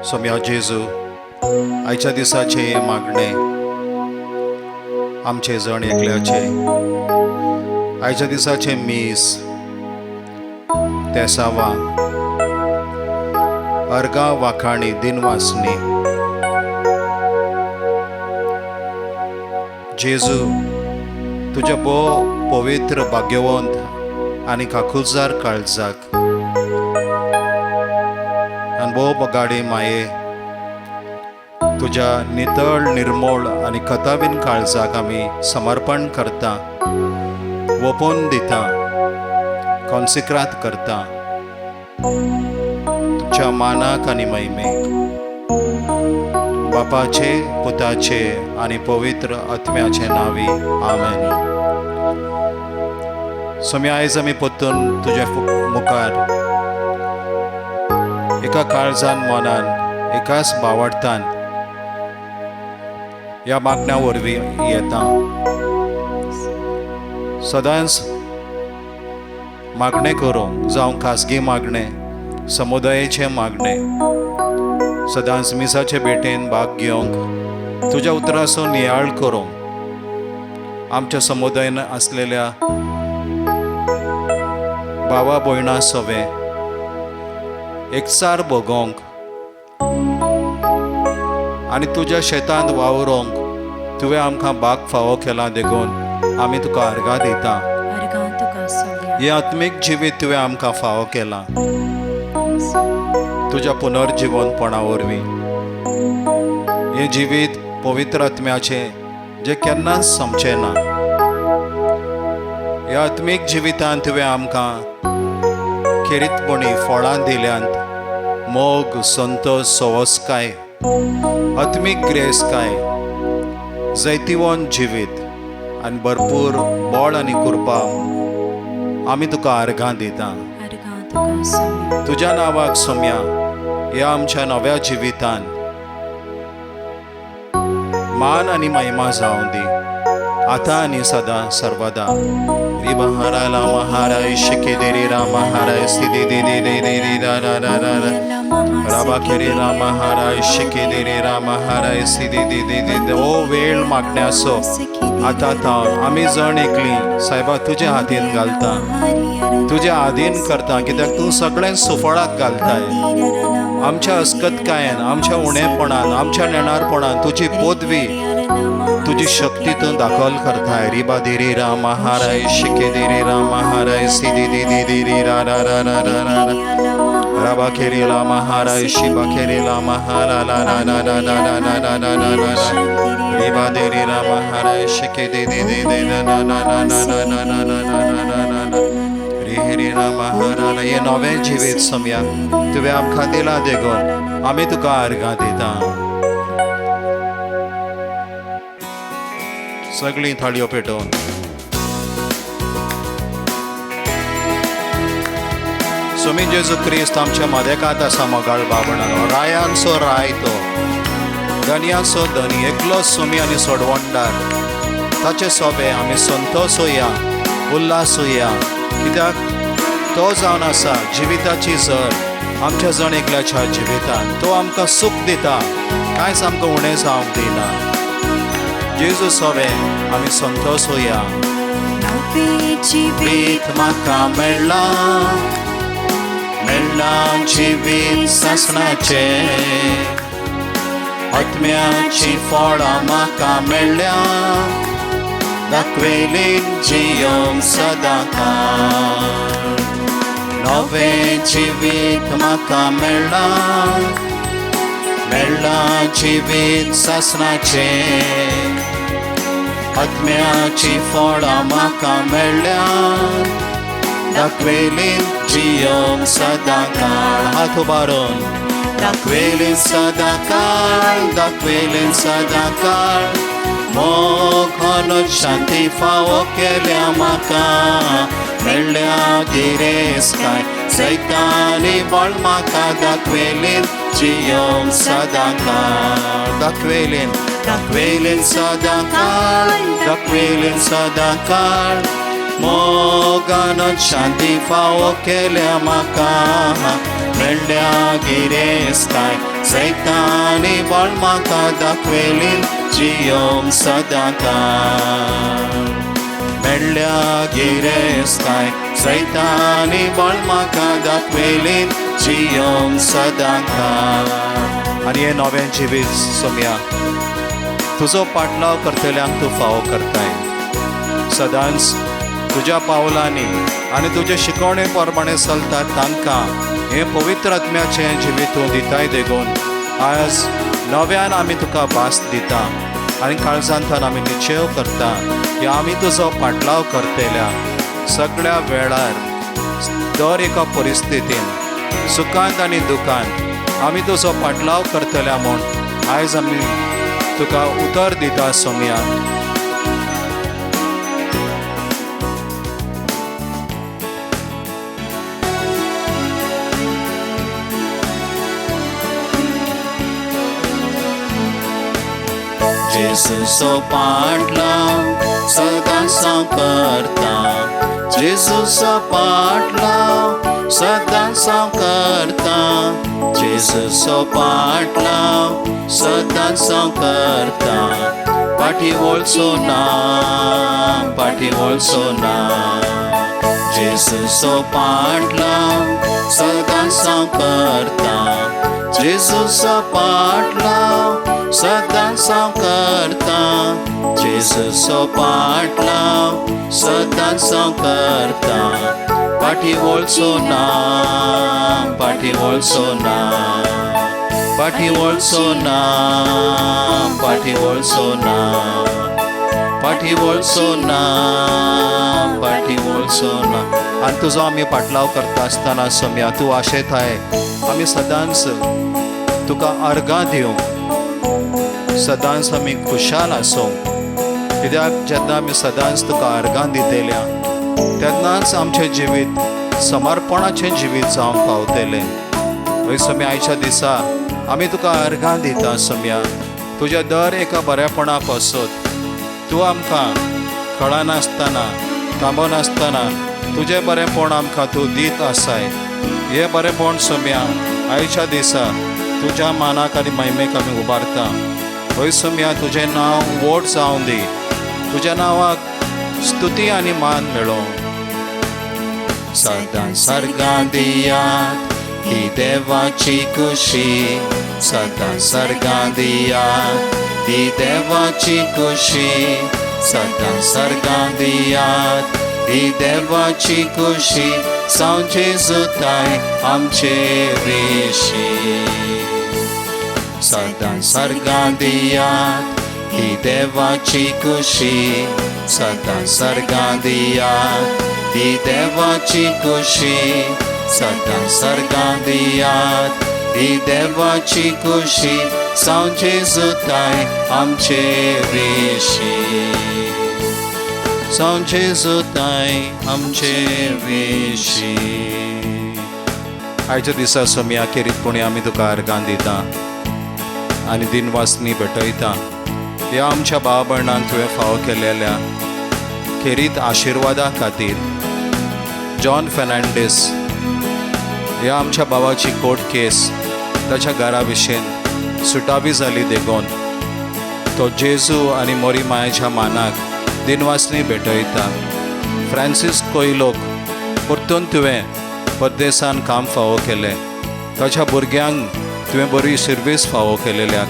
सोम्या जेजू, आयच्या दिसाचें हें मागणें आमचें जण एकल्याचें, आयच्या दिसाचें मीस, तेसावां, अर्गां, वाखाणी, दिनवासनी। जेजू, तुज्या भोव पवित्र, भाग्यवंत आनी काकुळजार काळजाक आनी भोव बगाडी माये तुज्या नितळ, निर्मोळ आनी कथाबीन काळजाक आमी समर्पण करता, ओपून दिता, कॉन्सिक्रात करता तुमच्या मानाक आनी महिमेक, बापाचे, पुताचे आनी पवित्र आत्म्याचे नांवी, आमेन। स्वामी, आयज आमी परतून तुज्या मुखार एका काळजान, मनान, एकाच भावार्थान ह्या मागण्या वरवीं येता। सदांच मागणें करूंक, जावं खाजगी मागणें, समुदायाचें मागणें, सदांच मिसाचे भेटेन भाग घेवंक, तुज्या उतराचो नियाळ करूंक, आमच्या समुदायान आसलेल्या भावा भयणां सवें एकचार भोगोवंक आनी तुज्या शेतांत वावरोंक तुवें आमकां भाग फावो केला देखून आमी तुका अर्गां दिता। अर्गां तुका सोम्या। हें आत्मीक जिवीत तुवें आमकां फावो केलां तुज्या पुनर्जिवनपणा वरवीं। हें जिवीत पवित्र आत्म्याचें जें केन्नाच सोंपचें ना। ह्या आत्मीक जिवितांत तुवें आमकां खेरीतपणी फळां दिल्यांत, मोग, संतोष, सवसकाय, आत्मीक ग्रेसकाय, जैतिवंत जिवीत आनी भरपूर बळ आनी कृपा। आमी तुका अर्गां दिता। अर्गां तुका सोम्या। तुज्या नांवाक सोम्या ह्या आमच्या नव्या जिवितान मान आनी महिमा जावं दी, आतां आनी सदां सर्वदा। रिबहाराला महाराय शिकेदेरी रामहाराय सिदी दी दी दी दी दी दा दा दा दा दा राबा खेरी रामहाराय शिकेदेरी रामहाराय सिदी दी दी दी दी। ओ वेळ मागण्याचो आतां तावन आमी जण एकली सायबा तुज्या हातीन घालता, तुज्या आधीन करता, कित्याक तूं सगळें सुफळाक घालताय। आमच्या अस्कतकायेन, आमच्या उणेपणान, आमच्या नेणारपणान तुजी पदवी, तुजी शक्ती तूं दाखल करताय। रिबा दिरी राम हाराय शिके दिरी राम हाराय सिदी दी दी दी री रा रा रा रा रा रा रा राबा खेरी राम हाराय शिबा खेरी राम हारा ला रा रा रा रा रा रा रा रा रा रा रा रिबा दिरी राम हाराय शिके दी दी दी दी रा रा रा रा रा रा रा रा रा रा रा रा रा री हरी राम हारा ला। हें नवें जिवीत समया तुवें आमकां दिलां देखून आमी तुका अर्गां दिता। सगळीं थाळयो पेटोवन स्वामी जेजू क्रिस्त आमच्या मदेकांत आसा। मोगाळ बाबणानो, रायांचो राय तो, धनयाचो धनी, एकलो स्वामी आनी सोडवणदार, ताचे सोबे आमी संतोष होया, उल्हास होया, कित्याक तो जावन आसा जिविताची झर आमच्या जण एकल्याच्या जिवितान। तो आमकां सूख दिता, कांयच आमकां उणें जावंक दिना। जेजू सोबे आमी संतोष होया। जिवीत म्हाका मेळ्ळां, मेळ्ळां जिवीत सासणाचें, आत्म्याची फळां म्हाका मेळ्ळ्या, दाखयली जियोंक सदां काळ। नवें जिवीत म्हाका मेळ्ळां, मेळ्ळां जिवीत सासणाचें, आत्म्याची फळां म्हाका मेळ्ळ्या, दाखयली जियोंक सदां काळ। हात उबारून दाखयली सदां काळ, दाखयली सदां काळ, मोग शांती फावो केल्या म्हाका, मेळ्ळ्या गिरेस्तकाय सैतानी बळ म्हाका, दाखयली जियोंक सदां काळ। दाखयली, दाखयली सदां काळ, दाखयली सदां काळ, मोगान शांती फावो केल्या म्हाका, मेळ्ळ्या मेळ्ळ्या गिरेस्ताय जैतानी बळ म्हाका दाखयली जियोंक सदां काळ मेळ्ळ्या गिरेस्ताय जैतानी बळ म्हाका दाखयली जियोंक सदां काळ. आनी हें नवें जिवीत सोम्या तुजो पाटलाव करतल्यांक तूं फावो करताय. सदांच तुज्या पावलांनी आनी तुजे शिकवणे प्रमाणे चलतात तांकां हें पवित्र आत्म्याचें जिवीत तूं दिताय. देखून आज नव्यान आमी तुका भास दिता आनी काळजांतल्यान आमी निश्चेव करता की आमी तुजो पाटलाव करतल्या सगळ्या वेळार दर एका परिस्थितीन सुखांत आनी दुखांत आमी तुजो पाटलाव करतल्या म्हूण आयज आमी तुका उतर दिता सोम्या. जेजूचो पाटलाव सदांच हांव करता, जेजूचो पाटलाव सदांच हांव करता, जेजूचो पाटलाव सदांच हांव करता. फाटीं वळचो ना, फाटीं वळचो ना. जेजूचो पाटलाव सदांच हांव करता, जेजूचो पाटलाव सदांच हांव करता, जेजूचो पाटलाव सदांच हांव करता. फाटीं वळचो ना, फाटीं वळचो ना, फाटीं वळचो ना, फाटीं वळचो ना, फाटीं वळचो ना, फाटीं वळचो ना. आनी तुजो आमी पाटलाव करता आसतना सोम्या तूं आशेताय आमी सदांच तुका अर्गां दिवंक, सदांच आमी खुशाल आसूंक. कित्याक जेन्ना आमी सदांच तुका अर्गां दितल्या तेन्नाच आमचें जिवीत समर्पणाचें जिवीत जावंक पावतलें. हय सोम्या, आयच्या दिसा आमी तुका अर्गां दिता सोम्या. तुज्या दर एका बऱ्यापणा पासत तूं आमकां कळनासतना थांबनासतना तुजें बरेंपण आमकां तूं दीत आसाय. हें बरेंपण सोम्या आयच्या दिसा तुज्या मानाक आनी महिमेक आमी उबारता. हय सोम्या, तुजें नांव व्हड जावं दी, तुज्या नांवाक स्तुती आनी मान मेळों. सदां सर्गां दियात ही देवाची खुशी, सदां सर्गां दियात ही देवाची खुशी, सदां सर्गां दियात ही देवाची खुशी, सावं जेजूताय आमचे विशीं. सदां सर्गां दियात ही देवाची खुशी, सदां सर्गां दियात ही देवाची खुशी, सदां सर्गां दियात ही देवाची खुशी, सावं जेजूताय आमचे विशीं, सावं जेजूताय आमचे विशीं. आयच्या दिसा सोम्या खेरीतपणी आमी तुका अर्गां दिता आनी दिनवासनी भेटयता. ह्या आमच्या भाव भयणांक तुवें फावो केलेल्या खेरीत आशिर्वादा खातीर. जॉन फेर्नांडीस ह्या आमच्या भावाची कोर्ट केस ताच्या घरा विशयन सुटावी जाली देखून तो जेजू आनी मोरी मायेच्या मानाक दिनवासनी भेटयता. फ्रांसीस कोयलोक परतून तुवें परदेसान काम फावो केलें, ताच्या भुरग्यांक तुवें बरी सर्वीस फावो केलेल्याक.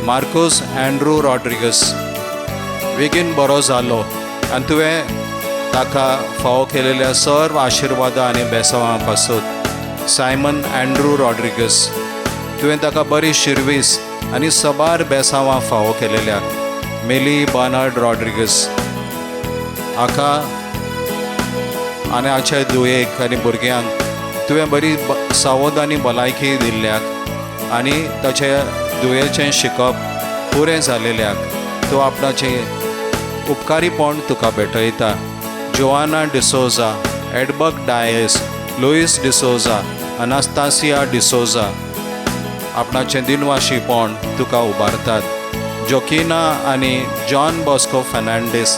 मार्कोस एंड्रू रॉड्रिगस बेगीन बरो जालो आनी तुवें ताका फावो केलेल्या सर्व आशिर्वादा आनी बेसांवां पासून. सायमन एंड्रू रॉड्रिगस तुवें ताका बरी शिरवीस आनी सबार बेसांवां फावो केलेल्याक. मेली बर्नार्ड रॉड्रिगस हाका आनी हाच्या दुयेक आनी भुरग्यांक तुवें बरी सावध आनी भलायकी दिल्ल्याक आनी ताच्या दुयेचें शिकप पुरें जालेल्याक तूं आपणाचें उपकारीपण तुका भेटयता. जोआना डिसोजा, एडबर्ग डायस, लुईस डिसोजा, अनास्तासिया डिसोजा आपणाचें दिनवाशीपण तुका उबारतात. जोकिना आनी John Bosco Fernandes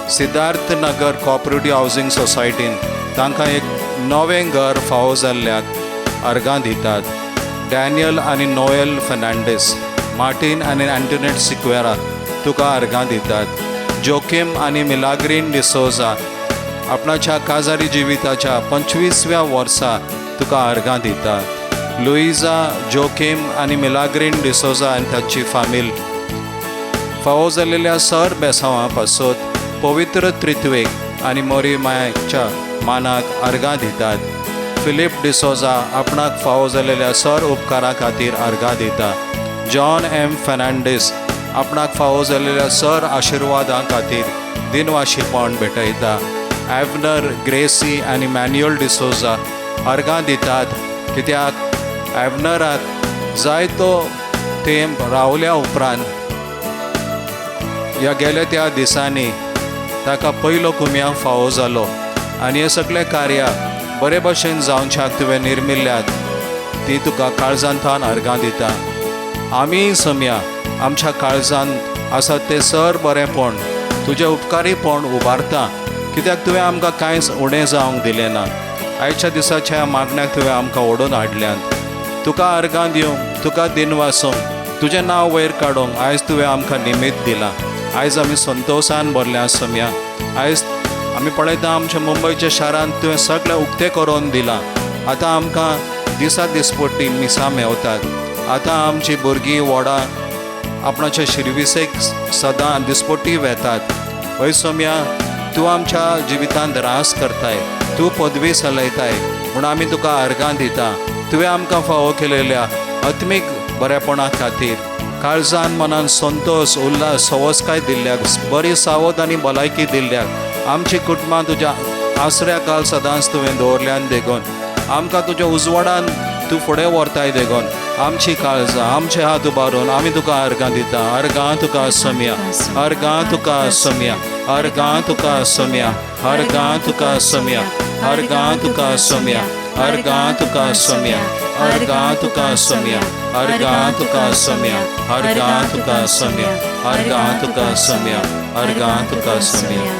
Siddharth Nagar cooperative housing सोसायटीन तांकां एक नवें घर फावो जाल्ल्याक अर्गां दितात. डॅनियल आनी नोएल फर्नांडीस, मार्टीन आनी अँटोनेट सिक्वेरा तुका अर्गां दितात. जोकीम आनी मिलाग्रीन डिसोजा आपणाच्या काजारी जिविताच्या 25व्या वर्सा तुका अर्गां दितात. लुईजा जोकीम आनी मिलाग्रीन डिसोजा आनी तांची फामील फावो जाल्लेल्या सर बेसांवां पासत पवित्र त्रित्वेक आनी मोरी मायच्या मानाक अर्गां दितात. फिलीप डिसोजा आपणाक फावो जाल्लेल्या सर उपकारा खातीर अर्गां दिता. जॉन एम फर्नांडीस आपणाक फावो जाल्लेल्या सर आशिर्वादां खातीर दिनवाशीपण भेटयता. एवनर ग्रेसी आनी मॅन्युअल डिसोजा अर्गां दितात, कित्याक एवनराक जायतो तेंप रावल्या उपरांत ह्या गेल्या त्या दिसांनी ताका पयलो कुमयांव फावो जालो आनी हें सगळें कार्य बरे भशेन जावच्याक तुवें निर्मिल्ल्यात ती तुका काळजांतान अर्गां दिता. आमी सम्या आमच्या काळजांत आसा तें सर बरेंपण तुजें उपकारीपण उबारता, कित्याक तुवें आमकां कांयच उणें जावंक दिलें ना. आयच्या दिसाच्या मागण्याक तुवें आमकां ओडून हाडल्यात. तुका अर्गां दिवंक, तुका दिनवासूंक, तुजें नांव वयर काडूंक आयज तुवें आमकां निमित्त दिलां. आयज आमी संतोशान भरल्या सम्या. आयज आमी पळयता आमच्या मुंबयच्या शारांत तुवें सगळें उक्तें करून दिलां. आतां आमकां दिसा दिसपट्टी मिसां मेवतात. आतां आमची भुरगीं व्हडां आपणाच्या शिर्विसेक सदां दिसपट्टी वेतात. हय सोम्या, तूं आमच्या जिवितांत रास करताय, तूं पदवी चलयताय म्हूण आमी तुका अर्गां दिता. तुवें आमकां फावो केलेल्या आत्मीक बरेपणा खातीर काळजान मनान संतोश, उल्हास, सवसकाय दिल्ल्याक, बरी सावध आनी भलायकी दिल्ल्याक, आमची कुटुंबां तुज्या आसऱ्या काल सदांच तुवें दवरल्यान देखून आमकां तुज्या उजवाडान तूं फुडें व्हरताय देखून आमची काळजां आमचे हात उबारून आमी तुका अर्गां दिता. अर्गां तुका सम्या, अर्गां तुका सम्या, अर्गां तुका सम्या, अर्गां तुका सम्या, अर्गां तुका सम्या, अर्गां तुका सम्या, अर्गां तुका सम्या, अर्गां तुका सम्या, अर्गां तुका सम्या, अर्गां तुका सम्या, अर्गां तुका सम्या.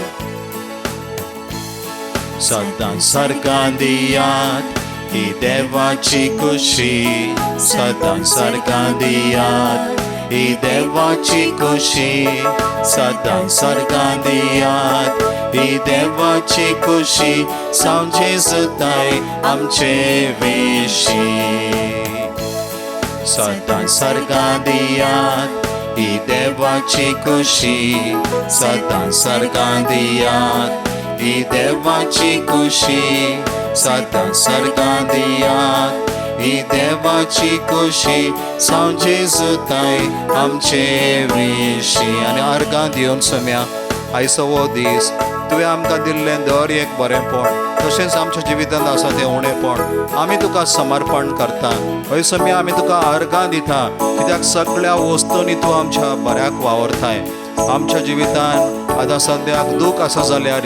सदां सर्गां दियात ही देवाची खुशी, सदां सर्गां दियात ही देवाची खुशी, सदां सर्गां दियात ही देवाची खुशी, सांजे सुताय आमचे विशी. सदां सर्गां दियात ही देवाची खुशी, सदां सर्गां दियात ही देवाची खुशी, सदां सर्गां दियात ही देवाची खुशी, सांजे सुताय आमचे विशी. आनी अर्गां दिवन सम्या आयचो हो दीस तुवें आमकां दिल्लें दर एक बरेंपण तशेंच आमच्या जिवितांत आसा तें उणेपण आमी तुका समर्पण करता. हय सम्या, आमी तुका अर्गां दिता, कित्याक सगळ्या वस्तूंनी तूं आमच्या बऱ्याक वावरताय. आमच्या जिवितान आतां सद्याक दूख आसा जाल्यार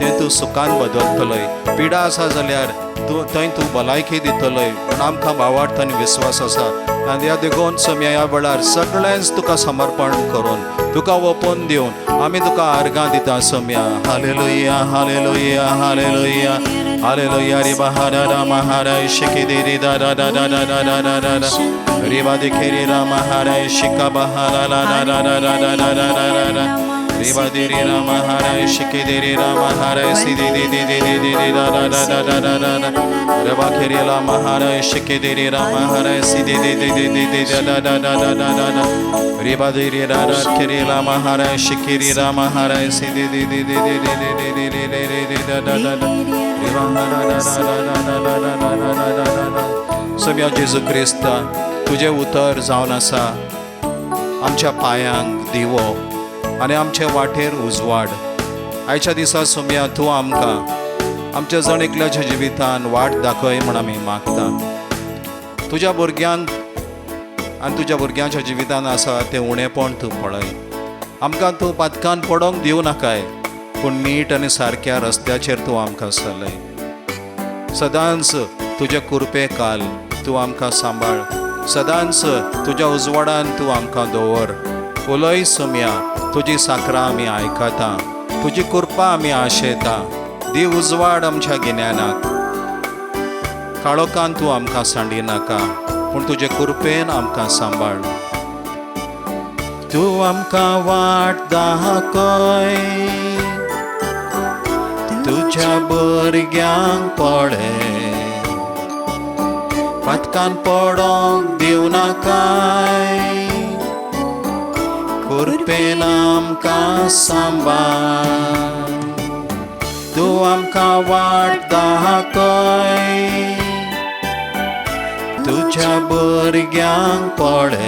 तें तूं सुखान बदलतलोय, पिडा आसा जाल्यार तूं थंय तूं भलायकी दितलोय म्हूण आमकां भावार्थ आनी विस्वास आसा. आनी ह्या देखून सम्या ह्या वेळार सगळेंच तुका समर्पण करून तुका ओपून दिवन आमी तुका अर्गां दिता सम्या. Hallelujah, hallelujah, hallelujah, hallelujah. रे बहारा राम हारा शिकी दे दा दा दा दा दा दा दा दा दा रिवा दिखेरी राम हारा शिका बहारा ला ला ला ला ला ला ला ला ला ला रिवा दिरी राम हारा शिकी देरी राम हारा सी दे दे दे दे दे दे दा दा दा दा दा दा दा रवा खेरी राम हारा शिकी देरी राम हारा सी दे दे दे दे दे दे दा दा दा दा दा दा दा रिवा देरी रा रा खेरी राम हारा शिकी राम हारा सी दे दे दे दे दे दे दे दे दे दे दे दे दा दा दा दा रिवा हारा रा रा रा रा रा रा रा रा रा रा रा रा. सम्या जेजू क्रिस्ता, तुजें उतर जावन आसा आमच्या पांयांक दिवो आनी आमचे वाटेर उजवाड. आयच्या दिसा सोम्या तूं आमकां आमच्या जण एकल्याच्या जिवितान वाट दाखय म्हण आमी मागता. तुज्या भुरग्यांक आनी तुज्या भुरग्यांच्या जिवितान आसा तें उणेपण तूं पळय. आमकां तूं पातकान पडोंक दिवं नाकाय, पूण नीट आनी सारक्या रस्त्याचेर तूं आमकां चलय. सदांच तुज्या कुरपे काल तूं आमकां सांबाळ, सदांच तुज्या उजवाडान तूं आमकां दवर. उलय सोम्या, तुजी साकरां आमी आयकता, तुजी कृपा आमी आशेता. दी उजवाड आमच्या गिन्यानाक, काळोखान तूं आमकां सांडिनाका, पूण तुजे कृपेन आमकां सांबाळ. तूं आमकां वाट दाखय, तुज्या भुरग्यांक पळय, पातकान पडोंक दिवनाकाय, कृपेन आमकां सांबाळ. तूं आमकां वाट दाखय, तुज्या भुरग्यांक पळय,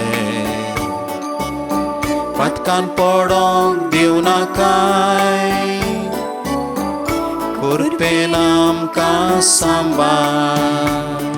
पातकान पडोंक दिवनाकाय, कृपेन आमकां सांबाळ.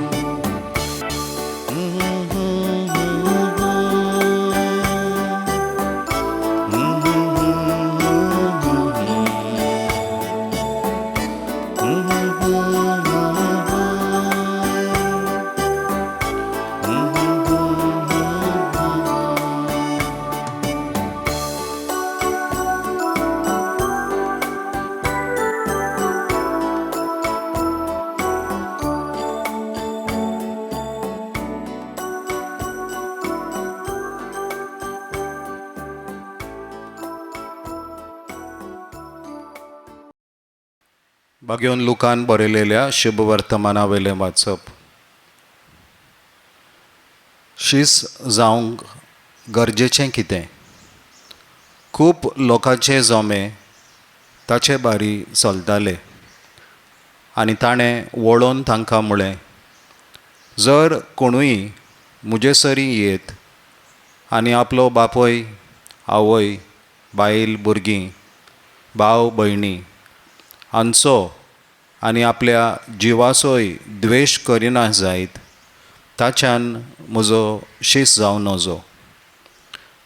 भाग्योन लुकान बरयलेल्या शुभवर्तमानावेलें वाचप. शीस जावंक गरजेचें कितें? खूब लोकांचे जमे ताचे बारी चलताले आनी ताणें वळोवन तांकां म्हळें, जर कोणूय म्हजे सरीं येत आनी आपलो बापूय, आवय, बायल, भुरगीं, भाव, भयणी हांचो आनी आपल्या जिवाचोय द्वेश करिना जायत, ताच्यान म्हजो शीस जावं नजो.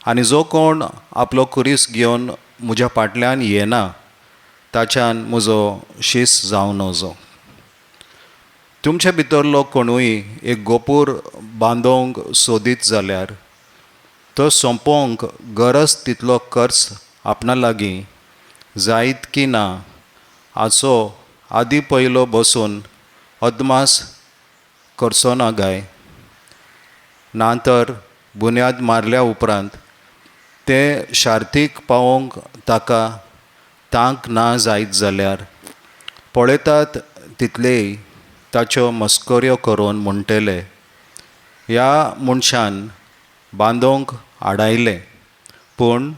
आनी जो कोण आपलो खुरीस घेवन म्हज्या फाटल्यान येना, ताच्यान म्हजो शीस जावं नजो. तुमचे भितरलो कोणूय एक गोपूर बांदोवंक सोदीत जाल्यार तो सोंपोवंक गरज तितलो खर्च आपणा लागीं जायत की ना हाचो आदी पयलो बसून अदमास करचो ना गाय. ना तर बुन्याद मारल्या उपरांत ते शार्तीक पावोवंक ताका तांक ना जायत जाल्यार पळयतात तितलेय ताच्यो मस्कऱ्यो करून म्हणटले, ह्या मनशान बांदोवंक आडायलें पूण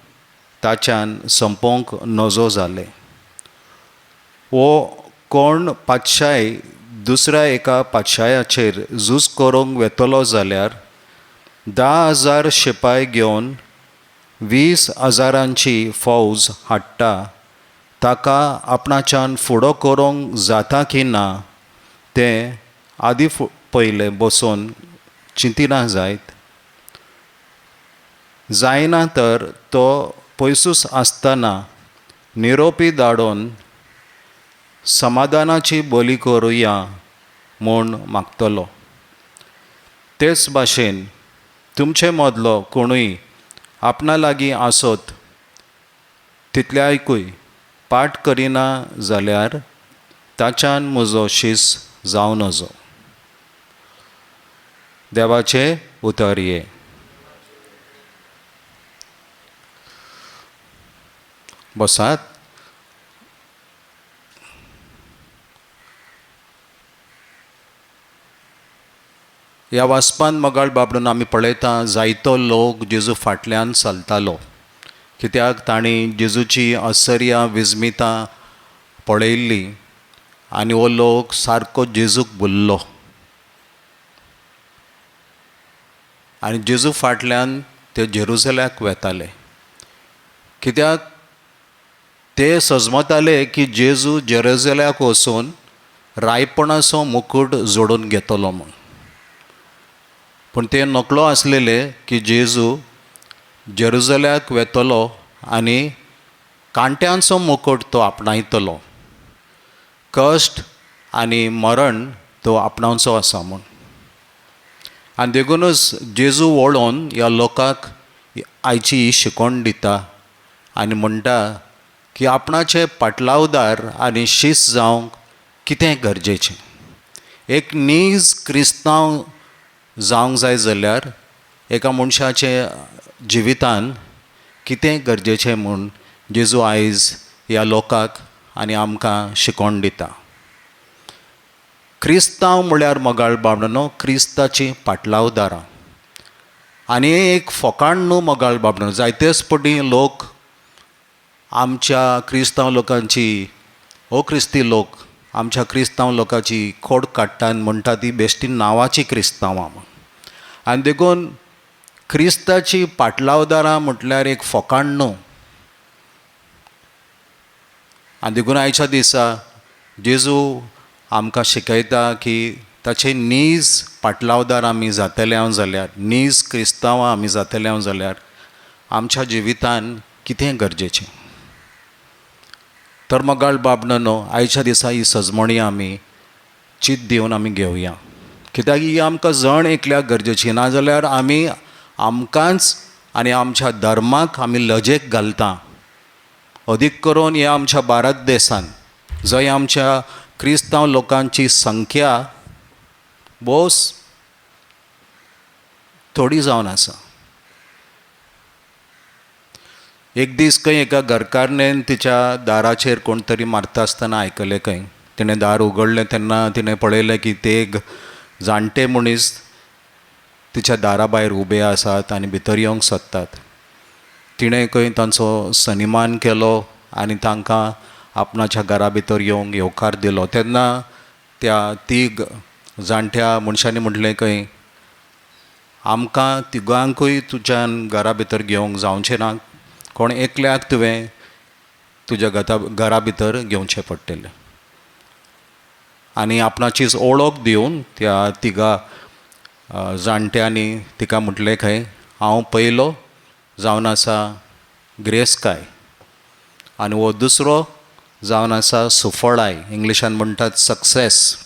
ताच्यान सोंपोवंक नजो जालें. वो कोण पातशाय दुसऱ्या एका पातशायाचेर झूज करूंक वेतलो जाल्यार 10,000 शिपाय घेवन 20,000 फौज हाडटा, ताका आपणाच्यान फुडो करूंक जाता की ना तें आदी पयलें बसून चिंतिना जायत. जायना तर तो पयसूच आसतना निरोपी धाडून समाधानाची बोली करुया म्हूण मागतलो. तेच भाशेन तुमचे मदलो कोणूय आपणा लागीं आसत तितल्याकूय पाठ करिना जाल्यार ताच्यान म्हजो शीस जावं नजो. देवाचें उतर हें. बसात. ह्या वाचपान मोगाळ बाबडून आमी पळयता जायतो लोक जेजू फाटल्यान चलतालो, कित्याक तांणी जेजूची आश्चर्यां विस्मितां पळयल्ली आनी हो लोक सारको जेजूक भुल्लो आनी जेजू फाटल्यान ते जेरुजल्याक वेताले, कित्याक ते सजमताले की जेजू जेरुजल्याक वचून रायपणाचो मुकूट जोडून घेतलो म्हूण. पूण ते नकळो आसलेले की जेजू जेरुजल्याक वेतलो आनी कांट्यांचो मुकूट तो आपणायतलो, कश्ट आनी मरण तो आपणावचो आसा म्हूण. आनी देखूनच जेजू वळोवन ह्या लोकांक आयची ही शिकवण दिता आनी म्हणटा की आपणाचे पाटलावदार आनी शीस जावंक कितें गरजेचें. एक नीज क्रिस्तांव जावंक जाय जाल्यार एका मनशाचे जिवितान कितें गरजेचें म्हूण जेजू आयज ह्या लोकांक आनी आमकां शिकोवन दिता. क्रिस्तांव म्हळ्यार मोगाळ बाबडांनो क्रिस्ताची पाटलावदारां. आनी एक फोकाण न्हू मोगाळ बाबडांनो, जायतेच पटी लोक आमच्या क्रिस्तांव लोकांची, हो क्रिस्ती लोक आमच्या क्रिस्तांव लोकांची खोड काडटा आनी म्हणटा ती बेश्टी नांवाची क्रिस्तांवां म्हूण. आनी देखून क्रिस्ताची पाटलावदारां म्हटल्यार एक फोकाण न्हू. आनी देखून आयच्या दिसा जेजू आमकां शिकयता की ताचे नीज पाटलावदार आमी जातले हांव जाल्यार, नीज क्रिस्तांवां आमी जातले हांव जाल्यार आमच्या जिवितान कितें गरजेचें. तर मोगाळ बाबडांनो, आयच्या दिसा ही सजमणी आमी चीत दिवन आमी घेवया, कित्याक ही आमकां जण एकल्याक गरजेची. नाजाल्यार आमी आमकांच आनी आमच्या धर्माक आमी लजेक घालता. अदीक करून ह्या आमच्या भारत देशान जंय आमच्या क्रिस्तांव लोकांची संख्या भोव थोडी जावन आसा. एक दीस खंय एका घरकारणेन तिच्या दाराचेर कोण तरी मारता आसतना आयकलें खंय. तिणें दार उगडलें तेन्ना तिणें पळयलें की ते एक जाणटे मनीस तिच्या दारा भायर उबे आसात आनी भितर येवंक सोदतात. तिणें खंय तांचो सन्मान केलो आनी तांकां आपणाच्या घरा भितर येवंक येवकार दिलो. तेन्ना त्या तीग जाणट्या मनशांनी म्हटलें खंय, आमकां तिगांकूय तुज्यान घरा भितर घेवंक जावचें ना, कोण एकल्याक तुवें तुज्या घरा भितर घेवचें पडटलें. आनी आपणाचीच ओळख दिवन त्या तिगा जाणट्यांनी तिका म्हटलें खंय, हांव पयलो जावन आसा ग्रेस्काय आनी हो दुसरो जावन आसा सुफळाय, इंग्लिशान म्हणटात सक्सेस,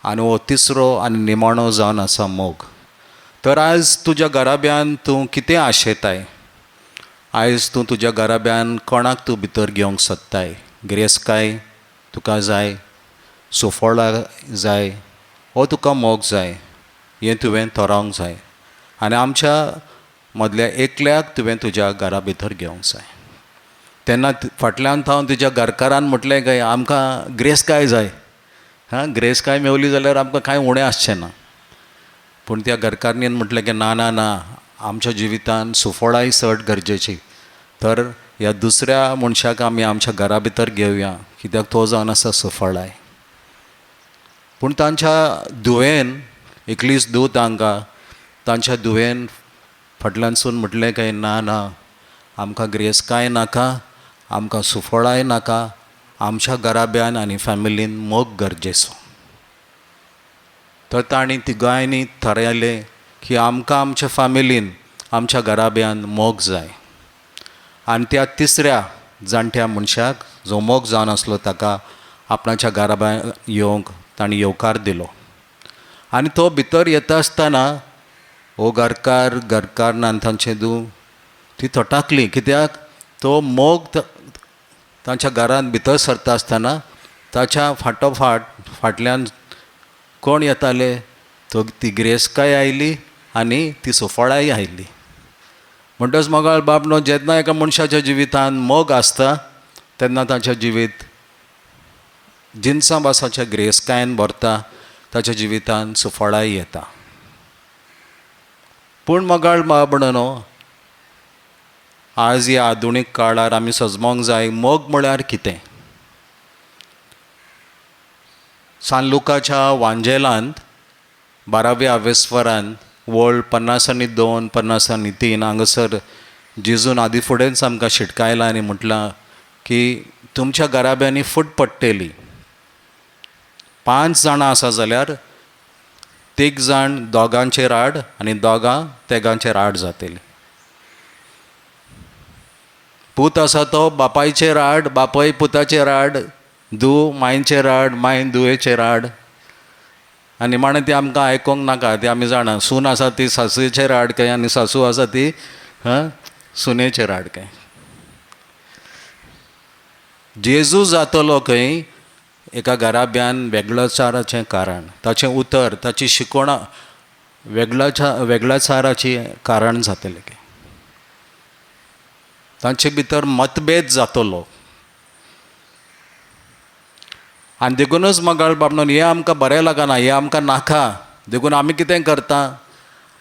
आनी हो तिसरो आनी निमाणो जावन आसा मोग. तर आयज तुज्या घराब्यान तूं कितें आशेताय? आयज तूं तुज्या घराब्यान कोणाक तूं भितर घेवंक सोदताय? गिरेस्तकाय तुका जाय, सुफळा जाय, वो तुका मोग जाय? हें तुवें थारावंक जाय आनी आमच्या मदल्या एकल्याक तुवें तुज्या घरा भितर घेवंक जाय. तेन्ना फाटल्यान थावन तुज्या घरकारान म्हटलें काय आमकां गिरेस्तकाय जाय, हां गिरेस्तकाय मेवली जाल्यार आमकां कांय उणें आसचें ना. पूण त्या घरकारणीन म्हटलें की ना ना ना, आमच्या जिवितान सुफळाय चड गरजेची, तर ह्या दुसऱ्या मनशाक आमी आमच्या घरा भितर घेवया, कित्याक तो जावन आसा सुफळाय. पूण तांच्या धुवेन, एकलीच धूव तांकां, तांच्या धुवेन फाटल्यानसून म्हटलें काय ना ना, आमकां गिरेस्तकाय नाका, आमकां सुफळाय नाका, आमच्या घराब्यान आनी फॅमिलीन मोग गरजेचो. तर तांणी तिगांयनी थारायलें की आमकां आमच्या फॅमिलीन, आमच्या घराब्यान मोग जाय. आनी त्या तिसऱ्या जाणट्या मनशाक जो मोग जावन आसलो ताका आपणाच्या घराब्यान येवंक तांणी येवकार दिलो. आनी तो भितर येता आसतना हो घरकार, घरकार आनी तांचें धूव ती थटाकली, कित्याक तो मोग तांच्या घरांत भितर सरता आसतना ताच्या फाटोफाट फाटल्यान कोण येताले? तो ती गिरेस्तकाय आयली आनी ती सुफळाय आयली. म्हणटच मोगाळ बाब न्हू, जेन्ना एका मनशाच्या जिवितान मोग आसता तेन्ना ताचें जिवीत जिनसां भासाच्या गिरेस्तकायेन भरता, ताच्या जिवितान सुफळाय येता. पूण मोगाळ बाब न्हू, आज ह्या आधुनीक काळार आमी सजमोंक जाय मोग म्हळ्यार कितें. सान लुकाच्या वांजेलांत 12व्या आवेस्वरान वळ 52 53 हांगासर जेजून आदी फुडेंच आमकां शिटकायलां आनी म्हटलां की तुमच्या घराब्यांनी फूट पडटली. 5 जाणां आसा जाल्यार 3 जाण दोगांचेर आड आनी दोगां तेगांचेर आड जातली. पूत आसा तो बापायचेर आड, बापाय पुताचेर आड, धूव मांयचेर आड, मांय धुवेचेर आड. आनी निमाणें ती आमकां आयकोंक नाका, ती आमी जाणा. सून आसा ती सासूचेर आड काय आनी सासू आसा ती सुनेचेर आड काय. जेजू जातलो खंय एका घराब्यान वेगळचाराचें कारण, ताचें उतर, ताची शिकवणां वेगळाचाराची कारण जातलें. तांचे भितर मतभेद जातलो. आनी देखूनच मगाळ बाबणून हें आमकां बरें लागना, हें आमकां नाका. देखून आमी कितें करता,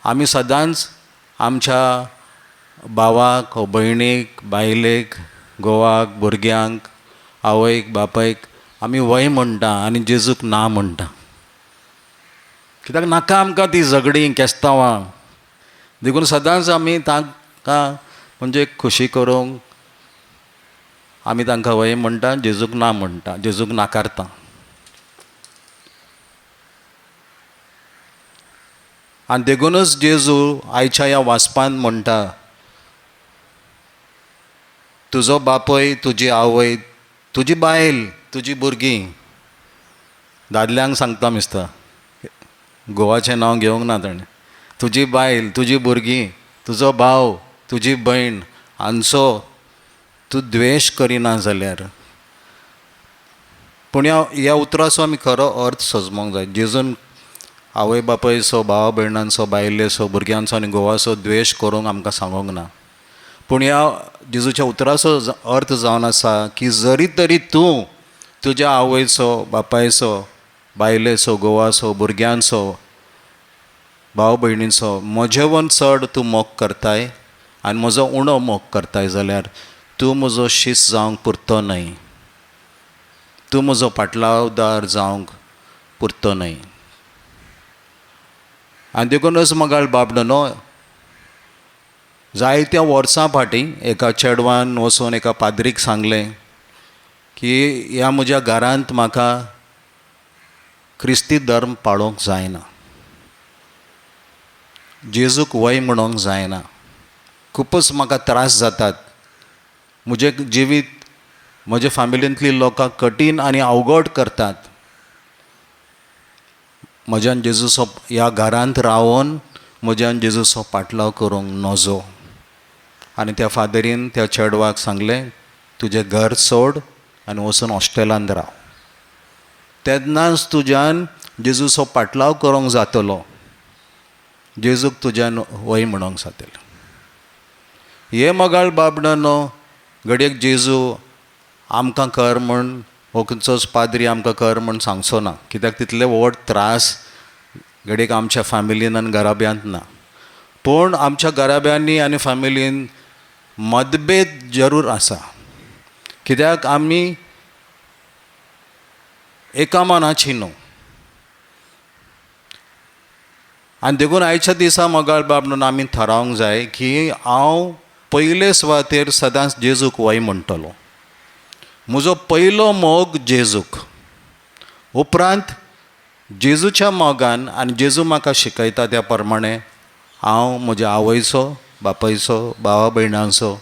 आमी सदांच आमच्या भावाक, भयणीक, बायलेक, घोवाक, भुरग्यांक, आवयक, बापायक आमी वय म्हणटा आनी जेजूक ना म्हणटा. कित्याक नाका आमकां ती झगडीं केस्तांवां. देखून सदांच आमी तांकां म्हणजे खोशी करूंक आमी तांकां वय म्हणटा, जेजूक ना म्हणटा, जेजूक नाकारता. आनी देखूनच जेजू आयच्या ह्या वाचपान म्हणटा, तुजो बापूय, तुजी आवय, तुजी बायल, तुजी भुरगीं, दादल्यांक सांगता मिस्ता, घोवाचें नांव घेवंक ना ताणें, तुजी बायल, तुजी भुरगीं, तुजो भाव, तुजी भयण हांचो तूं द्वेश करिना जाल्यार. पूण ह्या उतराचो आमी खरो अर्थ सजमोंक जाय. जेजून आवय बापायचो, भाव भयणांचो, बायलेचो, भुरग्यांचो आनी घोवाचो द्वेश करूंक आमकां सांगूंक ना. पूण ह्या जेजूच्या उतराचो अर्थ जावन आसा की जरी तरी तूं तुज्या आवयचो, बापायचो, बायलेचो, घोवाचो, भुरग्यांचो, भाव भयणीचो म्हजेवन चड तूं मोग करताय आनी म्हजो उणो मोग करताय जाल्यार तूं म्हजो शीस जावंक पुरतो न्हय, तूं म्हजो पाटलावदार जावंक पुरतो न्हय. आनी देखूनच मगाळ बाबडो न्हय, जायत्या वर्सां फाटीं एका चेडवान वचून एका पाद्रीक सांगलें की ह्या म्हज्या घरांत म्हाका क्रिस्ती धर्म पाळोवंक जायना, जेजूक वय म्हणोंक जायना, खुबच म्हाका त्रास जातात, म्हजें जिवीत म्हज्या फामिलींतली लोकां कठीण आनी अवघड करतात, म्हज्यान जेजूचो ह्या घरांत रावन म्हज्यान जेजूचो पाटलाव करूंक नजो. आनी त्या फादरीन त्या चेडवाक सांगलें, तुजें घर सोड आनी वचून हॉस्टेलांत राव, तेन्नाच तुज्यान जेजूचो पाटलाव करूंक जातलो, जेजूक तुज्यान वय म्हणोंक जातलें. हे मगाळ बाबडानो, घडयेक जेजू आमकां कर म्हण, हो खंयचोच पाद्री आमकां कर म्हण सांगचो ना, कित्याक तितले व्हड त्रास घडयेक आमच्या फॅमिलीन आनी घराब्यांत ना. पूण आमच्या घराब्यांनी आनी फॅमिलीन मतभेद जरूर आसा, कित्याक आमी एका मनाची न्हू. आनी देखून आयच्या दिसा मगाळ बाब म्हणून आमी थारावंक जाय की हांव पयले सुवातेर सदांच जेजूक वय म्हणटलो, म्हजो पयलो मोग जेजूक, उपरांत जेजूच्या मोगान आनी जेजू म्हाका शिकयता त्या प्रमाणे हांव म्हज्या आवयचो, बापायचो, भावा भयणांचो,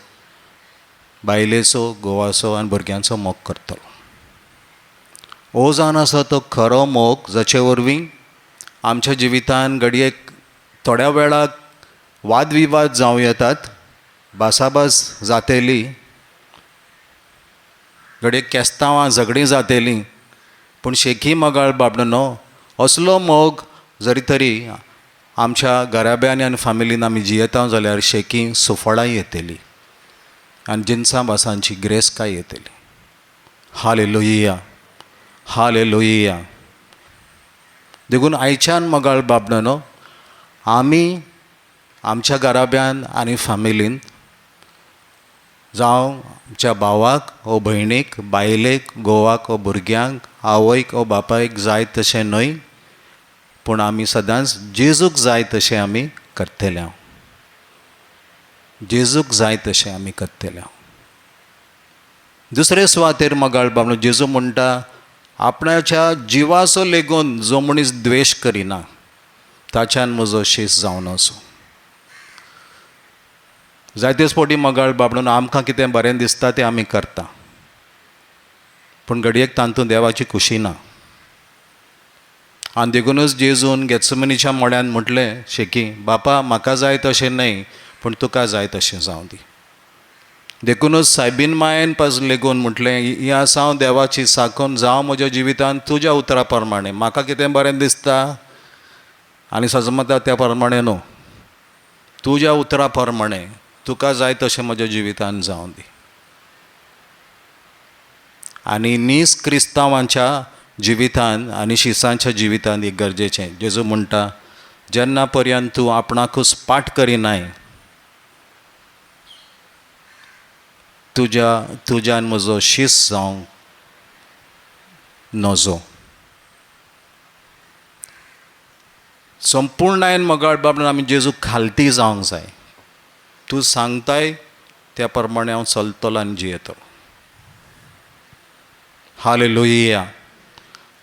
बायलेचो, घोवाचो आनी भुरग्यांचो मोग करतलो. हो जावन आसा तो खरो मोग, जाचे वरवीं आमच्या जिवितान घडयेक थोड्या वेळाक वादविवाद जावं येतात, भासाभास जातली, घडये केस्तांवां झगडीं जातलीं, पूण शेकी मगाळ बाबडो असलो मोग जरी तरी आमच्या घराब्यांनी आनी फामिलीन आमी जियेता जाल्यार शेकी सुफळां येतली आनी जिनसां भासांची ग्रेसकाय येतली. Hallelujah, hallelujah. देखून आयच्यान मगाळ बाबडो आमी आमच्या घराब्यान आनी फामिलीन जावं आमच्या भावाक वो भयणीक, बायलेक, घोवाक वो भुरग्यांक, आवयक वो बापायक जाय तशें न्हय, पूण आमी सदांच जेजूक जाय तशें आमी करतले, जेजूक जाय तशें आमी करतले. दुसरे सुवातेर मगाळ बाबा जेजू म्हणटा, आपणाच्या जिवाचो लेगून जो मनीस द्वेश करिना ताच्यान म्हजो शीस जावन आसूं. जायतेच फावटी मगाळ बाबडून आमकां कितें बरें दिसता तें आमी करता, पूण घडयेक तातूंत देवाची खुशी ना. आनी देखूनच जेजून गेत्समनीच्या मोड्यान म्हटलें शेकी, बापा म्हाका जाय तशें न्हय पूण तुका जाय तशें जावं दी. देखूनच सायबीन मायेन पास लेगून म्हटलें, ही आसा हांव देवाची साकून, जावं म्हज्या जिवितांत तुज्या उतरा प्रमाणे. म्हाका कितें बरें दिसता आनी सजमता त्या प्रमाणे न्हू, तुज्या उतरा प्रमाणे तुका जाय तशें म्हज्या जिवितांत जावं दी. आनी नीज क्रिस्तांवांच्या जिवितांत आनी शिसांच्या जिवितांत एक गरजेचें. जेजू म्हणटा, जेन्ना पर्यंत तूं आपणाकूच पाठ करिनाय, तुज्यान म्हजो शीस जावंक नजो. संपूर्णायन मोगाळ बाबा आमी जेजूक खालती जावंक जाय. तूं सांगताय त्या प्रमाणे हांव चलतलो आनी जियेतलो. Hallelujah,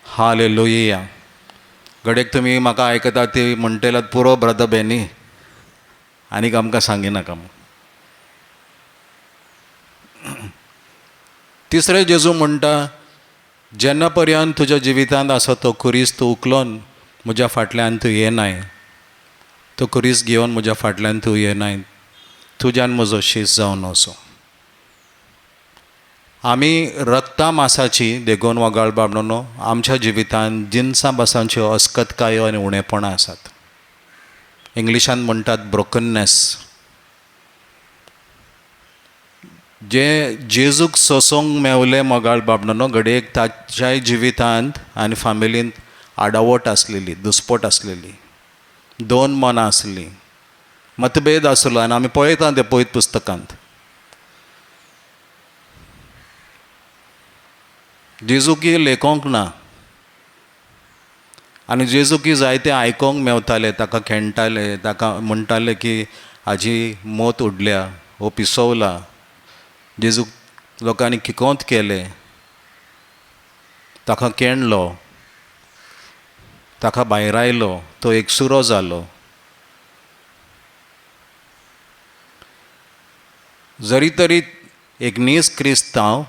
hallelujah. घडयेक तुमी म्हाका आयकता ती म्हणटले, पुरो ब्रदर बेनी, आनीक आमकां सांगिनाका. तिसरें जेजू म्हणटा, जेन्ना पर्यंत तुज्या जिवितांत आसा तो खुरीस तूं उखलोन म्हज्या फाटल्यान तूं येनाय, तो खुरीस घेवन म्हज्या फाटल्यान तूं येनाय, तुज्यान म्हजो शीस जावन वचो. आमी रक्ता मासाची देगून वगाळ बाबडो आमच्या जिवितांत जिनसां बासांच्यो अस्कतकायो आनी उणेपणां आसात. इंग्लिशान म्हणटात ब्रोकननेस. जे जेजूक सोंसूंक मेवलें मोगाळ बाबडो, घडयेक ताच्याय जिवितांत आनी फामिलींत आडावट आसलेली, दुस्पट आसलेली, दोन मनां आसलीं, मतभेद आसलो. आनी आमी पळयता तें पयत पुस्तकांत. जेजूकी लेखोंक ना आनी जेजूकी जायते आयकोंक मेवताले, ताका खेणटाले, ताका म्हणटाले की हाजी मोत उडल्या, हो पिसवला. जेजूक लोकांनी किकोंत केलें, ताका केणलो, ताका भायरायलो, तो एकसुरो जालो. जरी तरी एक नीज क्रिस्तांव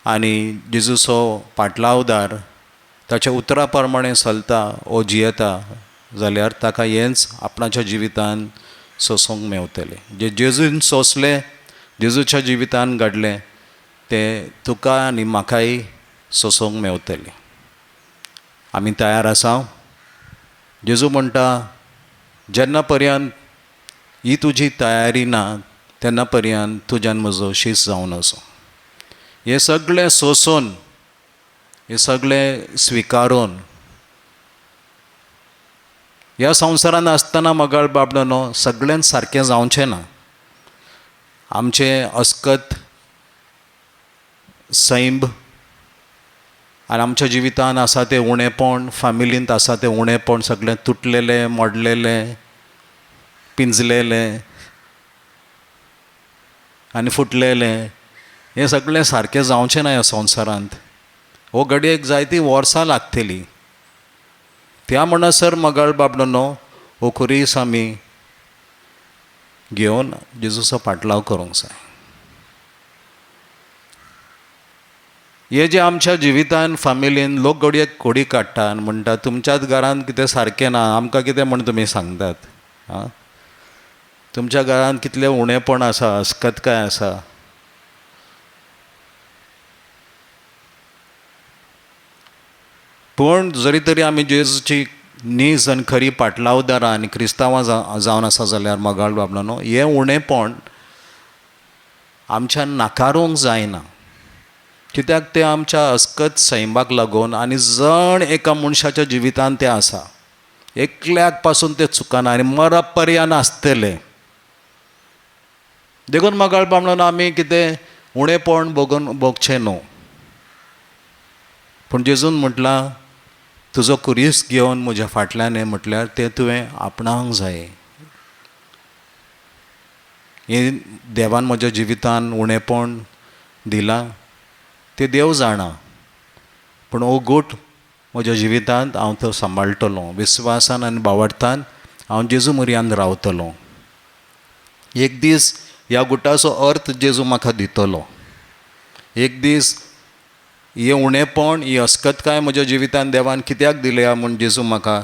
आनी जेजूचो पाटलावदार ताच्या उतरा प्रमाणे चलता ओ जियेता जाल्यार ताका हेंच आपणाच्या जिवितान सोंसूंक मेवतलें. जे जेजून सोंसलें, जेजूच्या जिवितान घडलें, तें तुका आनी म्हाकाय सोंसूंक मेवतलें. आमी तयार आसा. जेजू म्हणटा, जेन्ना पर्यंत ही तुजी तयारी ना तेन्ना पर्यंत तुज्यान म्हजो शीस जावन वचो. हें सगळें सोंसून, हें सगळें स्विकारून ह्या संवसारांत आसतना मोगाळ बाबडो न्हू सगळ्यांत सारकें जावचें ना. आमचें अस्कत सैंब आनी आमच्या जिवितांत आसा तें उणेपण, फामिलींत आसा तें उणेपण, सगळें तुटलेलें, मोडलेलें, पिंजलेलें आनी फुटलेलें, हें सगळें सारकें जावचें ना ह्या संवसारांत. हो घडयेक जायतीं वर्सां लागतलीं. त्या म्हणसर मोगाळ बाबडो न्हू हो खुरीस आमी घेवन जेजूचो पाटलाव करूंक जाय. हे जे आमच्या जिवितान फामिलीन लोक घडयेक कोडी काडटा आनी म्हणटा, तुमच्याच घरांत कितें सारकें ना, आमकां कितें म्हण तुमी सांगतात. आं, तुमच्या घरांत कितलें उणेपण आसा, अस्कतकाय आसा. पूण जरी तरी आमी जेजूची नीज आनी खरी पाटलावदारां आनी क्रिस्तांवां जावन आसा जाल्यार मोगाळ बाबडांनो हें उणेपण आमच्यान नाकारूंक जायना. कित्याक तें आमच्या अस्कत सैमाक लागून आनी जण एका मनशाच्या जिवितांत तें आसा. एकल्याक पासून तें चुकना आनी मरप पर्यंत आसतलें. देखून मोगाळ बाबडांनो आमी कितें उणेपण भोगचें न्हू. पूण जेजून म्हटलां, तुजो खुरीस घेवन म्हज्या फाटल्यान हें म्हटल्यार तें तुवें आपणावंक जाय. हें देवान म्हज्या जिवितान उणेपण दिलां तें देव जाणा, पूण हो गोट म्हज्या जिवितांत हांव तो सांबाळटलो. विस्वासान आनी भावार्थान हांव जेजू म्हऱ्यांत रावतलो. एक दीस ह्या गुटाचो अर्थ जेजू म्हाका दितलो. एक दीस हें उणेपण, ही अस्कतकाय म्हज्या जिवितांत देवान कित्याक दिल्या म्हूण जेजू म्हाका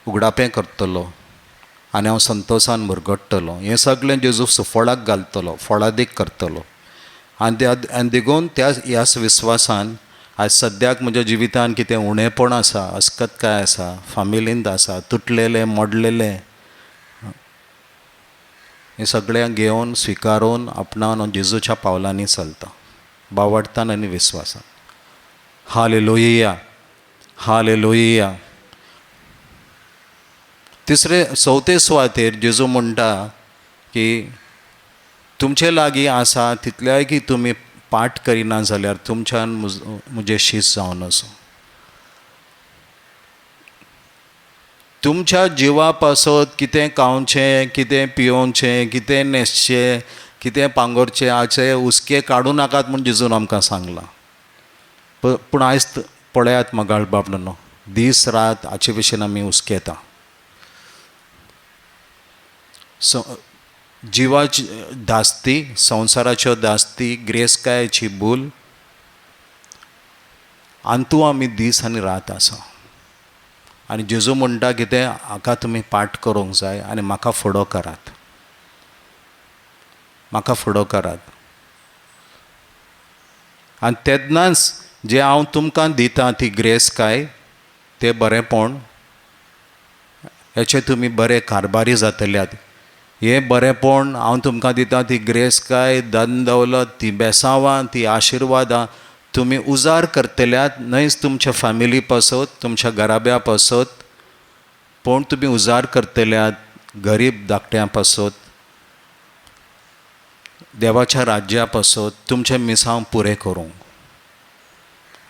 उगडापें करतलो आनी हांव संतोशान मुरगडटलो. हें सगळें जेजू सुफळाक घालतलो, फळादीक करतलो. आनी त्या आनी देखून त्या ह्याच विस्वासान आयज सद्याक म्हज्या जिवितान कितें उणेपण आसा, अस्कतकाय आसा, फामिलींत आसा, तुटलेलें मोडलेलें, हें सगळें घेवन स्विकारून आपणावन हांव जेजूच्या पावलांनी चलता, बावडतान आनी विस्वासान. Hallelujah, hallelujah. तिसरे चवथे सुवातेर जेजू म्हणटा की तुमचे लागीं आसा तितल्याय की तुमी पाठ करिना जाल्यार तुमच्यान म्हजें शीस जावन आसूं. तुमच्या जिवा पासत कितें खावचें, कितें पियोवचें, कितें न्हेसचें, कितें पांगोरचें हाचे हुस्के काडूं नाकात म्हूण जेजून आमकां सांगलां. पूण आयज पळयात मोगाळ बाबडो, दीस रात हाचे भशेन आमी हुस्केता. जिवाची धास्ती, संवसाराच्यो धास्ती, ग्रेसकायेची भूल, आनी आमी दीस आनी रात आसा. आनी जेजू म्हणटा कितें, हाका तुमी पाठ करूंक जाय आनी म्हाका फुडो करात, म्हाका फुडो करात. आनी तेन्नाच जें हांव तुमकां दितां ती ग्रेसकाय, तें बरेंपण, हेचे तुमी बरे कारभारी जातल्यात. हें बरेंपण हांव तुमकां दितां ती ग्रेसकाय, धन दौलत, ती बेसांवां, ती आशिर्वादां तुमी उजार करतल्यात, न्हयच तुमच्या फॅमिली पासत, तुमच्या घराब्या पासत, पूण तुमी उजार करतल्यात गरीब धाकट्यां पासत, देवाच्या राज्या पासत, तुमचें मिसांव पुरें करूंक.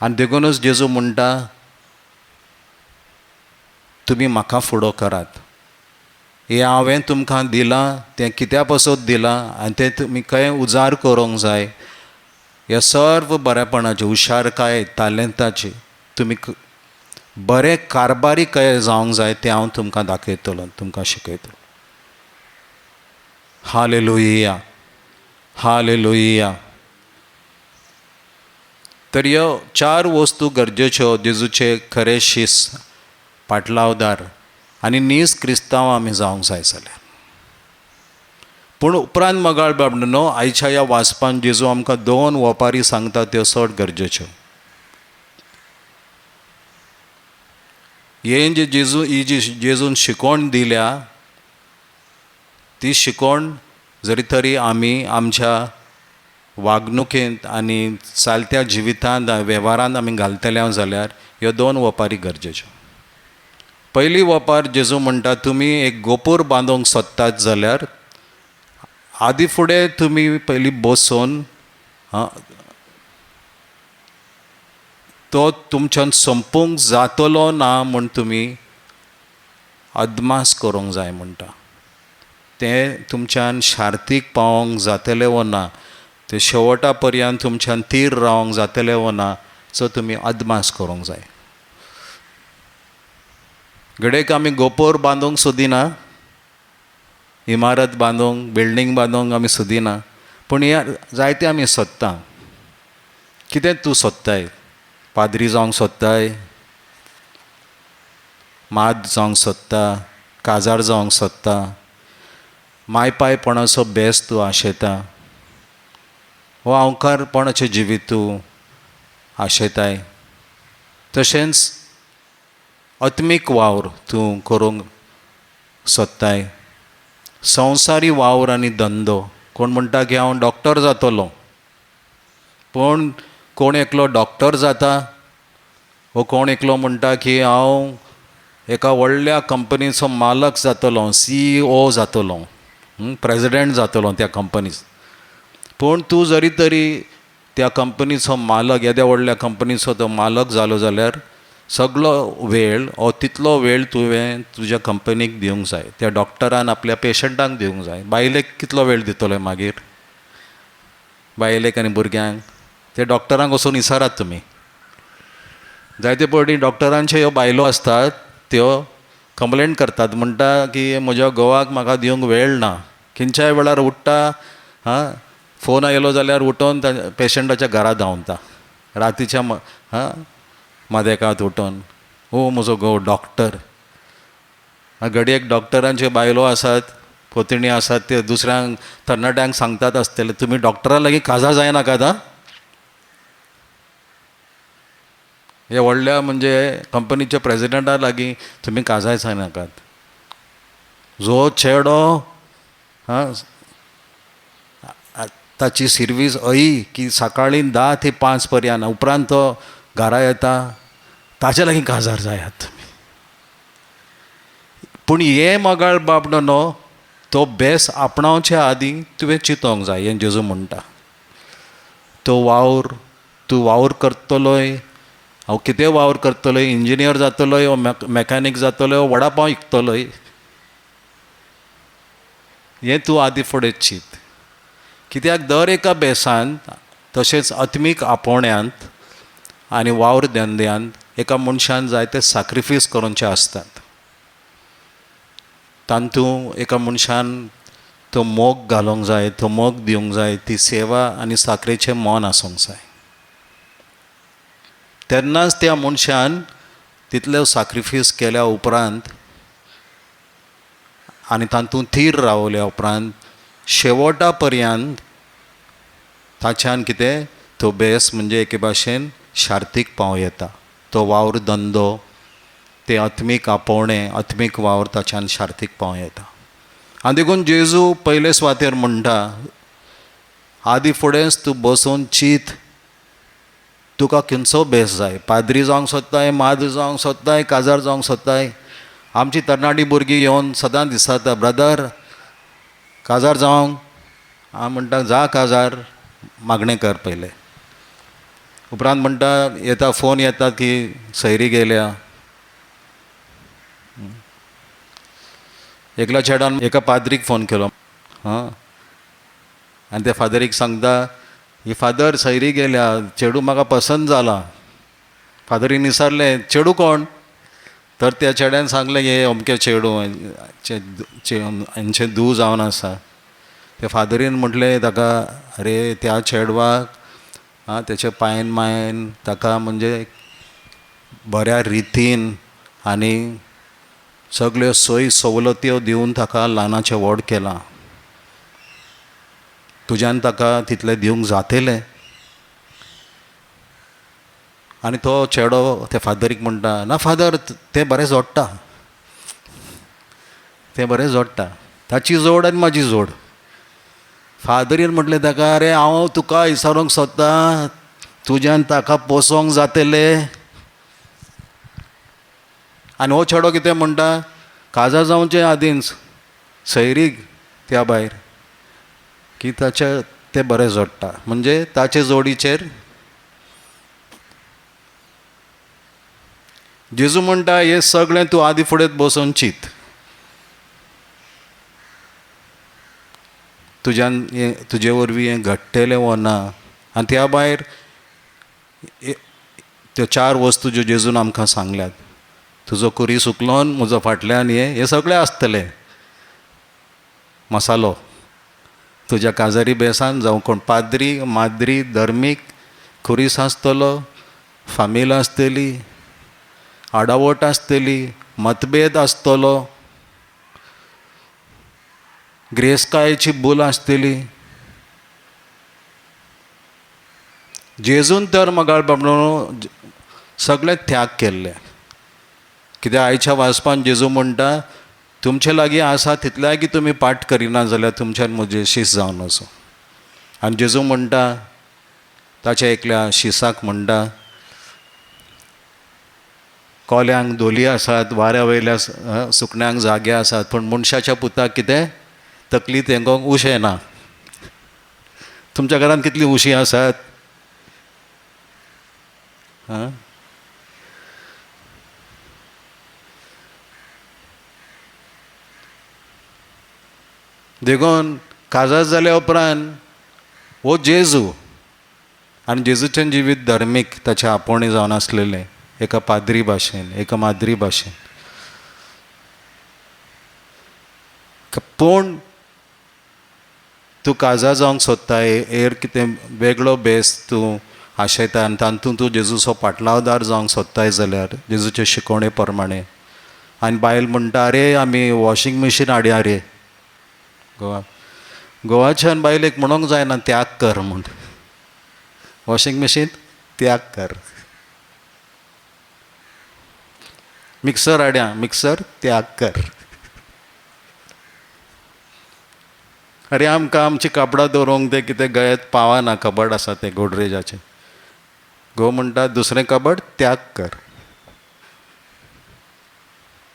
आनी देखूनच जेजू म्हणटा तुमी म्हाका फुडो करात. हें हांवें तुमकां दिलां तें कित्या पासत दिलां आनी तें तुमी खंय उजार करूंक जाय. ह्या सर्व बरेपणाची, हुशारकाय, तालेंताची तुमी बरे कारभारी कशे जावंक जाय तें हांव तुमकां दाखयतलो, तुमकां शिकयतलो. Hallelujah, hallelujah. तर ह्यो चार वस्तू गरजेच्यो जेजूचे खरे शीस, पाटलावदार आनी नीज क्रिस्तांव आमी जावंक जाय जाल्यार. पूण उपरांत मोगाळ बाबडो, आयच्या ह्या वाचपान जेजू आमकां दोन वपारी सांगता त्यो चड गरजेच्यो. हें जे जेजू ही जी जेजून शिकवण दिल्या ती शिकवण जरी तरी आमी आमच्या वागणुकेंत आनी चालत्या जिवितांत वेव्हारांत आमी घालतले जाल्यार ह्यो दोन वपारी गरजेच्यो. पयली वपार जेजू म्हणटा तुमी एक गोपूर बांदूंक सोदतात जाल्यार आदी फुडें तुमी पयलीं बसून तो तुमच्यान संपूंक जातलो ना म्हूण तुमी अदमास करूंक जाय म्हणटा. तें तुमच्यान शार्तीक पावोंक जातलें वो ना, तें शेवटा पर्यंत तुमच्यान तीर रावंक जातलें वो ना, सो तुमी अदमास करूंक जाय. घडयेक आमी गोपोर बांदूंक सोदिना, इमारत बांदूंक, बिल्डींग बांदूंक आमी सोदिना, पूण हें जायतें आमी सोदता. कितें तूं सोदताय? पाद्री जावंक सोदताय, माद जावंक सोदता, काजार जावंक सोदता, मायपायपणाचो बेस तूं आशेता, हो अवकारपणाचें जिवीत तूं आशेताय, तशेंच आत्मीक वावर तूं करूंक सोदताय, संवसारी वावर आनी धंदो. कोण म्हणटा की हांव डॉक्टर जातलो, पूण कोण एकलो डॉक्टर जाता वो कोण एकलो म्हणटा की हांव एका व्हडल्या कंपनीचो मालक जातलो, CEO जातलो, प्रेजिडेंट जातलो त्या कंपनीचो. पूण तूं जरी तरी त्या कंपनीचो मालक, येद्या व्हडल्या कंपनीचो तो मालक जालो जाल्यार सगलो वेळ ओ तितलो वेळ तुवें तुज्या कंपनीक दिवंक जाय, त्या डॉक्टरान आपल्या पेशंटांक दिवंक जाय. बायलेक कितलो वेळ दितलो मागीर? बायलेक आनी भुरग्यांक ते डॉक्टरांक वचून विचारात तुमी. जायते फावटी डॉक्टरांच्यो ह्यो बायलो आसतात त्यो कंप्लेन करतात, म्हणटा की म्हज्या घोवाक म्हाका दिवंक वेळ ना, खंयच्याय वेळार उठ्ठा, हां फोन आयलो जाल्यार उठोन पेशंटाच्या घरा धांवता, रातीच्या हां मदेकात उठोन, ओ म्हजो घोव डॉक्टर. घडयेक डॉक्टरांच्यो बायलो आसात पोतणी आसात ते दुसऱ्यांक तरणाट्यांक सांगतात आसतले, तुमी डॉक्टरा लागीं काजार जायनाकात आं. हे व्हडल्या म्हणजे कंपनीच्या प्रेजिडेंटा लागीं तुमी काजार जायनाकात. जो चेडो हां ताची सिर्वीस अही की सकाळीं 10 ते 5 पर्यंत, उपरांत तो घरा येता, ताचे लागीं काजार जायात तुमी. पूण हें मगाळ बाब न्हू, तो बेस आपणावचे आदीं तुवें चिंतोंक जाय. हें जेजू म्हणटा, तो वावर तूं वावर करतलोय, हांव कितें वावर करतलोय, इंजिनियर जातलोय, मॅकानीक जातलोय, वडा पाव विकतलोय, हें तूं आदीं फुडें चीत. कित्याक दर एका बेसांत तशेंच आत्मीक आपोवण्यांत आनी वावर धंद्यांत एका मनशान जायते साक्रिफीस करूंचे आसतात. तातूंत एका मनशान तो मोग घालूंक जाय, तो मोग दिवंक जाय, ती सेवा आनी साकरेचें मन आसूंक जाय. तेन्नाच त्या मनशान तितले साक्रिफीस केल्या उपरांत आनी तातूंत थीर रावल्या उपरांत शेवटा पर्यंत ताच्यान कितें तो बेस म्हणजे एके भाशेन शार्तीक पावं येता. तो वावर धंदो, ते आत्मीक आपोवणें, आत्मीक वावर ताच्यान शार्तीक पावं येता. आनी देखून जेजू पयले सुवातेर म्हणटा, आदी फुडेंच तूं बसून चीत, तुका खंयचो बेस जाय, पाद्री जावंक सोदताय, माद्री जावंक सोदताय, काजार जावंक सोदताय. आमची तरणाटी भुरगीं येवन सदांच दिसता, ब्रदर काजार जावंक. हांव म्हणटा जा काजार, मागणें कर पयलें. उपरांत म्हणटा येता फोन येता की सैरी गेल्या. एकल्या चेड्यान एका पाद्रीक फोन केलो, हां, आनी त्या फादरीक सांगता, ही फादर सैरी गेल्या, चेडूं म्हाका पसंत जाला. फादरीन विचारलें चेडूं कोण? तर त्या चेड्यान सांगलें हे अमकें चेडूं हेंचें धूव जावन आसा. त्या फादरीन म्हटलें ताका, अरे त्या चेडवाक आं तेच्या पायन मायन ताका म्हणजे बऱ्या रितीन आनी सगळ्यो सोयी सवलत्यो दिवन ताका ल्हानाचें व्हड केलां, तुज्यान ताका तितलें दिवंक जातलें. आनी तो चेडो त्या फादरीक म्हणटा, ना फादर तें बरें जोडटा, तें बरें जोडटा, ताची जोड आनी म्हाजी जोड. फादरीन म्हटलें ताका, अरे हांव तुका विचारूंक सोदतां, तुज्यान ताका पोसोंक जातलें. आनी हो चेडो कितें म्हणटा, काजार जावचे आदींच सैरीक त्या भायर की ताचे तें बरें जोडटा, म्हणजे ताचे जोडीचेर. जेजू म्हणटा हें सगळें तूं आदी फुडें बसून चीत, तुज्यान हें तुजे वरवीं हें घडटलें वो ना. आनी त्या भायर त्यो 4 वस्तू ज्यो जेजून आमकां सांगल्यात, तुजो कुरी सुकलोन म्हजो फाटल्यान हें, हें सगळें आसतलें मसालो तुज्या काजारी बेसान, जावं कोण पाद्री माद्री धर्मीक खुरीस आसतलो, फामील आसतली, आडावट आसतली, मतभेद आसतलो, ग्रेसकायेची भूल आसतली. जेजून तर मगाळ बाबडो सगळें त्याग केल्ले. कित्याक आयच्या वाचपान जेजू म्हणटा, तुमचे लागीं आसा तितले लागीं तुमी पाठ करिना जाल्यार तुमच्यान म्हजें शीस जावन वचूं. आनी जेजू म्हणटा ताच्या एकल्या शिसाक म्हणटा, कोल्यांक धोली आसात, वाऱ्या वयल्या सुकण्यांक जागे आसात, पूण मनशाच्या पुताक कितें तकली तेंकोंक उशें ना. तुमच्या घरांत कितलीं उशीं आसात? आं, देखून काजार जाल्या उपरांत हो जेजू आनी जेजूचें जिवीत धर्मीक ताचें आपोवणें जावन आसलेलें, एका पाद्री भाशेन, एका माद्री भाशेन. पूण तूं काजार जावंक सोदताय, हेर कितें वेगळो भेस तूं आशयता आनी तातूंत तूं जेजूचो पाटलावदार जावंक सोदताय जाल्यार जेजूचे शिकवणे प्रमाणे. आनी बायल म्हणटा, अरे आमी वॉशिंग मशीन हाडया रे, घोवा घोवाच्यान बायलेक म्हणूंक जायना त्याग कर म्हूण. वॉशिंग मशीन त्याग कर, मिक्सर हाड्या मिक्सर त्याग कर. अरे आमकां आमची कापडां दवरूंक तें कितें गळ्यात पावना, कबड आसा तें गोदरेजाचें. घोव म्हणटा दुसरें कबड त्याग कर.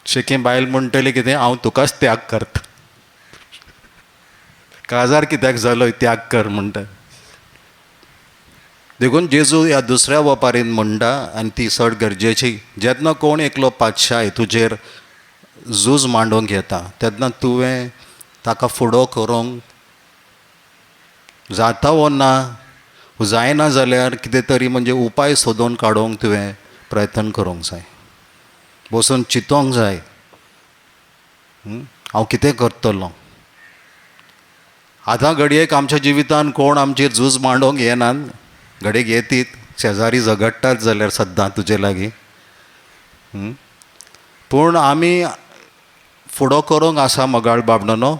शेकी बायल म्हणटली कितें, हांव तुकाच त्याग करता, काजार कित्याक जालो त्याग कर म्हणटा. देखून जेजू ह्या दुसऱ्या वपारीन म्हणटा, आनी ती चड गरजेची, जेन्ना कोण एकलो पातशाय तुजेर झूज मांडूंक येता तेन्ना तुवें ताका फुडो करूंक जाता वो ना, जायना जाल्यार कितें तरी म्हणजे उपाय सोदून काडूंक तुवें प्रयत्न करूंक जाय, बसून चिंतोंक जाय, हांव कितें करतलो. आतां घडयेक आमच्या जिवितान कोण आमचेर झूज मांडूंक येनात, घडयेक येतीत, शेजारी झगडटात जाल्यार सद्दां तुजे लागीं, पूण आमी फुडो करूंक आसा मोगाळ बाबडो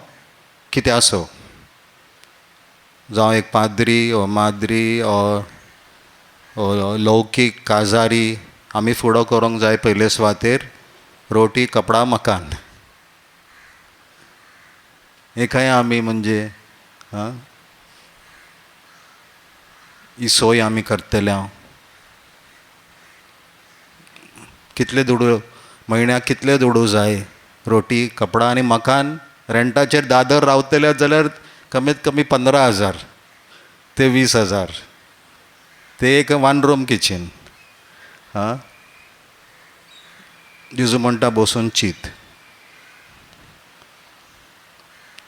कितें आसो, जावं एक पाद्री ओ माद्री ओ लौकीक काजारी, आमी फुडो करूंक जाय पयले सुवातेर रोटी कपडा मकान. हें खंय आमी म्हणजे ही सोय आमी करतले. हांव कितले दुडू म्हयन्याक कितले दुडू जाय, रोटी कपडा आनी मकान. रेंटाचेर दादर रावतले जाल्यार कमीत कमी 15,000 ते 20,000, ते एक 1 रूम किचन. हां, जेजू म्हणटा बसून चीत,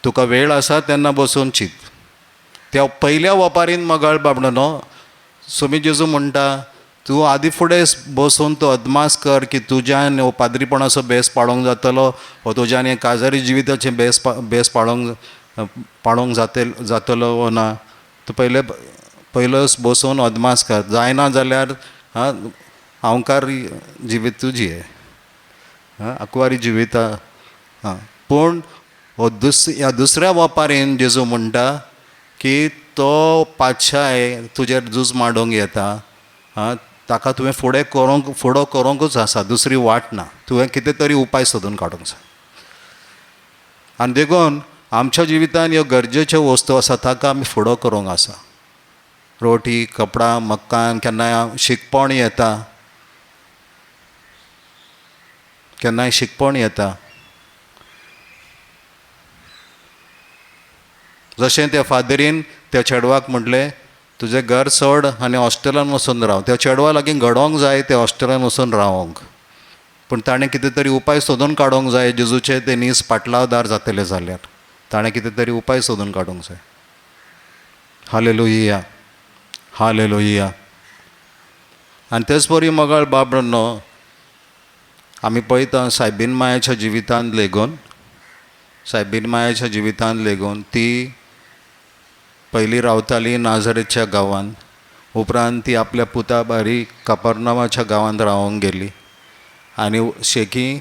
तुका वेळ आसा तेन्ना बसून चीत. त्या पयल्या वपारीन मगाळ बाबडो सोमी जेजू म्हणटा तूं आदी फुडें बसून तूं अदमास कर की तुज्यान हो पाद्रीपणाचो बेस पाडोंक जातलो, हो तुज्यान हें काजारी जिविताचें बेस बेस पाडोंक जातलो वो ना. तूं पयलोच बसून अदमास कर, जायना जाल्यार हां हांवकार जिवीत तुजी हां आंकवारी जिविता. हां, पूण हो ह्या दुसऱ्या वपारीन जेजू म्हणटा की तो पातशाय तुजेर झूज मांडूंक येता, हां ताका तुवें फुडो करूंकूच आसा, दुसरी वाट ना, तुवें कितें तरी उपाय सोदून काडूंक जाय. आनी देखून आमच्या जिवितान ह्यो गरजेच्यो वस्तू आसा ताका आमी फुडो करूंक आसा. रोटी कपडा मकान, केन्नाय शिकपण येता, केन्नाय शिकपण येता. जशें त्या फादरीन त्या चेडवाक म्हटलें तुजें घर सोड आनी हॉस्टेलान वचून राव. त्या चेडवा लागीं घडोवंक जाय तें हॉस्टेलान वचून रावोंक, पूण ताणें कितें तरी उपाय सोदून काडूंक जाय. जेजूचे ते नीस पाटलावदार जातले जाल्यार ताणें कितें तरी उपाय सोदून काडूंक जाय. Hallelujah, hallelujah. आनी तेच परी मोगाळ बाबडो आमी पळयता सायबीन मायाच्या जिवितांत लेगून, सायबीन मायाच्या जिवितांत लेगून ती पयलीं रावताली नाझरेच्या गांवांत, उपरांत ती आपल्या पुता बारी कपर्नामाच्या गांवांत रावोंक गेली आनी शेकी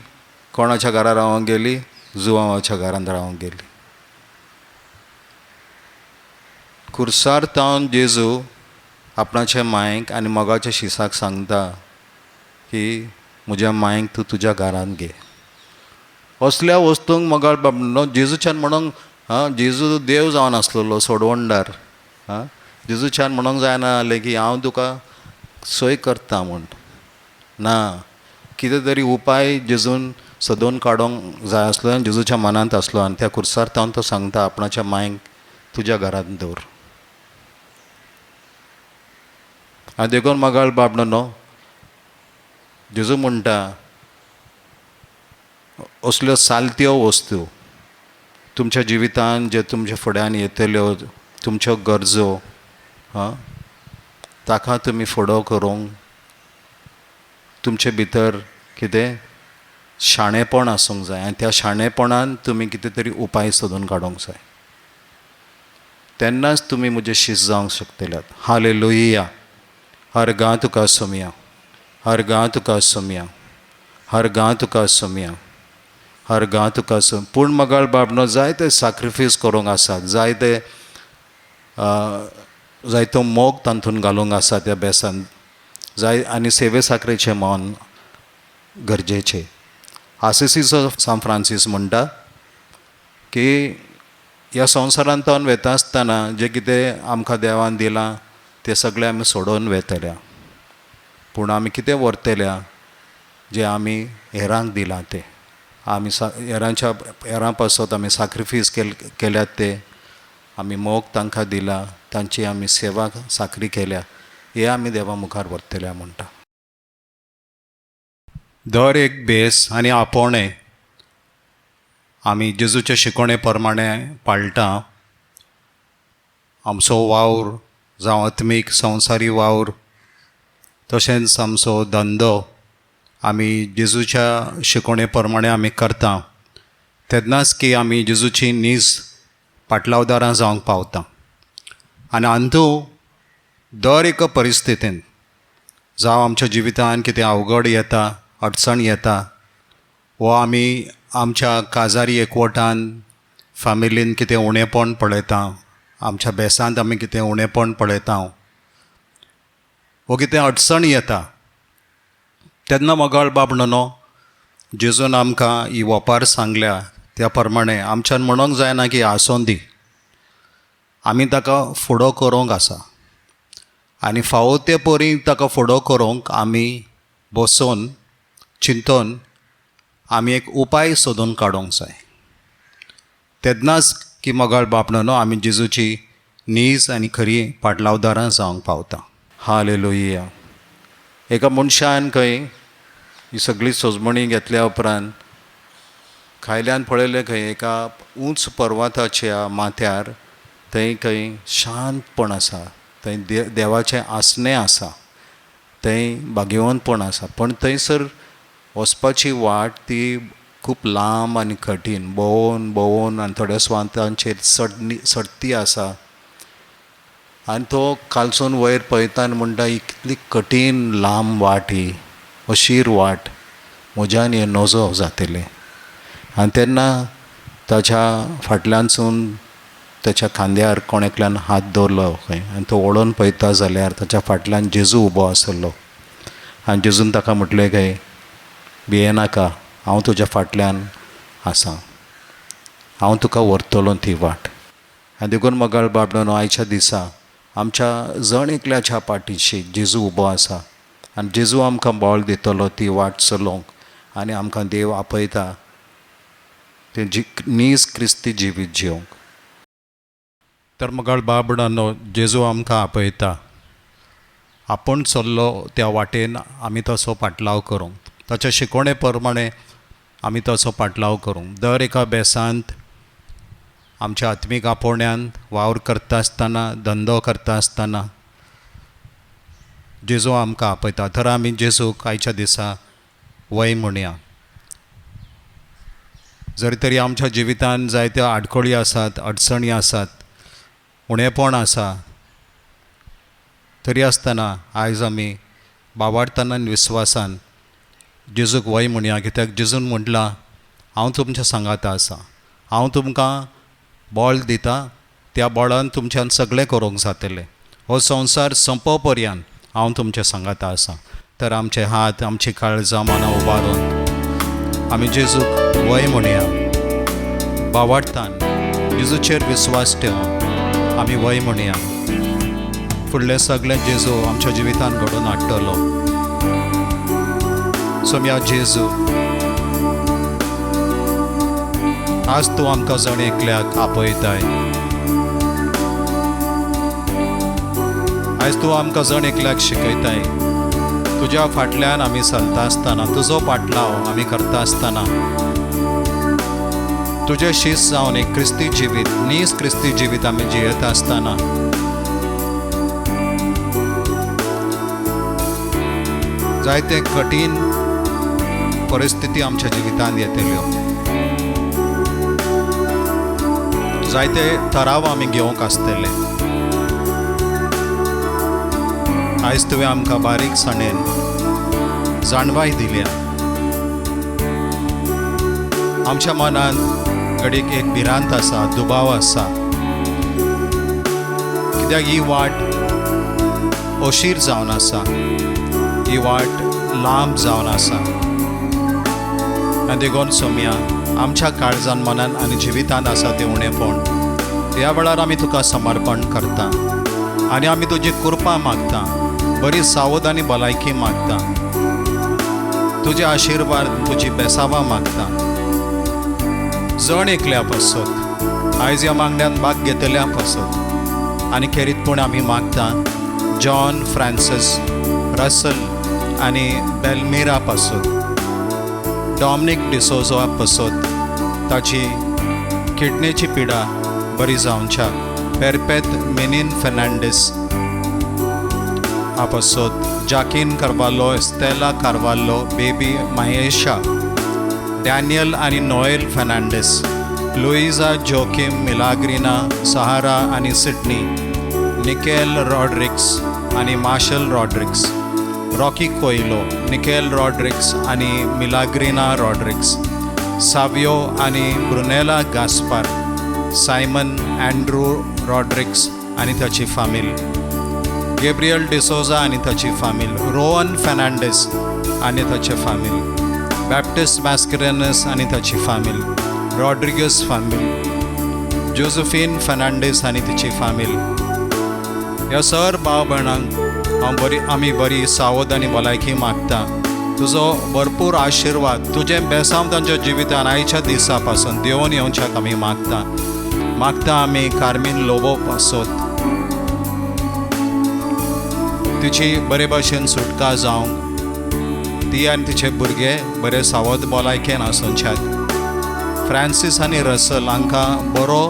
कोणाच्या घरा रावोंक गेली, जुवांवाच्या घरांत रावोंक गेली. खुर्सार तावन जेजू आपणाच्या मायेक आनी मोगाच्या शिसाक सांगता की म्हज्या मायेक तूं तुज्या घरांत घे. असल्या वस्तूंक मोगाळ बाबडो जेजूच्यान म्हणूंक, आं जेजू देव जावन आसलेलो सोडवणदार, आं जेजूच्यान म्हणूंक जायना जालें की हांव तुका सोय करता म्हूण. ना, कितें तरी उपाय जेजून सोदून काडूंक जाय आसलो आनी जेजूच्या मनांत आसलो. आनी त्या खुर्सार तावन तो सांगता आपणाच्या मायेक तुज्या घरांत दवर. आनी देखून मोगाळ बाबडो न्हू जेजू म्हणटा असल्यो सालत्यो वस्तू तुमच्या जिवितान जे तुमच्या फुड्यान येतल्यो तुमच्यो गरजो, आं ताका तुमी फुडो करूंक तुमचे भितर कितें शाणेपण आसूंक जाय आनी त्या शाणेपणान तुमी कितें तरी उपाय सोदून काडूंक जाय, तेन्नाच तुमी म्हजे शीस जावंक शकतल्यात. हालेलुया. हर गांव तुका सोमया, हर गांव तुका सोमया, हर गांव तुका सोमया. हरगा तुका पूण मगाळ बाबनो जायते साक्रिफायस करूंक आसात, जायते जायतो मोग तातूंत घालूंक आसा त्या बेसान जाय आनी सेवे साकरेचें मन गरजेचें. आसिसीचो सांत फ्रांसीस म्हणटा की ह्या संवसारांतल्यान वेता आसतना जें कितें आमकां देवान दिलां तें सगळें आमी सोडोवन वेतल्या, पूण आमी कितें व्हरतल्या जें आमी हेरांक दिलां तें आमी हेरांच्या हेरां पासत आमी साक्रिफायस केल्यात ते आमी मोग तांकां दिला, तांची आमी सेवा साकरी केल्या, हे आमी देवा मुखार व्हरतल्या म्हणटा. दर एक बेस आनी आपोवणें आमी जेजूचे शिकोवणे प्रमाणे पाळटा. आमचो वावर जावं आत्मीक संवसारी वावर तशेंच आमचो धंदो आमी जेजूच्या शिकोवणे प्रमाणे आमी करता तेन्नाच की आमी जेजूची नीज पाटलावदारां जावंक पावता. आनी अंदू दर एका परिस्थितीन जावं आमच्या जिवितान कितें अवघड येता, अडचण येता वो आमी आमच्या काजारी एकवटान फॅमिलीन कितें उणेपण पळयता, आमच्या बेसांत आमी कितें उणेपण पळयता वो कितें अडचण येता तेन्ना मगाळ बाब न्हू जेजून आमकां ही वोपार सांगल्या त्या प्रमाणे आमच्यान म्हणोंक जायना की आसोन दी, आमी ताका फुडो करूंक आसा आनी फावो ते परी ताका फुडो करूंक आमी बसोन चिंतून आमी एक उपाय सोदून काडूंक जाय. तेन्नाच की मगाळ बाप न्हू आमी जेजूची नीज आनी खरी पाटलावदारां जावंक पावता. हालेलुया. एका मनशान खंय ही सगळी सोजमणी घेतल्या उपरांत खायल्यान पळयलें खंय एका उंच पर्वताच्या माथ्यार थंय खंय शांतपण आसा, थंय देवाचें आसणें आसा, थंय भाग्यवंतपण आसा, पूण थंयसर वचपाची वाट ती खूब लांब आनी कठीण, भोंवून भोंवून आनी थोड्या सुवातांचेर चडती आसा. आनी तो कालसून वयर पळयता आनी म्हणटा ही कितली कठीण लांब वाट, ही अशीर वाट, म्हज्यान हें नजो जातलें. आनी तेन्ना ताच्या फाटल्यानसून ताच्या खांद्यार कोण एकल्यान हात दवरलो खंय आनी तो वळोवन पळयता जाल्यार ताच्या फाटल्यान जेजू उबो आसलो आनी जेजून ताका म्हटलें खंय भियेनाका, हांव तुज्या फाटल्यान आसा, हांव तुका व्हरतलो ती वाट. आनी देखून मगाळ बाबडो आयच्या दिसा आमच्या जण एकल्याच्या पाठीशी जेजू उबो आसा आनी जेजू आमकां बळ दितलो ती वाट चलोवंक आनी आमकां देव आपयता तें नीज क्रिस्ती जिवीत जिवंक. तर मगाळ बाबडानो जेजू आमकां आपयता, आपूण चल्लो त्या वाटेन आमी तसो पाटलाव करूंक, ताच्या शिकोवणे प्रमाणे आमी तसो पाटलाव करूंक. दर एका बेसांत आमच्या आत्मीक आपोवण्यान वावर करता आसतना, धंदो करता आसतना जेजू आमकां आपयता. तर आमी जेजूक आयच्या दिसा वय म्हणया. जरी तरी आमच्या जिवितान जायत्यो आडखळी आसात, अडचणी आसात, उणेपण आसा, तरी आसतना आयज आमी बावाडताना आनी विस्वासान जेजूक वय म्हणया, कित्याक जेजून म्हटलां हांव तुमच्या सांगाता आसा, हांव तुमकां बळ दिता, त्या बळान तुमच्यान सगळें करूंक जातलें, हो संवसार सोंपो पर्यंत हांव तुमच्या सांगाता आसा. तर आमचे हात, आमची काळजां, मनां उबारून आमी जेजूक वय म्हणया. बावाडतान जेजूचेर विस्वास ठेवन आमी वय म्हणया. फुडलें सगळें जेजू आमच्या जिवितान घडोवन हाडटलो. सोम्या जेजू, आज तूं आमकां जण एकल्याक आपयताय, आयज तूं आमकां जण एकल्याक शिकयताय. तुज्या फाटल्यान आमी चलता आसतना, तुजो पाटलाव आमी करता आसतना, तुजें शीस जावन एक क्रिस्ती जिवीत, नीज क्रिस्ती जिवीत आमी जियेता आसतना जायते कठीण परिस्थिती आमच्या जिवितांत येतल्यो, जायते थराव आमी घेवंक आसतले. आयज तुवें आमकां बारीकसाणेन जाणवाय दिल्या. आमच्या मनांत घडीक एक भिरांत आसा, दुबाव आसा, कित्याक ही वाट अशीर जावन आसा, ही वाट लांब जावन आसा. आनी देखून सोमया आमच्या काळजान, मनान आनी जिवितांत आसा तें उणेपण ह्या वेळार आमी तुका समर्पण करता आनी आमी तुजी कृपा मागता, बरी सावध आनी भलायकी मागता, तुजे आशिर्वाद, तुजी बेसावां मागता. जण एकल्या पासत आयज ह्या मागण्यांत भाग घेतल्या पासत आनी खेरीतपण आमी मागता जॉन फ्रांसीस रसल आनी बेलमिरा पासत, डॉमनीक डिसोजा पासत, ताची किडनेची पिडा बरी जावच्या, पेरपेत मिनीन फेर्नांडीस पासत, जाकीन कार्वालो, स्टेला कार्वालो, बेबी महेशा, डॅनियल आनी नोएल फेर्नांडीस, लुईजा जोकीम, मिलाग्रिना, सहारा आनी सिडनी, निकेल रॉड्रिक्स आनी मार्शल रॉड्रिक्स, रॉकी कोयलो, निकेल रॉड्रिक्स आनी मिलाग्रिना रॉड्रिक्स, सावियो आनी ब्रुनेला गास्पार, सायमन अँड्रू रॉड्रिक्स आनी ताची फामील, गेब्रियल डिसोजा आनी ताची फामील, रोहन फेर्नांडीस आनी ताचे फामील, बॅप्टिस्ट मास्करेनस आनी ताची फामील, रॉड्रिगस फामील, जोसेफीन फेर्नांडीस आनी तिची फामील. ह्या सर भाव भयणांक हांव बरी आमी बरी सावध आनी भलायकी मागता. तुजो भरपूर आशिर्वाद, तुजें बेसांव तांच्या जिवितान आयच्या दिसा पासून देंवोन येवच्याक आमी मागता. मागता आमी कार्मीन लोबो पासत तिची बरे भशेन सुटका जावंक, ती आनी तिचे भुरगे बरे सावध भलायकेन आसूच्याक. फ्रांसीस आनी रसल हांकां बरो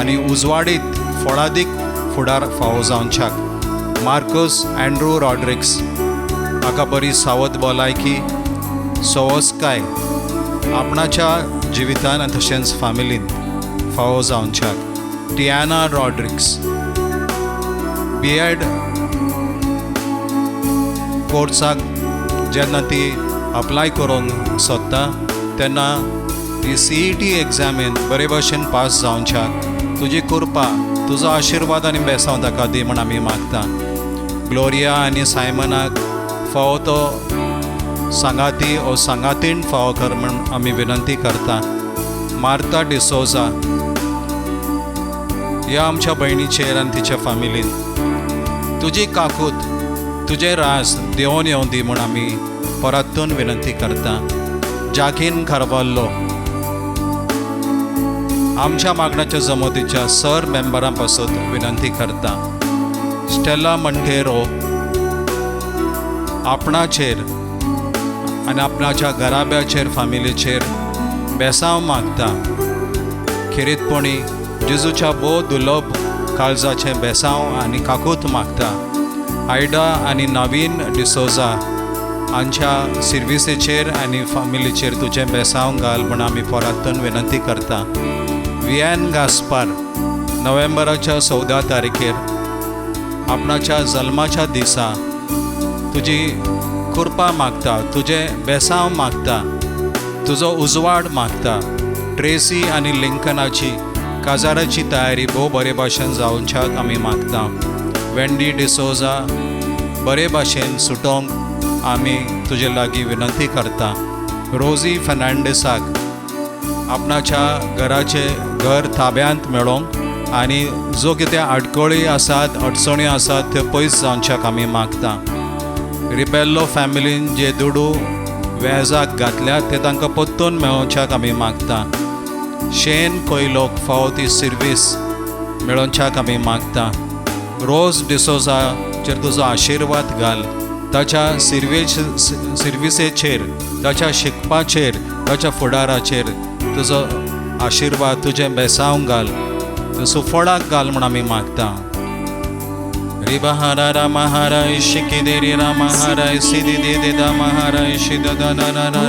आनी उजवाडीत फळादीक फुडार फावो जावच्याक. मार्कस अँड्रू रॉड्रिक्स हाका बरी सावध भलायकी, सवसकाय आपणाच्या जिवितान आनी तशेंच फामिलीन फावो जावच्याक. टियाना रॉड्रिक्स बी एड कोर्साक जेन्ना ती अप्लाय करूंक सोदता तेन्ना ती सीईटी एग्जामीन बरे भशेन पास जावच्याक तुजी कृपा, तुजो आशिर्वाद आनी बेसांव ताका दी म्हण आमी मागता. ग्लोरिया आनी सायमनाक फावो तो सांगाती ओ सांगातीण फावो कर म्हण आमी विनंती करता. मार्ता डिसोजा ह्या आमच्या भयणीचेर आनी तिच्या फामिलीन तुजी काकूत, तुजें रास देंवोन येवं दी म्हूण आमी परतून विनंती करता. जाकीन कार्वालो आमच्या मागण्याच्या जमतीच्या सर मेंबरां पासत विनंती करता. स्टेला मंटेरो आपणाचेर आनी आपणाच्या घराब्याचेर, फामिलीचेर बेसांव मागता. खेरीतपणी जेजूच्या भोव दुर्लभ काळजाचें बेसांव आनी काकूत मागता. आयडा आनी नवीन डिसोजा हांच्या सिर्विसेचेर आनी फामिलीचेर तुजें बेसांव घाल म्हूण आमी परतून विनंती करता. वियान गास्पार नोव्हेंबराच्या 14 तारखेर आपणाच्या जल्माच्या दिसा तुजी कृपा मागता, तुजें बेसांव मागता, तुजो उजवाड मागता. ट्रेसी आनी लिंकनाची काजाराची तयारी भोव बरे भाशेन जावच्याक आमी मागता. वेंडी डिसोजा बरे भाशेन सुटोवंक आमी तुजे लागीं विनंती करता. रोजी फेर्नांडीसाक आपणाच्या घराचें घर ताब्यांत मेळोवंक आनी जो कितें आडखळी आसात, अडचणी आसात त्यो पयस जावच्याक आमी मागता. रिबेल्लो फॅमिलीन जे दुडू व्याजाक घातल्यात ते तांकां परतून मेळोवच्याक आमी मागता. शेन कोयलोक फावो ती सिर्वीस मेळोवच्याक आमी मागता. रोज डिसोजाचेर तुजो आशिर्वाद घाल, ताच्या सिर्विसेचेर, ताच्या शिकपाचेर, ताच्या फुडाराचेर तुजो आशिर्वाद, तुजें बेसांव घाल, सुफळाक घाल म्हूण आमी मागता. रिबहारा रामहारा शिकिदेरी रामहारा सिदी दे दामहारा शिद दा दा दा दा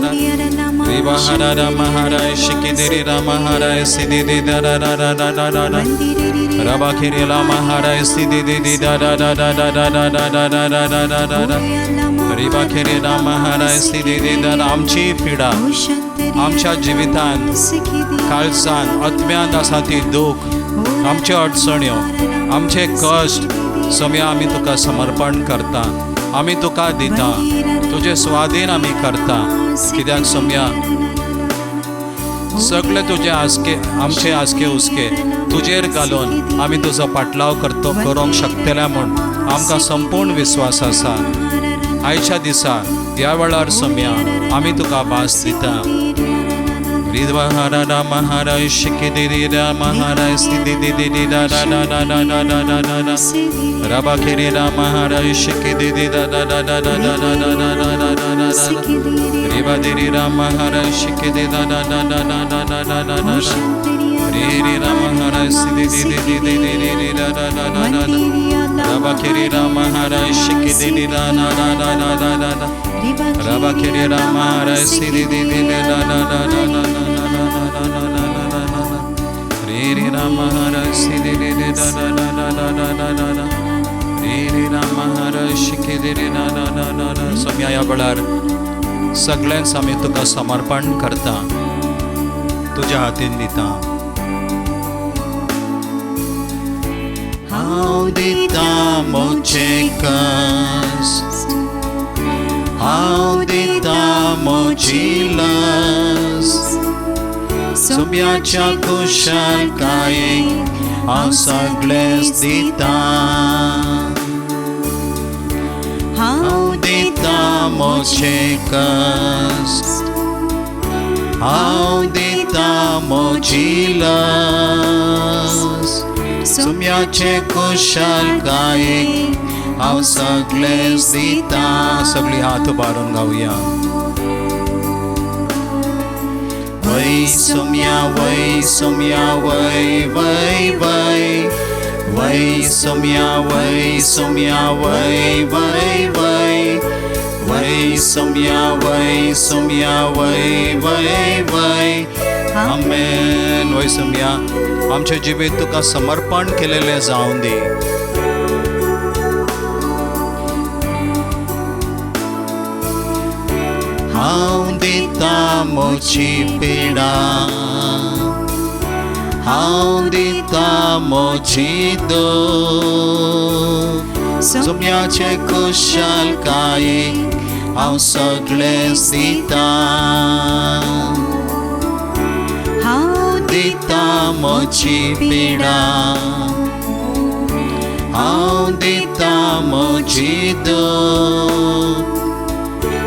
रिबहारा रामहारा शिकिदेरी रामहारा सिदी दे दा दा दा दा दा दा दा रबाखिरी रामहारा सिदी दे दा दा दा दा दा दा दा दा दा दा दा दा दा दा रिबाखिरी रामहारा सिदी दे दा. आमची पिडा आमच्या जिवितांत, काळजान, आत्म्यांत आसा ती दूख, आमच्यो अडचण्यो, आमचे कश्ट सोम्या आमी तुका समर्पण करता, आमी तुका दिता, तुजे स्वाधीन आमी करता. कित्याक सोम्या सगळे तुजे आसके, आमचे आसके हुस्के तुजेर घालून आमी तुजो पाटलाव करतो करूंक शकतले म्हूण आमकां संपूर्ण विस्वास आसा. आयच्या दिसा ह्या वेळार सोम्या आमी तुका भास दिता. सोम्या ह्या वेळार सगळ्यांक आमी तुका समर्पण करता, तुज्या हातीन दिता. हांव दिता म्हजे कश्ट, हांव दिता म्हजी लज, सोम्याच्या कुशलकायेक हांव सगळेंच दिता. हांव दिता म्हजे कश्ट, हांव दिता म्हजी लज, सोम्याचे कुशलकायेक हांव सगळेंच दिता. सगळी हात उबारून गावया. वै सोम्या वै सोम्या वै वै वै वै सोम्या वै सोम्या वै वै वै वै सोम्या वै सोम्या वै वै वै. आमेन. वै सोम्या आमचें जिवीत तुका समर्पण केलेलें जावं दी. हांव दिता म्हजी पिडा, हांव दिता म्हजी दूख, सोम्याचे कुशलकायेक हांव सगळेंच दिता. हांव दिता म्हजी पिडा, हांव दिता म्हजी दूख,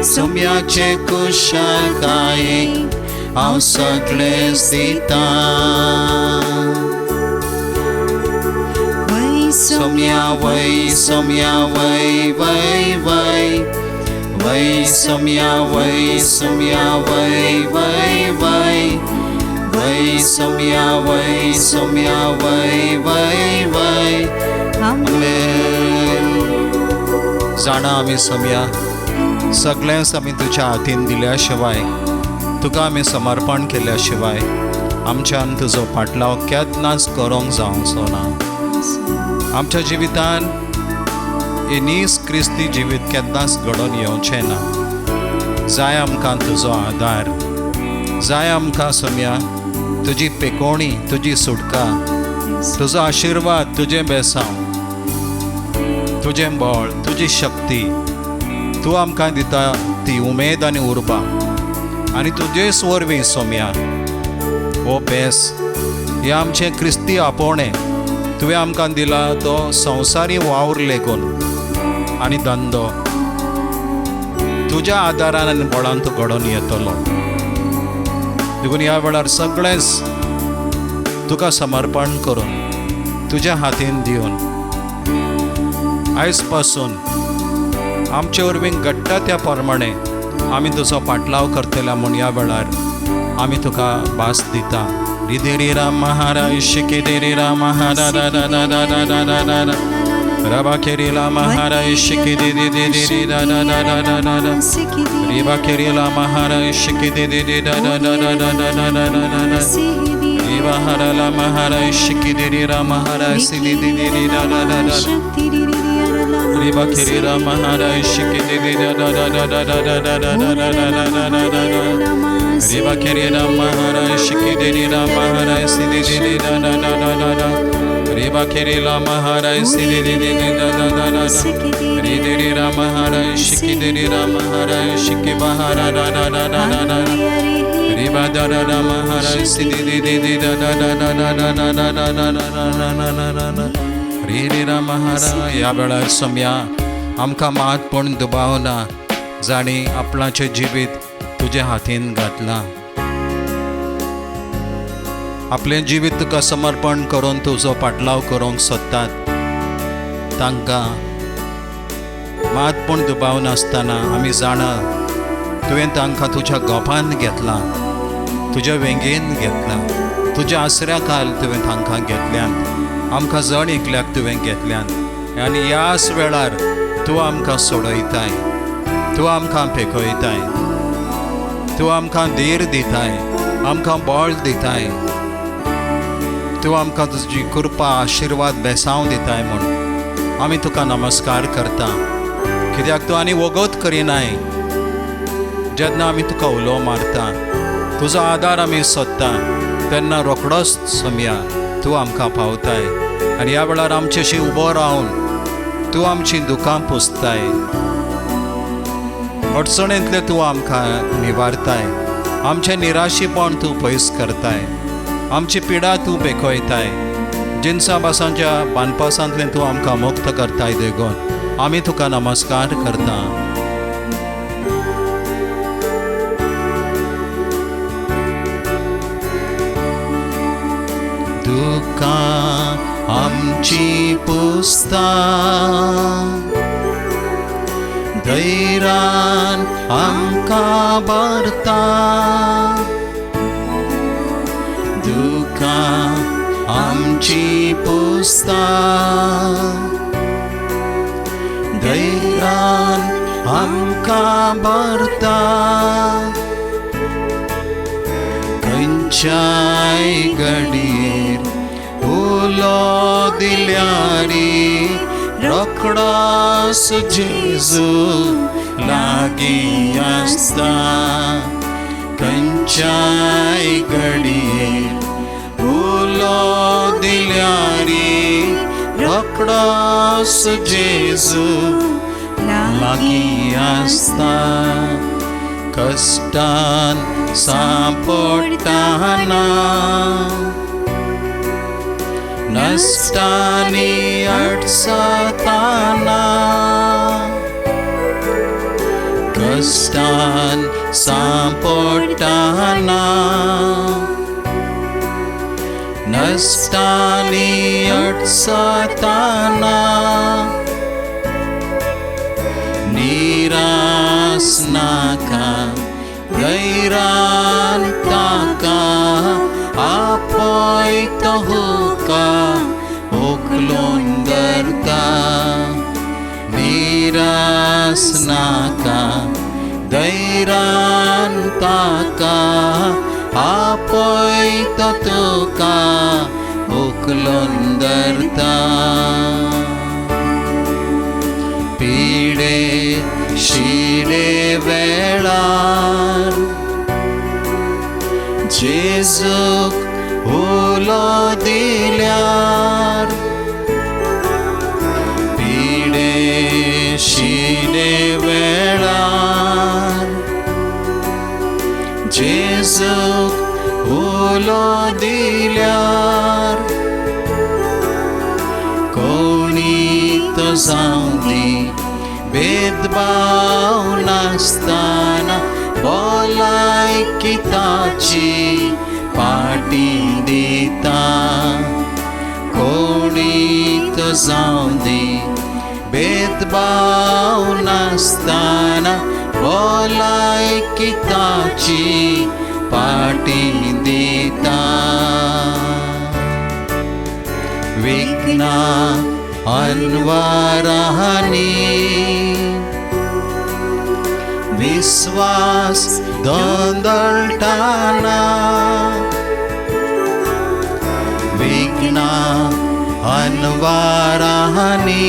सोम्याचे कुशलकायेक हांव सगळेंच दिता. सोम्या वै सोम्या वै वै वै वै सोम्या वै सोम्या वै वै वै वै सोम्या वै सोम्या वै वै वै. आमेन. जाणा आमी सोम्या सगळ्यांक आमी तुज्या हातीन दिल्या शिवाय, तुका आमी समर्पण केल्या शिवाय आमच्यान तुजो पाटलाव केन्नाच करूंक जावचो ना. आमच्या जिवितान हे नीस क्रिस्ती जिवीत केन्नाच घडोवन येवचें ना. जाय आमकां तुजो आदार, जाय आमकां सोम्या तुजी पेकोणी, तुजी सुटका, तुजो आशिर्वाद, तुजें बेसांव, तुजें बळ, तुजी शक्ती. तूं आमकां दिता ती उमेद आनी उर्बा, आनी तुजेच वरवीं सोम्या हो बेस हें आमचें क्रिस्ती आपोवणें तुवें आमकां दिला तो संवसारी वावर लेगून आनी धंदो तुज्या आदारान आनी बळान तूं घडोवन येतलो. देखून ह्या वेळार सगळेंच तुका समर्पण करून तुज्या हातीन दिवन आयज पासून आमचे वरवीं घडटा त्या प्रमाणे आमी तुजो पाटलाव करतले म्हूण ह्या वेळार आमी तुका भास दिता. रिदेरी राम महाराज शिकेदेरी राम महारा रबा केरीला महाराज शिके दे दे दे दे दा दा दा दा दा दा दा रिबा केरीला महाराज शिके दे दे दे दा दा दा दा दा दा दा दा दा दा रिबा हराला महाराज शिके दे रे रा महाराज सी दे दे दे दा दा दा दा रिबा खेरी रामा हारा शिके दे दे da da da da da da da da da da da da da da da. रिबा खेरी रामा हारा शिके दे दे रामा हारा सी दे दे दे da da da da da da. रिबा खेरी रामा हारा सी दे दे दे da da da da da. री दे रे रामा हारा शिके दे रे रामा हारा शिके बहारा da da da da da da. Riba da da रामा हारा सी दे दे दे दे da da da da da da da da da da da da da da. री रे रामा हारा. ह्या वेळार सोम्या आमकां मात पूण दुबाव ना जाणी आपणाचें जिवीत तुज्या हातीन घातलां. आपलें जिवीत तुका समर्पण करून तुजो पाटलाव करूंक सोदतात तांकां मात पूण दुबाव नासतना आमी जाणा तुवें तांकां तुज्या गोपान घेतलां, तुज्या वेंगेन घेतलां, तुज्या आसऱ्या खाल तुवें तांकां घेतल्यान, आमकां जण एकल्याक तुवें घेतल्यान आनी ह्याच वेळार तूं आमकां सोडयताय, तूं आमकां पेखयताय, तूं आमकां धीर दिताय, आमकां बळ दिताय, तूं आमकां तुजी कृपा आशिर्वाद बेसांव दिताय म्हूण आमी तुका नमस्कार करता. कित्याक तूं आनी वगत करिनाय जेन्ना आमी तुका उलो मारता, तुजो आदार आमी सोदता तेन्ना रोखडोच सोम्या तूं आमकां पावताय आनी ह्या वेळार आमचेशी उबो रावन तूं आमचीं दुकां पुसताय, अडचणेंतले तूं आमकां निवारताय, आमचें निराशीपण तूं पयस करताय, आमची पिडा तूं पेखयताय, जिनसा बासांच्या बांदपासांतल्यान तूं आमकां मुक्त करताय. देखून आमी तुका नमस्कार करता. दुकां आमची पुसता, धैर्यान आमकां भरता, दुकां आमची पुसता, धैर्यान आमकां भरता, खंयच्याय घडयेर उलो दिल्यारी रोखडोच जेजू लागीं आसता, खंयच्याय घडयेर उलो दिल्यारी रोखडोच जेजू लागीं आसता. कश्टान सांपडटाना नश्टांनी अडचताना, कश्टान सांपडटाना नश्टांनी अडचताना, निरास नाका धैर्यान ताका आपय तो हुका उखलून धरता, निरास नाका धैर्यान ताका आपय तो तुका उखलून धरता. पिडे शिडे वेळार जेजूक उलो दिल्यार, पिडे शिडे वेळार जेजूक उलो दिल्यार, कोणी तो जावं दी भेदभाव नासतना भलायकी ताची पाटी दिता, कोणी तो जावं दी भेदभाव नासतना भलायकी ताची पाटी दिता. विघ्ना अनवारांनी विश्वास दोंदळटाना, विघ्ना अनवारांनी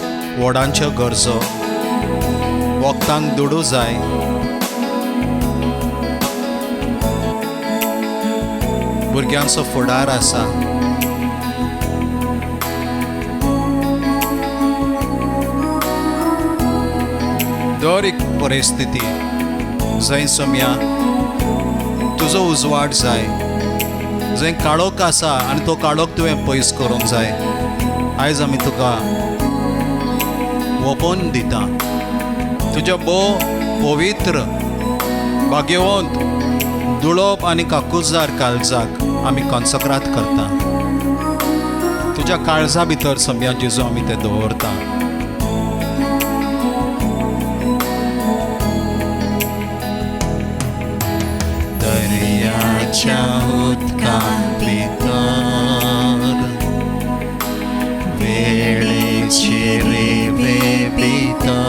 व्हडांच्यो गरजो, वखदांक दुडू जाय, भुरग्यांचो फुडार आसा. दर एक परिस्थिती जंय सोम्या तुजो उजवाड जाय, जंय काळोख आसा आनी तो काळोख तुवें पयस करूंक जाय. आयज आमी तुका ओपोवन दिता तुज्या भोव पवित्र भाग्यवंत दुळोप आनी काकुजार काळजाक आमी कॉन्सक्रात करता. तुज्या काळजा भितर सोम्या जेजू आमी ते दवरता. दर्याच्या उदका भितर वेळेचे रेवे भितर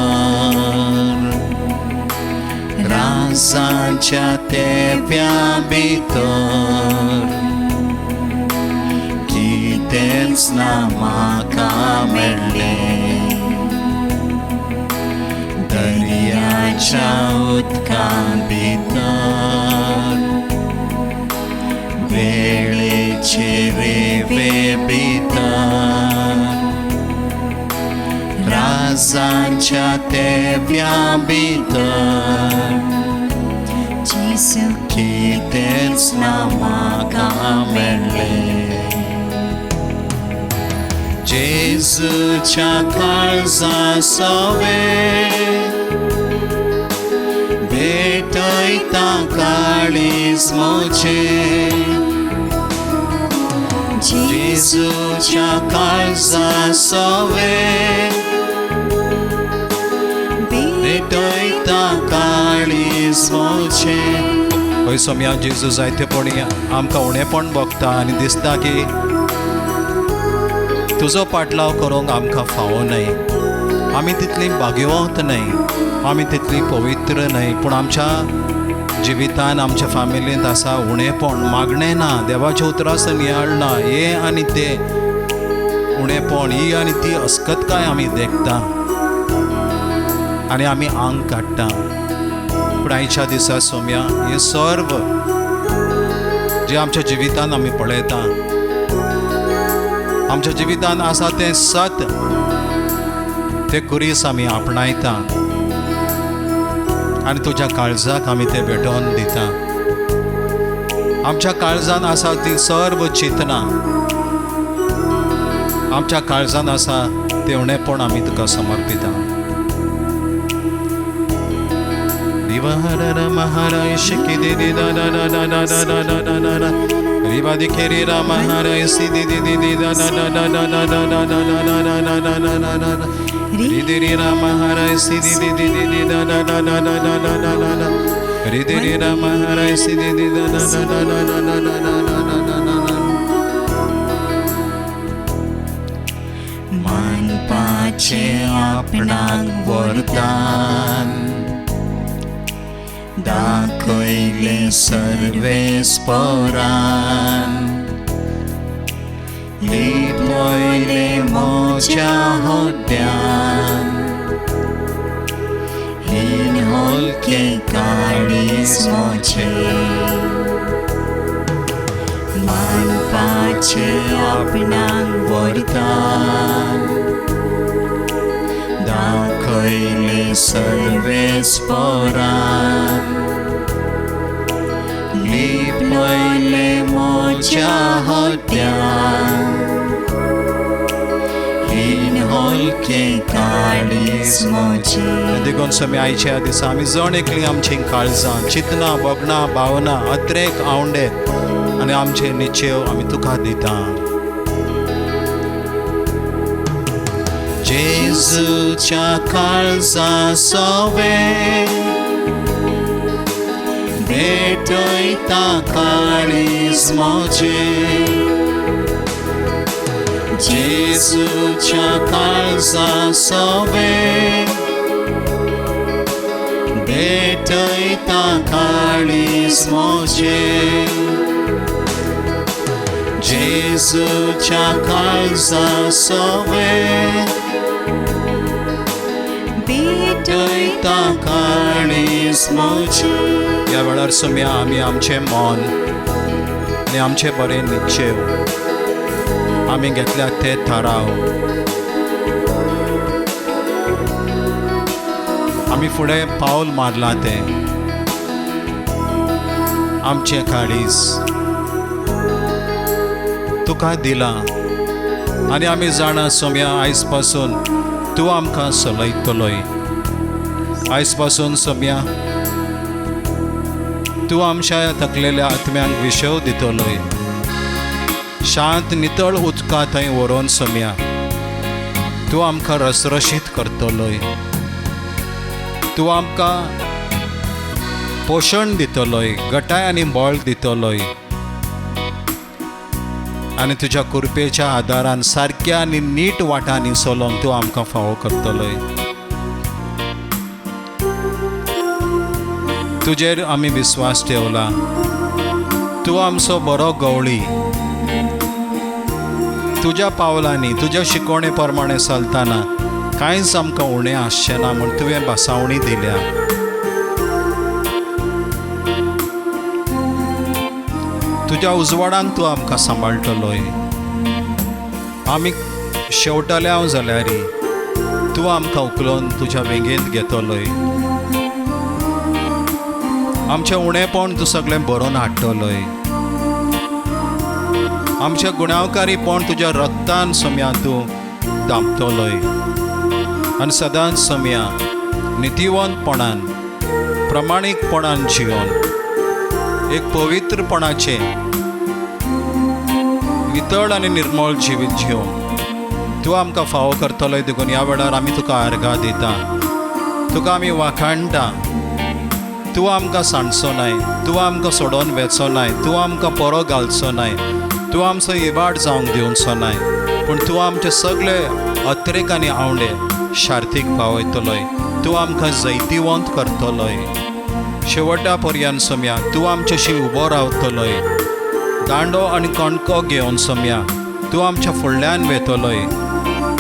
राजाच्या तेव्या भितर कितेंच ना म्हाका मेळ्ळें. दर्याच्या उदका भितर वेळेचे रेवे भितर राजाच्या तेव्या भितर कितेंच ना म्हाका मेळ्ळें. जेजूच्या काळजा सवें भेटयता काळीज म्हजें. जेजूच्या काळजा सवें भेटयता काळीज म्हजें. हय सोम्या जेजू, जायतेपणी आमकां उणेपण भोगता आनी दिसता की तुजो पाटलाव करूंक आमकां फावो न्हय, आमी तितली भाग्यवंत न्हय, आमी तितली पवित्र न्हय, पूण आमच्या जिवितान आमच्या फामिलींत आसा उणेपण, मागणें ना, देवाच्या उतरां नियाळ ना, हें आनी तें उणेपण, ही आनी ती अस्कतकाय आमी देखता आनी आमी आंग काडटा. पूण आयच्या दिसा सोम्या हें सर्व जें आमच्या जिवितान आमी पळयता, आमच्या जिवितान आसा तें सत, तें कुरीस आमी आपणायता आनी तुज्या काळजाक आमी तें भेटोवन दिता. आमच्या काळजान आसा ती सर्व चिंतनां, आमच्या काळजान आसा तें उणेपण आमी तुका समर्पिता. मानपाचें आपणाक वरदान दाखयलें सर्वेस्परान, लिपयलें म्हज्या हड्ड्यान, हीन हलकें काळीज म्हजें. मानपाचें आपणाक वरदान दाखयलें सर्वेस्परान, लिपयलें म्हज्या हड्ड्यान, हीन हलकें काळीज म्हजें. देखून स्वामी आयच्या दिसा आमी जण एकली आमची काळजां, चिंतनां, भोगणां, भावना, अत्रेक आवंडे आनी आमचे निश्चेव आमी तुका दिता. जेजूच्या काळजा सवें भेटयता काळीज म्हजें. जेजूच्या काळजा सवें भेटयता काळीज म्हजें. जेजूच्या काळजा सवें काळीज म्हजें. ह्या वेळार सोम्या आमी आमचें मन आनी आमचें बरें निश्चेव आमी घेतल्या ते थाराव आमी फुडें पावल मारलां तें आमचें काळीज तुका दिलां आनी आमी जाणा सोम्या आयज पासून तूं आमकां सलयतलोय. आयज पासून सोम्या तूं आमच्या थकलेल्या आत्म्यांक विशव दितलोय. शांत नितळ उदका थंय व्हरोन सोम्या तूं आमकां रसरशीत करतलोय. तूं आमकां पोशण दितलोय, गटाय आनी बळ दितलोय आनी तुज्या कृपेच्या आदारान सारक्या आनी नीट वाटांनी चलोवंक तूं आमकां फावो करतलोय. तुजेर आमी विस्वास ठेवला. तूं आमचो बरो गवळी. तुज्या पावलांनी तुज्या शिकवणे प्रमाणे चलतना कांयच आमकां उणें आसचें ना म्हूण तुवें बसावणी दिल्या. तुज्या उजवाडान तूं आमकां सांबाळटलोय. आमी शेवटले जाल्यार तूं आमकां उखलून तुज्या वेंगेंत घेतलोय. आमचें उणेपण तूं सगळें बरोवन हाडटलोय. आमचें गुणावकारीपण तुज्या रक्तान सोम्या तूं दामतलोय आनी सदांच सोम्या नितीवंतपणान प्रमाणीकपणान जिवन एक पवित्रपणाचें नितळ आनी निर्मळ जिवीत जिवन तूं आमकां फावो करतलोय. देखून ह्या वेळार आमी तुका आर्गां दिता, तुका आमी वाखाणटा. तूं आमकां सांडचो नाय, तूं आमकां सोडोवन वेचो नाय, तूं आमकां परो घालचो नाय, तूं आमचो इबाड जावंक दिवचो नाय, पूण तूं आमचे सगळे अत्रेक आनी आवंडे शार्तीक पावयतलोय. तूं आमकां जैतिवंत करतलोय. शेवटा पर्यंत सोम्या तूं आमच्याशी उबो रावतलोय. दांडो आनी कणको घेवन सोम्या तूं आमच्या फुडल्यान वेतलोय.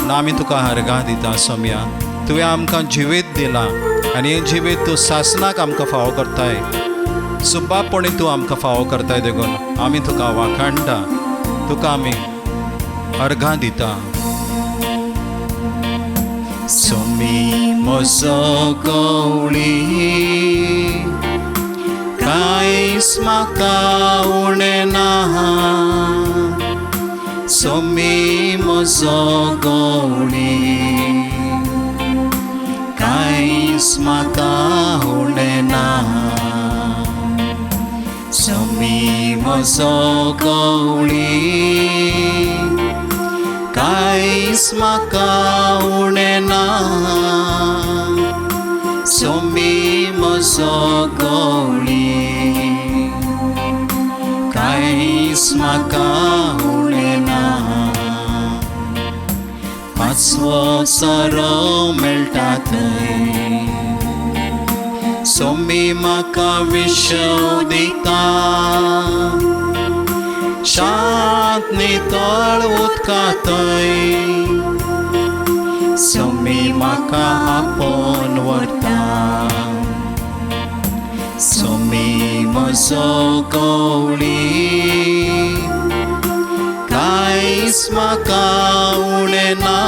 ना आमी तुका आर्गां दिता सोम्या. तुवें आमकां जिवीत दिलां आनी हें जिवीत तूं सासणाक आमकां फावो करताय. सुबाबपणी तूं आमकां फावो करताय. देखून आमी तुका वाखाणटा, तुका आमी अर्घां दिता. सोमी म्हजो गवळी कांयच म्हाका उणें ना. सोमी म्हजो गवळी कांयच म्हाका उणें ना. सोमी म्हजो गवळी कांयच म्हाका उणें ना. सोमी म्हजो गवळी कांयच म्हाका उणें ना. पांचवो सोरो मेळटा थंय सोमी म्हाका विशव दिता. शांत नितळ उदका थंय सोमी म्हाका आपोवन व्हरता. सोमी म्हजो गवळी कांयच म्हाका उणें ना.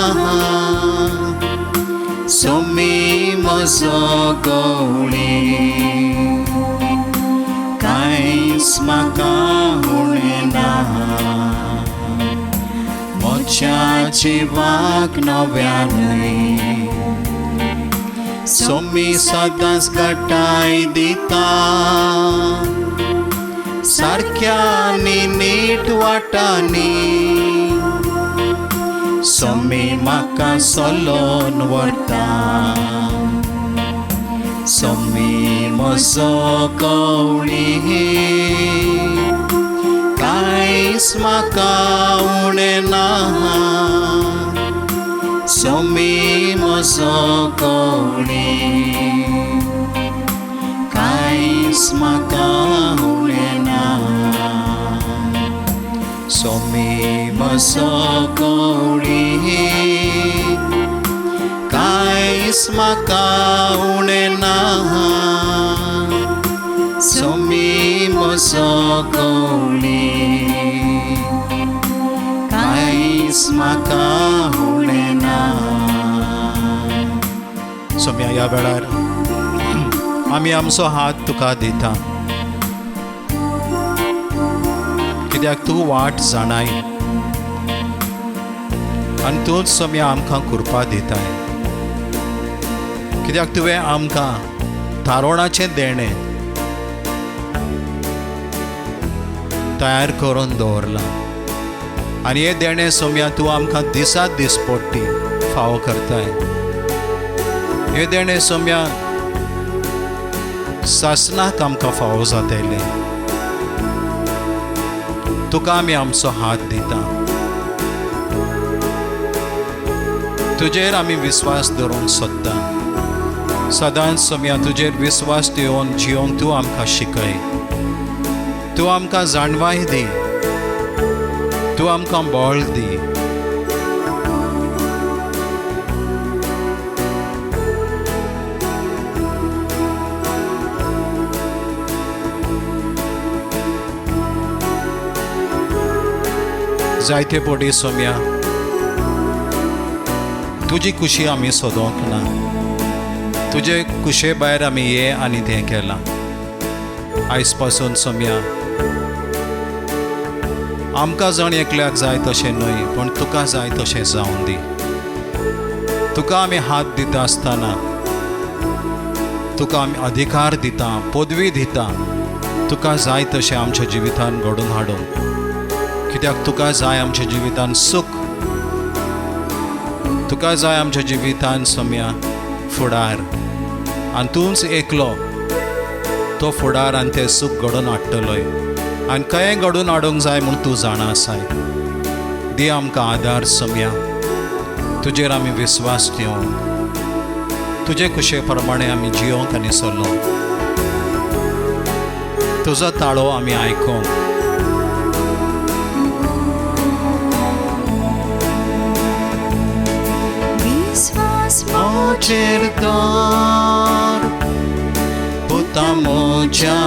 सोमी म्हजो गवळी कांयच म्हाका उणें ना. म्हज्या जिवाक नव्यानय सोमी सदांच गटाय दिता. सारक्या आनी नीट वाटांनी सोमी म्हाका चलोवन व्हरता. सोमी म्हजो गवळी कांयच म्हाका उणें ना. सोमी म्हजो गवळी कांयच म्हाका उणें ना. सोमी म्हजो गवळी कांयच कांयच म्हाका उणें ना सोमी म्हजो गवळी कांयच म्हाका उणें ना. सोम्या ह्या वेळार आमी आमचो हात तुका दिता कित्याक तूं वाट जाणाय आनी तूंच सोम्या आमकां कृपा दिताय कित्याक तुवें आमकां थारोणाचें देणें तयार करून दवरलां आनी हें देणें सोम्या तूं आमकां दिसात दिसपट्टी फावो करताय. हें देणें सोम्या सासणाक आमकां फावो जातलें. तुका आमी आमचो हात दिता तुजेर आमी विस्वास दवरूंक सोदता. सदांच सोम्या तुजेर विस्वास दिवन जियोंक तूं आमकां शिकय तूं आमकां जाणवाय दी तूं आमकां बळ दी. जायते पटी सोम्या तुजी खुशी आमी सोदोंक ना तुजे खुशे भायर आमी हें आनी तें केलां. आयज पासून सोम्या आमकां जण एकल्याक जाय तशें न्हय पूण तुका जाय तशें जावन दी. तुका आमी हात दिता आसतना तुका आमी अधिकार दिता पदवी दिता तुका जाय तशें आमच्या जिवितान घडोवन हाडूंक कित्याक तुका जाय आमच्या जिवितान सूख तुका जाय आमच्या जिवितान सोम्या फुडार आनी तूंच एकलो तो फुडार आनी तें सूख घडोवन हाडटलोय आनी खंय घडोवन हाडूंक जाय म्हूण तूं जाणा आसाय. दी आमकां आदार सोम्या तुजेर आमी विस्वास दिवंक तुजे खुशे प्रमाणे आमी जियोंक आनी चलोवंक तुजो ताळो आमी आयकोंक. मोचेर दवर पुता म्हज्या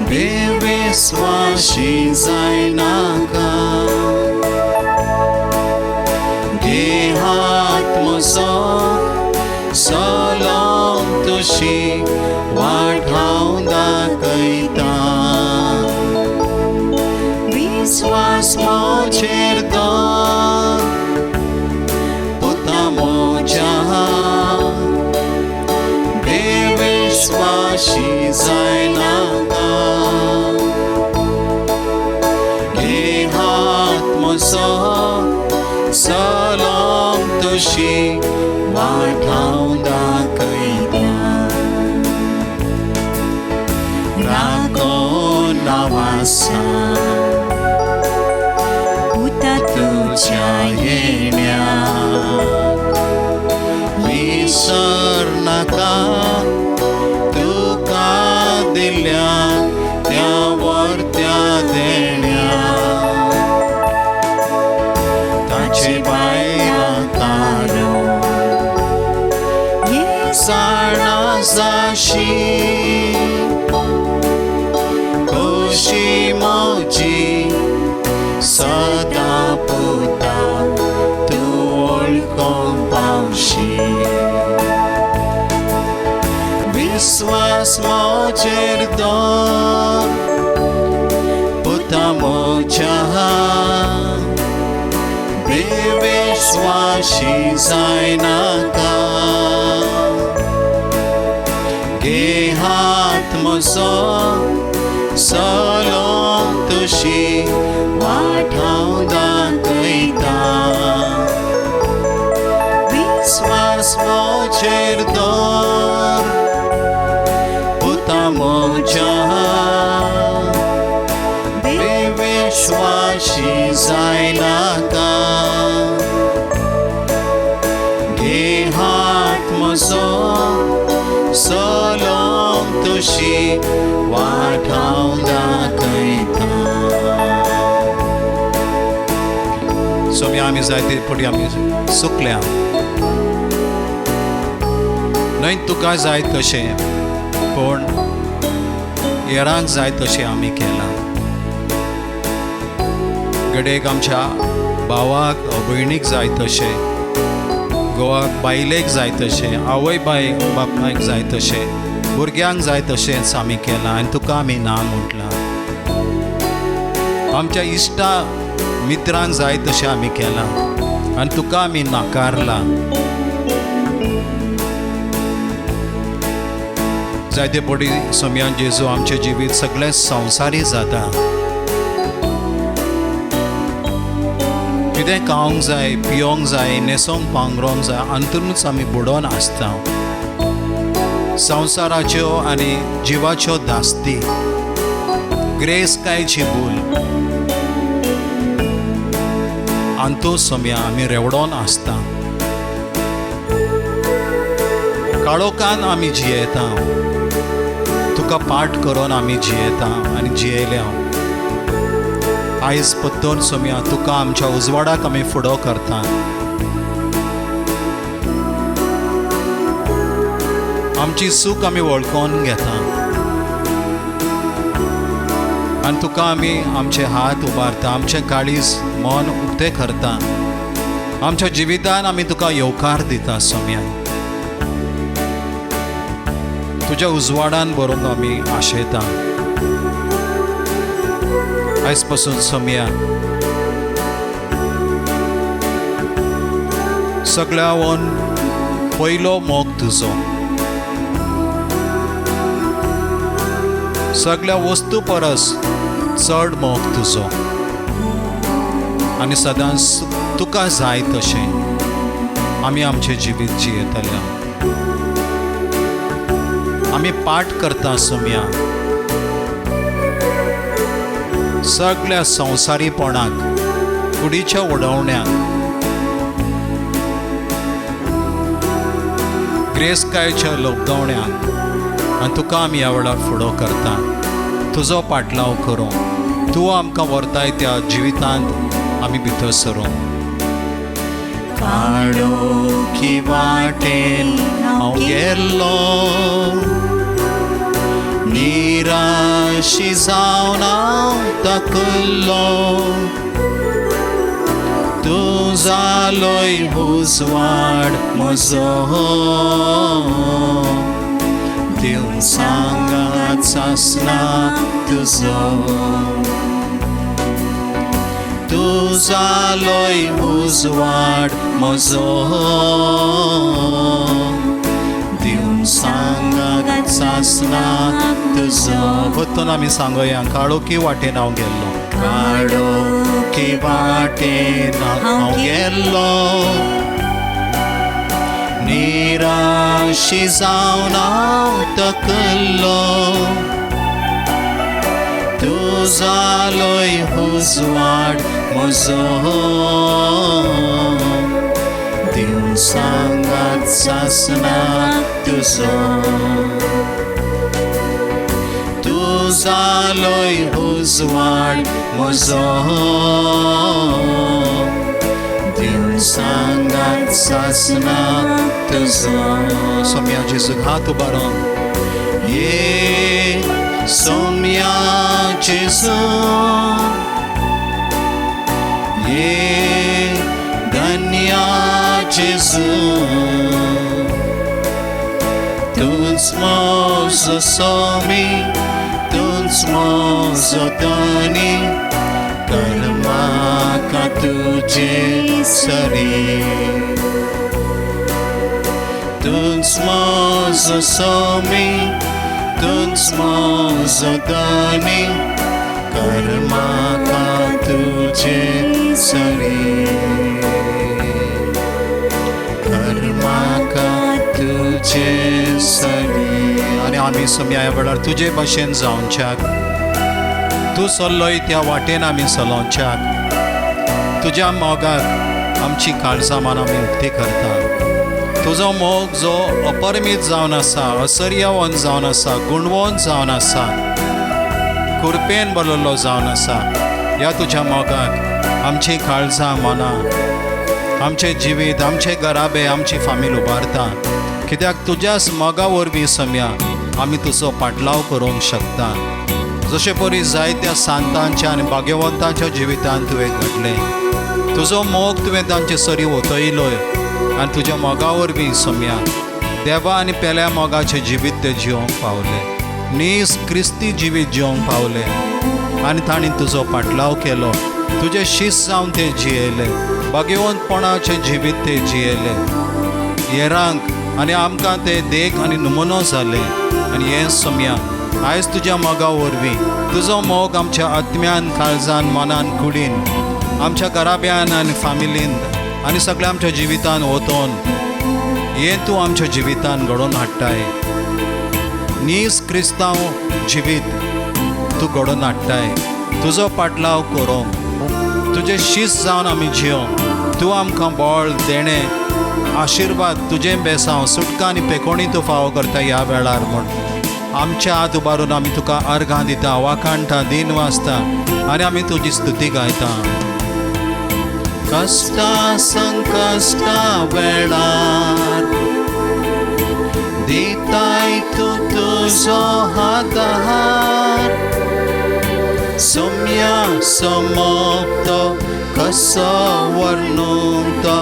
बेविस्वाशी जायनाका घे हात म्हजो चलोवंक तुशी वाट हांव दाखयता विस्वास मोचेर दवर बेविश्वासी जायनाका घे हात म्हजो चलोवंक तुशी वाट हांव दाखयता राखून नांवासा पुता तुज्या येण्या विसर नाका तुका दिल्या त्या वर्त्या देण्या ताचे भायला तारो जाणा जाशी खोशी म्हजी सदां पुता तूं वळखूंक पावशी विस्वास मोचेर दवर पुता म्हज्या बेविश्वासी जायनाका घे हात म्हजो चलोवंक तुशी वाट हांव दाखयता विस्वास मोचेर दवर पुता म्हज्या बेविश्वासी जायनाका घे हात म्हजो चलोवंक तुशी वाट हांव दाखयता. सोम्या आमी जायते पटी आमी चुकल्या. न्हय तुका जाय तशें पूण हेरांक जाय तशें आमी केलां. घडयेक आमच्या भावाक भयणीक जाय तशें, घोवाक बायलेक जाय तशें, आवय बापायक जाय तशें, भुरग्यांक जाय तशेंच आमी केलां आनी तुका आमी ना म्हटलां. आमच्या इश्टा मित्रांक जाय तशें आमी केलां आनी तुका आमी नाकारलां. जायते पटी सोमयान जेजू आमचें जिवीत सगळें संवसारी जाता. कितें खावंक जाय, पियोंक जाय, न्हेसोंक पांगरोंक जाय, अंतरूच आमी बुडोन आसता. संवसाराच्यो आनी जिवाच्यो धास्ती, ग्रेसकायची भूल अंतू सोमया आमी रेवडोन आसता. काळोखान आमी जियेता, तुका पाठ करून आमी जियेता आनी जियेल्या. आयज पत्तोन सोमया तुका आमच्या उजवाडाक आमी फुडो करता. आमची सूख आमी वळखून घेता आनी तुका आमी आमचे हात उबारता, आमचें काळीज मन उक्तें करता. आमच्या जिवितान आमी तुका येवकार दिता सोमया. तुज्या उजवाडान बरोवन आमी आशेता. आयज पासून सोमया सगळ्यावन पयलो मोग तुजो, सगळ्या वस्तू परस चड मोग तुजो आनी सदांच तुका जाय तशें आमी आमचें जिवीत जियेतले. आमी पाठ करता सोमया सगळ्या संवसारीपणाक, कुडीच्या उडवण्याक, ग्रेसकायच्या लोकदवण्याक आनी तुका आमी ह्या वेळार फुडो करता. तुजो पाटलाव करूं, तूं आमकां व्हरताय त्या जिवितांत आमी भितर सरूं. काळोखी वाटेन हांव गेल्लो, निराशी जावन हांव थकल्लो, तूं जालोय उजवाड म्हजो, दिवन सांगात सासना तुजो. तूं जालोय उजवाड म्हजो, दिवन सांगात सासना तुजो. परतून आमी सांगोया, काळोखी वाटेन हांव गेल्लो, काळोखी वाटेन हांव गेल्लो, निराशी जावन हांव थकल्लो, तूं जालोय उजवाड म्हजो, दिवन सांगात सासना तुजो. तूं जालोय उजवाड म्हजो, दिवन सांगात सासना तुजो. सोमया जेजूक हात उबारून ये सोमया जेजू, ये धन्या जेजू, तूंच म्हजो सोमी, तूंच म्हजो धनी, कर म्हाका तुजे सरी. तूंच म्हजो सोमी, तूंच म्हजो धनी, कर म्हाका तुजे सरी, कर म्हाका तुजे सरी. आनी आमी सोमया ह्या वेळार तुजे भाशेन जावच्याक, तूं सरलोय त्या वाटेन आमी चलोवच्याक, तुज्या मोगाक आमची काळजां मान आमी उक्ती करता. तुजो मोग जो अपरिमीत जावन आसा, असर्यावन जावन आसा, गुणवंत जावन आसा, कुरपेन बरयल्लो जावन आसा, ह्या तुज्या मोगाक आमची काळजां मनां, आमचें जिवीत, आमचे घराबे, आमची फामील उबारता. कित्याक तुज्याच मोगा वरवीं सम्या आमी तुजो पाटलाव करूंक शकता. जशे परी जायत्या सांतांच्या आनी भाग्यवंतांच्या जिवितांत तुवें घडलें, तुजो मोग तुवें तांचे सरी ओतयलोय आनी तुज्या मोगा वरवीं सम्या देवा आनी पेल्या मोगाचें जिवीत ते जिवंक पावले, नीस क्रिस्ती जिवीत जिवंक पावले आनी तांणी तुजो पाटलाव केलो. तुजें शीस जावन ते जियेले, भाग्यवंतपणाचें जिवीत ते जियेले. हेरांक आनी आमकां ते देख आनी नमुनो जाले. आनी हें सम्या आयज तुज्या मोगा वरवीं तुजो मोग आमच्या आत्म्यान, काळजान, मनान, कुडीन, आमच्या घराब्यान आनी फामिलीन आनी सगळ्या आमच्या जिवितान वतोन हें तूं आमच्या जिवितान घडोवन हाडटाय. नीज क्रिस्तांव जिवीत तूं घडोवन हाडटाय. तुजो पाटलाव करूंक, तुजें शीस जावन आमी जियोंक तूं आमकां बळ, देणें, आशिर्वाद, तुजें बेसांव, सुटका आनी पेकोणी तूं फावो करता ह्या वेळार. म्हूण आमच्या हात उबारून आमी तुका अर्घां दिता, वाखाणटा, दिन वाचता आनी आमी तुजी स्तुती गायता. कश्टा संकश्टा वेळार दिताय तूं तुजो आदार, सोम्या समोक्त कसो वर्णूंक तो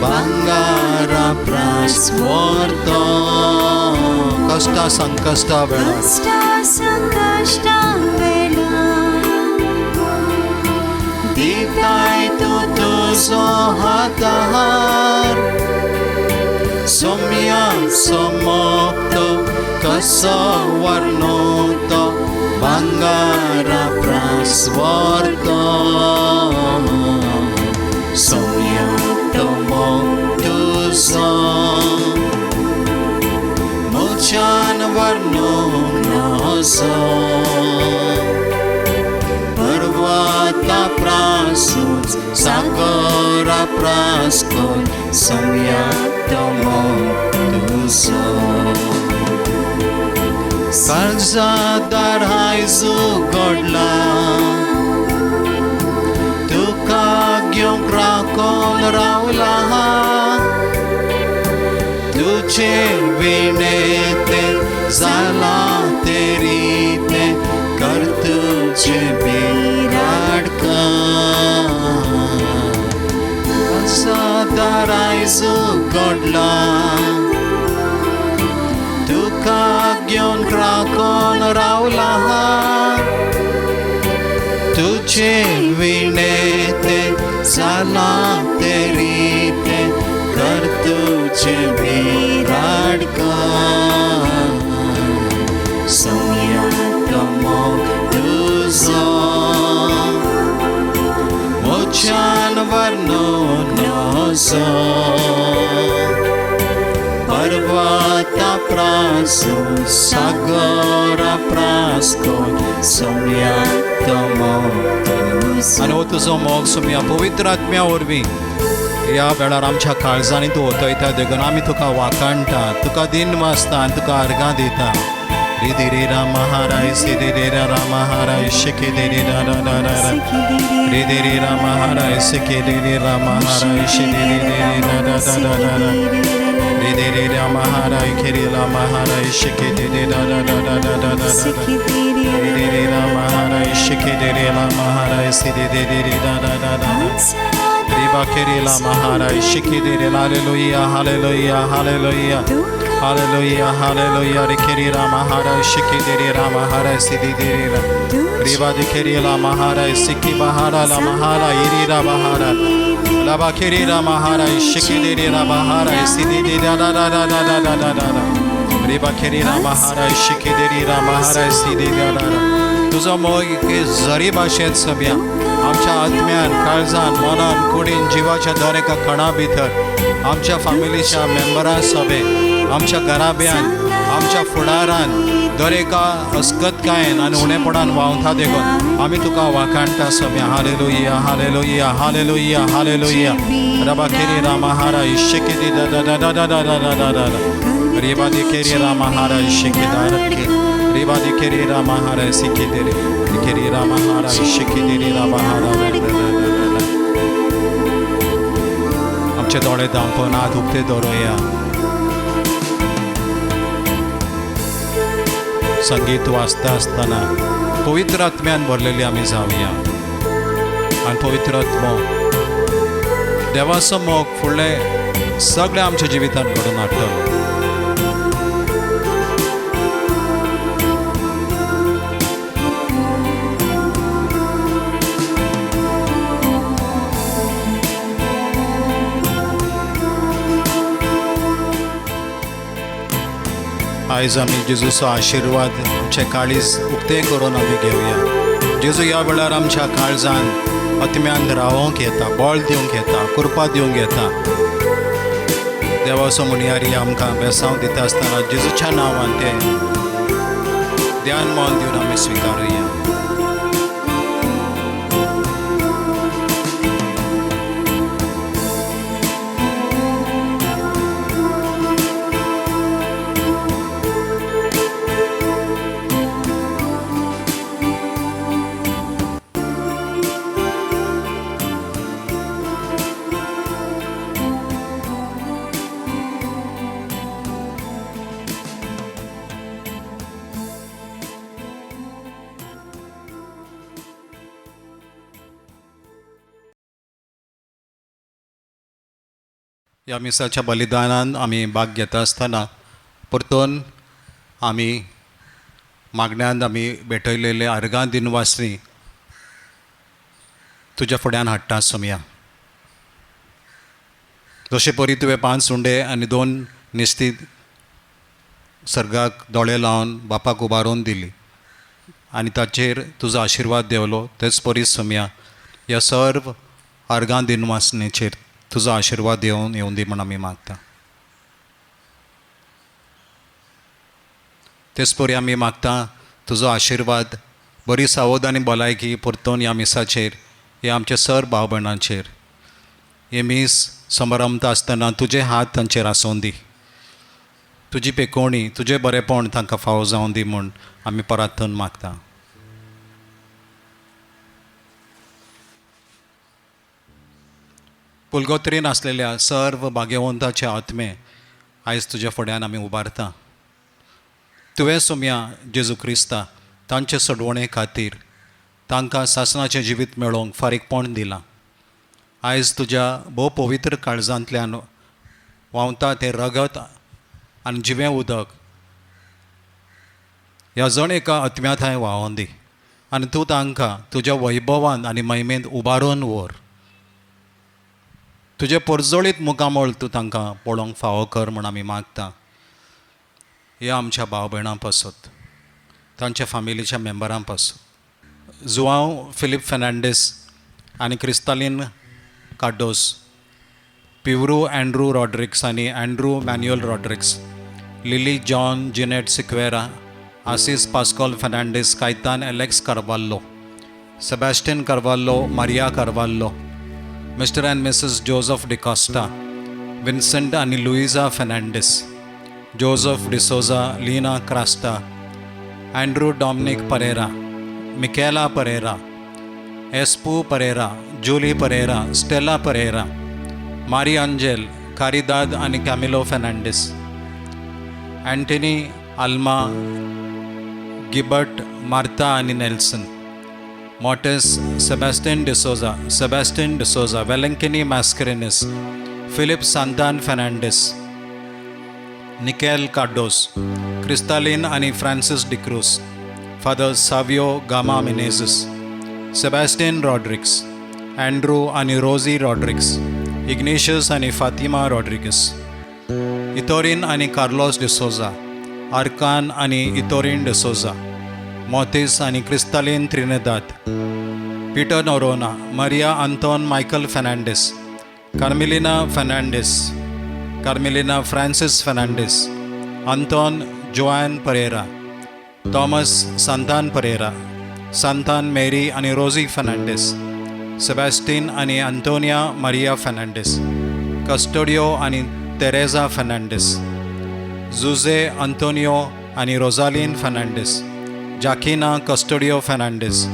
भांगारा प्रास व्हरतो. कश्टा संकश्टा वेळार, संकश्टा वेळार दिताय तूं तुजो आदार, सोम्या समोक्त कसो वर्णूंक तो भांगारा प्रास व्हरतो. सोम्या तो मोग तुजो म्हज्यान वर्णूंक नजो, पर्वता प्रासूच सागरा प्रास कोन सोम्या तो मोग तुजो. काळजा दार आयज उगडला, तुका घेवंक राखोन रावला, तुजे विणे तें जालां ते रितें, कर तुजें बिराडका. काळजा दार आयज उगडला, तुका घेवन राखोन रावला, तुजे विणे तें जालां ते रितें, कर तुजें बिराडका. सोम्या तो मोग तुजो म्हज्यान वर्णूंक नजो, पर्वता प्रासून सागरा प्रास कोन सोम्या तो मोग तुजो. आनी हो तुजो मोग सोम्या पवित्र आत्म्या वरवीं ह्या वेळार आमच्या काळजांनी तूं ओतयता देखून आमी तुका वाखाणटा, तुका दिन वाचता आनी तुका अर्घां दिता. रे रे राम हाराय सिरे रे राम हाराय शिके दे रे रा रा रा रा रा रे दे रे राम हाराय सिके रे रे राम हाराय शिरे रे रे रे रा रा रा रा रा रा रे दे रे राम हाराय खेरे राम हाराय शिके दे रे रा रा रा रा रा रा रा रा रे दे रे राम हाराय शिके दे रे राम हाराय सिरे दे रे रे रा रा रा रा रिबा खेरे राम हाराय शिके दे रे. Hallelujah hallelujah hallelujah hallelujah hallelujah. रे खेरे राम हाराय शिके दे रे राम हाराय सिरे दे रे रा रिबा दे खेरे राम हाराय सिकी बहारा ला महारा इरी रा बहारा लाबा खेरे राम हाराय शिके दे रे राम हाराय सिरे दे रा रा रा रा रा रा रा रा रा रिबा खेरे राम हाराय शिके दे रे राम हाराय सिरे दे रा रा. तुजो मोग जरी भाशेंत सभ्या आमच्या आत्म्यान, काळजान, मनान, कुडीन, जिवाच्या दर एका कणा भितर आमच्या फामिलीच्या मेंबरां सभे, आमच्या घराब्यान, आमच्या फुडारान दर एका अस्कतकायेन आनी उणेपणान व्हांवता देखून आमी तुका वाखाणटा सभ्या. Hallelujah hallelujah hallelujah hallelujah. रबा खेरी रामा हारा इश्के दी दा दा दा दा दा दा दा दा दा रिबा दी खेरी रामा हारा इश्के दा रखे रिबा दी खेरी रामा हारा सिखे दे रे खेरी रामा हारा इश्के दे रे रामा हारा दा दा दा दा दा. आमचे दोळे धांपून हात उक्ते दवरुया. संगीत वाचता आसतना पवित्र आत्म्यान भरलेली आमी जावया आनी पवित्र आत्मो देवाचो मोग फुडलें सगळें आमच्या जिवितांत घडोवन हाडटलो. आयज आमी जेजूचो आशिर्वाद आमचे काळीज उक्तें करून आमी घेवया. जेजू ह्या वेळार आमच्या काळजान आत्म्यान रावोंक येता, बळ दिवंक येता, कृपा दिवंक येता. देवाचो म्हणयारी आमकां बेसांव दिता आसतना जेजूच्या नांवान तें ध्यान मन दिवन आमी स्विकारुया. ह्या मिसाच्या बलिदानान आमी भाग घेता आसतना परतून आमी मागण्यान आमी भेटयलेले अर्गां दिनवासनी तुज्या फुड्यान हाडटा सोमया. जशे परी तुवें 5 उंडे आनी 2 निस्ती सर्गाक दोळे लावन बापाक उबारून दिली आनी ताचेर तुजो आशिर्वाद देवलो, तेच परी सोमया ह्या सर्व अर्गां दिनवासनेचेर तुजो आशिर्वाद येवन येवन दी म्हण आमी मागता. तेच परी आमी मागता तुजो आशिर्वाद बरी सावध आनी भलायकी परतून ह्या मिसाचेर, ह्या आमच्या सर भाव भयणांचेर, हे मीस समारंभता आसतना तुजे हात तांचेर आसूं दी, तुजी पेकोवणी तुजें बरेंपण तांकां फावो जावं दी म्हूण आमी परातून मागता. पुलगोत्रीन आसलेल्या सर्व भाग्यवंताचे आत्मे आयज तुज्या फुड्यान आमी उबारता. तुवें सोमया जेजू क्रिस्ता तांचे सोडवणे खातीर तांकां सासणाचें जिवीत मेळोवंक फारीकपण दिलां. आयज तुज्या भोव पवित्र काळजांतल्यान व्हांवता तें रगत आनी जिवें उदक ह्या जण एका आत्म्या थंय व्हांवोन दी आनी तूं तांकां तुज्या वैभवान आनी महिमेंत उबारून व्हर. तुजें परजळीत मुखामळ तूं तांकां पळोवंक फावो कर म्हूण आमी मागता. ह्या आमच्या भाव भयणां पासत, तांच्या फामिलीच्या मेंबरां पासत, जुआंव फिलीप फेर्नांडीस आनी क्रिस्तालीन कार्डोस, पिवरू एंड्रू रॉड्रिक्स आनी Andrew Manuel Rodrigues, Lily John Jeanette Sequeira, Assis Pascal Fernandes, Caitan Alex Carvalho, Sebastian Carvalho, Maria Carvalho, Mr and Mrs Joseph D'Costa, Vincent आनी Luisa Fernandes, Joseph D'Souza, Leena Crasta, Andrew Dominic Pereira, Michaela Pereira, Espu Pereira, Julie Pereira, Stella Pereira, Mari Angel Caridad आनी Camilo Fernandes, Antony Alma Gilbert Martha आनी Nelson, Motes Sebastian D'Souza, Sebastian D'Souza, Velankani Mascarenhas, Philip Santan Fernandes, Nickel Cardozo, Crystalline आनी Francis D'Cruz, father Savio Gama Menezes, Sebastian Rodrigues, Andrew आनी रोजी Rodrigues, Ignatius आनी फातिमा रॉड्रिगस, इतोरीन आनी Carlos D'Souza, आर्कान आनी इतोरीन डिसोजा, मोतीस आनी Crystalline Trinidad, Peter Noronha, Maria Anton Michael Fernandes, Carmelina Fernandes, Carmelina Francis Fernandes, Anton Joan Pereira, Thomas Santan Pereira, Santan Mary आनी रोजी फर्नांडीस, सेबास्टीन आनी Antonia Maria Fernandes, कस्टोडियो आनी Teresa Fernandes, Jose Antonio आनी Rosaline Fernandes, Jaquina Custodio Fernandes,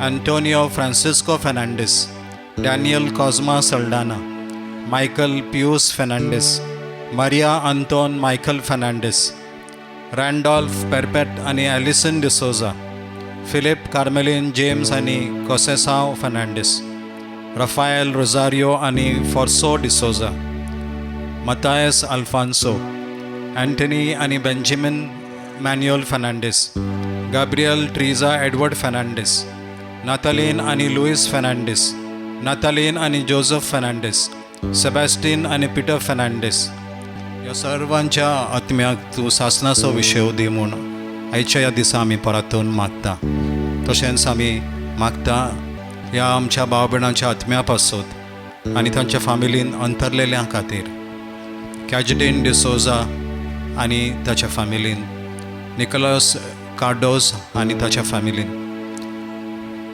Antonio Francisco Fernandes, Daniel Cosma Saldanha, Michael Pius Fernandes, Maria Anton Michael Fernandes, Randolph Perpet आनी Alison D'Souza, Philip Carmelin James आनी कोसेसांव Fernandes, Raphael Rosario आनी फोर्सो D'Souza, Mathias Alfonso, Anthony आनी Benjamin Manuel Fernandes, Gabriel Triza Edward Fernandes, Nathalin आनी Luis Fernandes, नातालीन आनी Joseph Fernandes, सेबॅस्टीन आनी Peter Fernandes. ह्या सर्वांच्या आत्म्याक तूं सासणाचो विशय दी म्हूण आयच्या ह्या दिसा आमी परतून मागता. तशेंच आमी मागता ह्या आमच्या भाव भयणांच्या आत्म्या पासत आनी तांच्या फामिलीन अंतरलेल्या खातीर, कॅजडीन डिसोजा आनी ताच्या फामिलीन, निकोलस कार्डोस आनी ताच्या फामिलीन,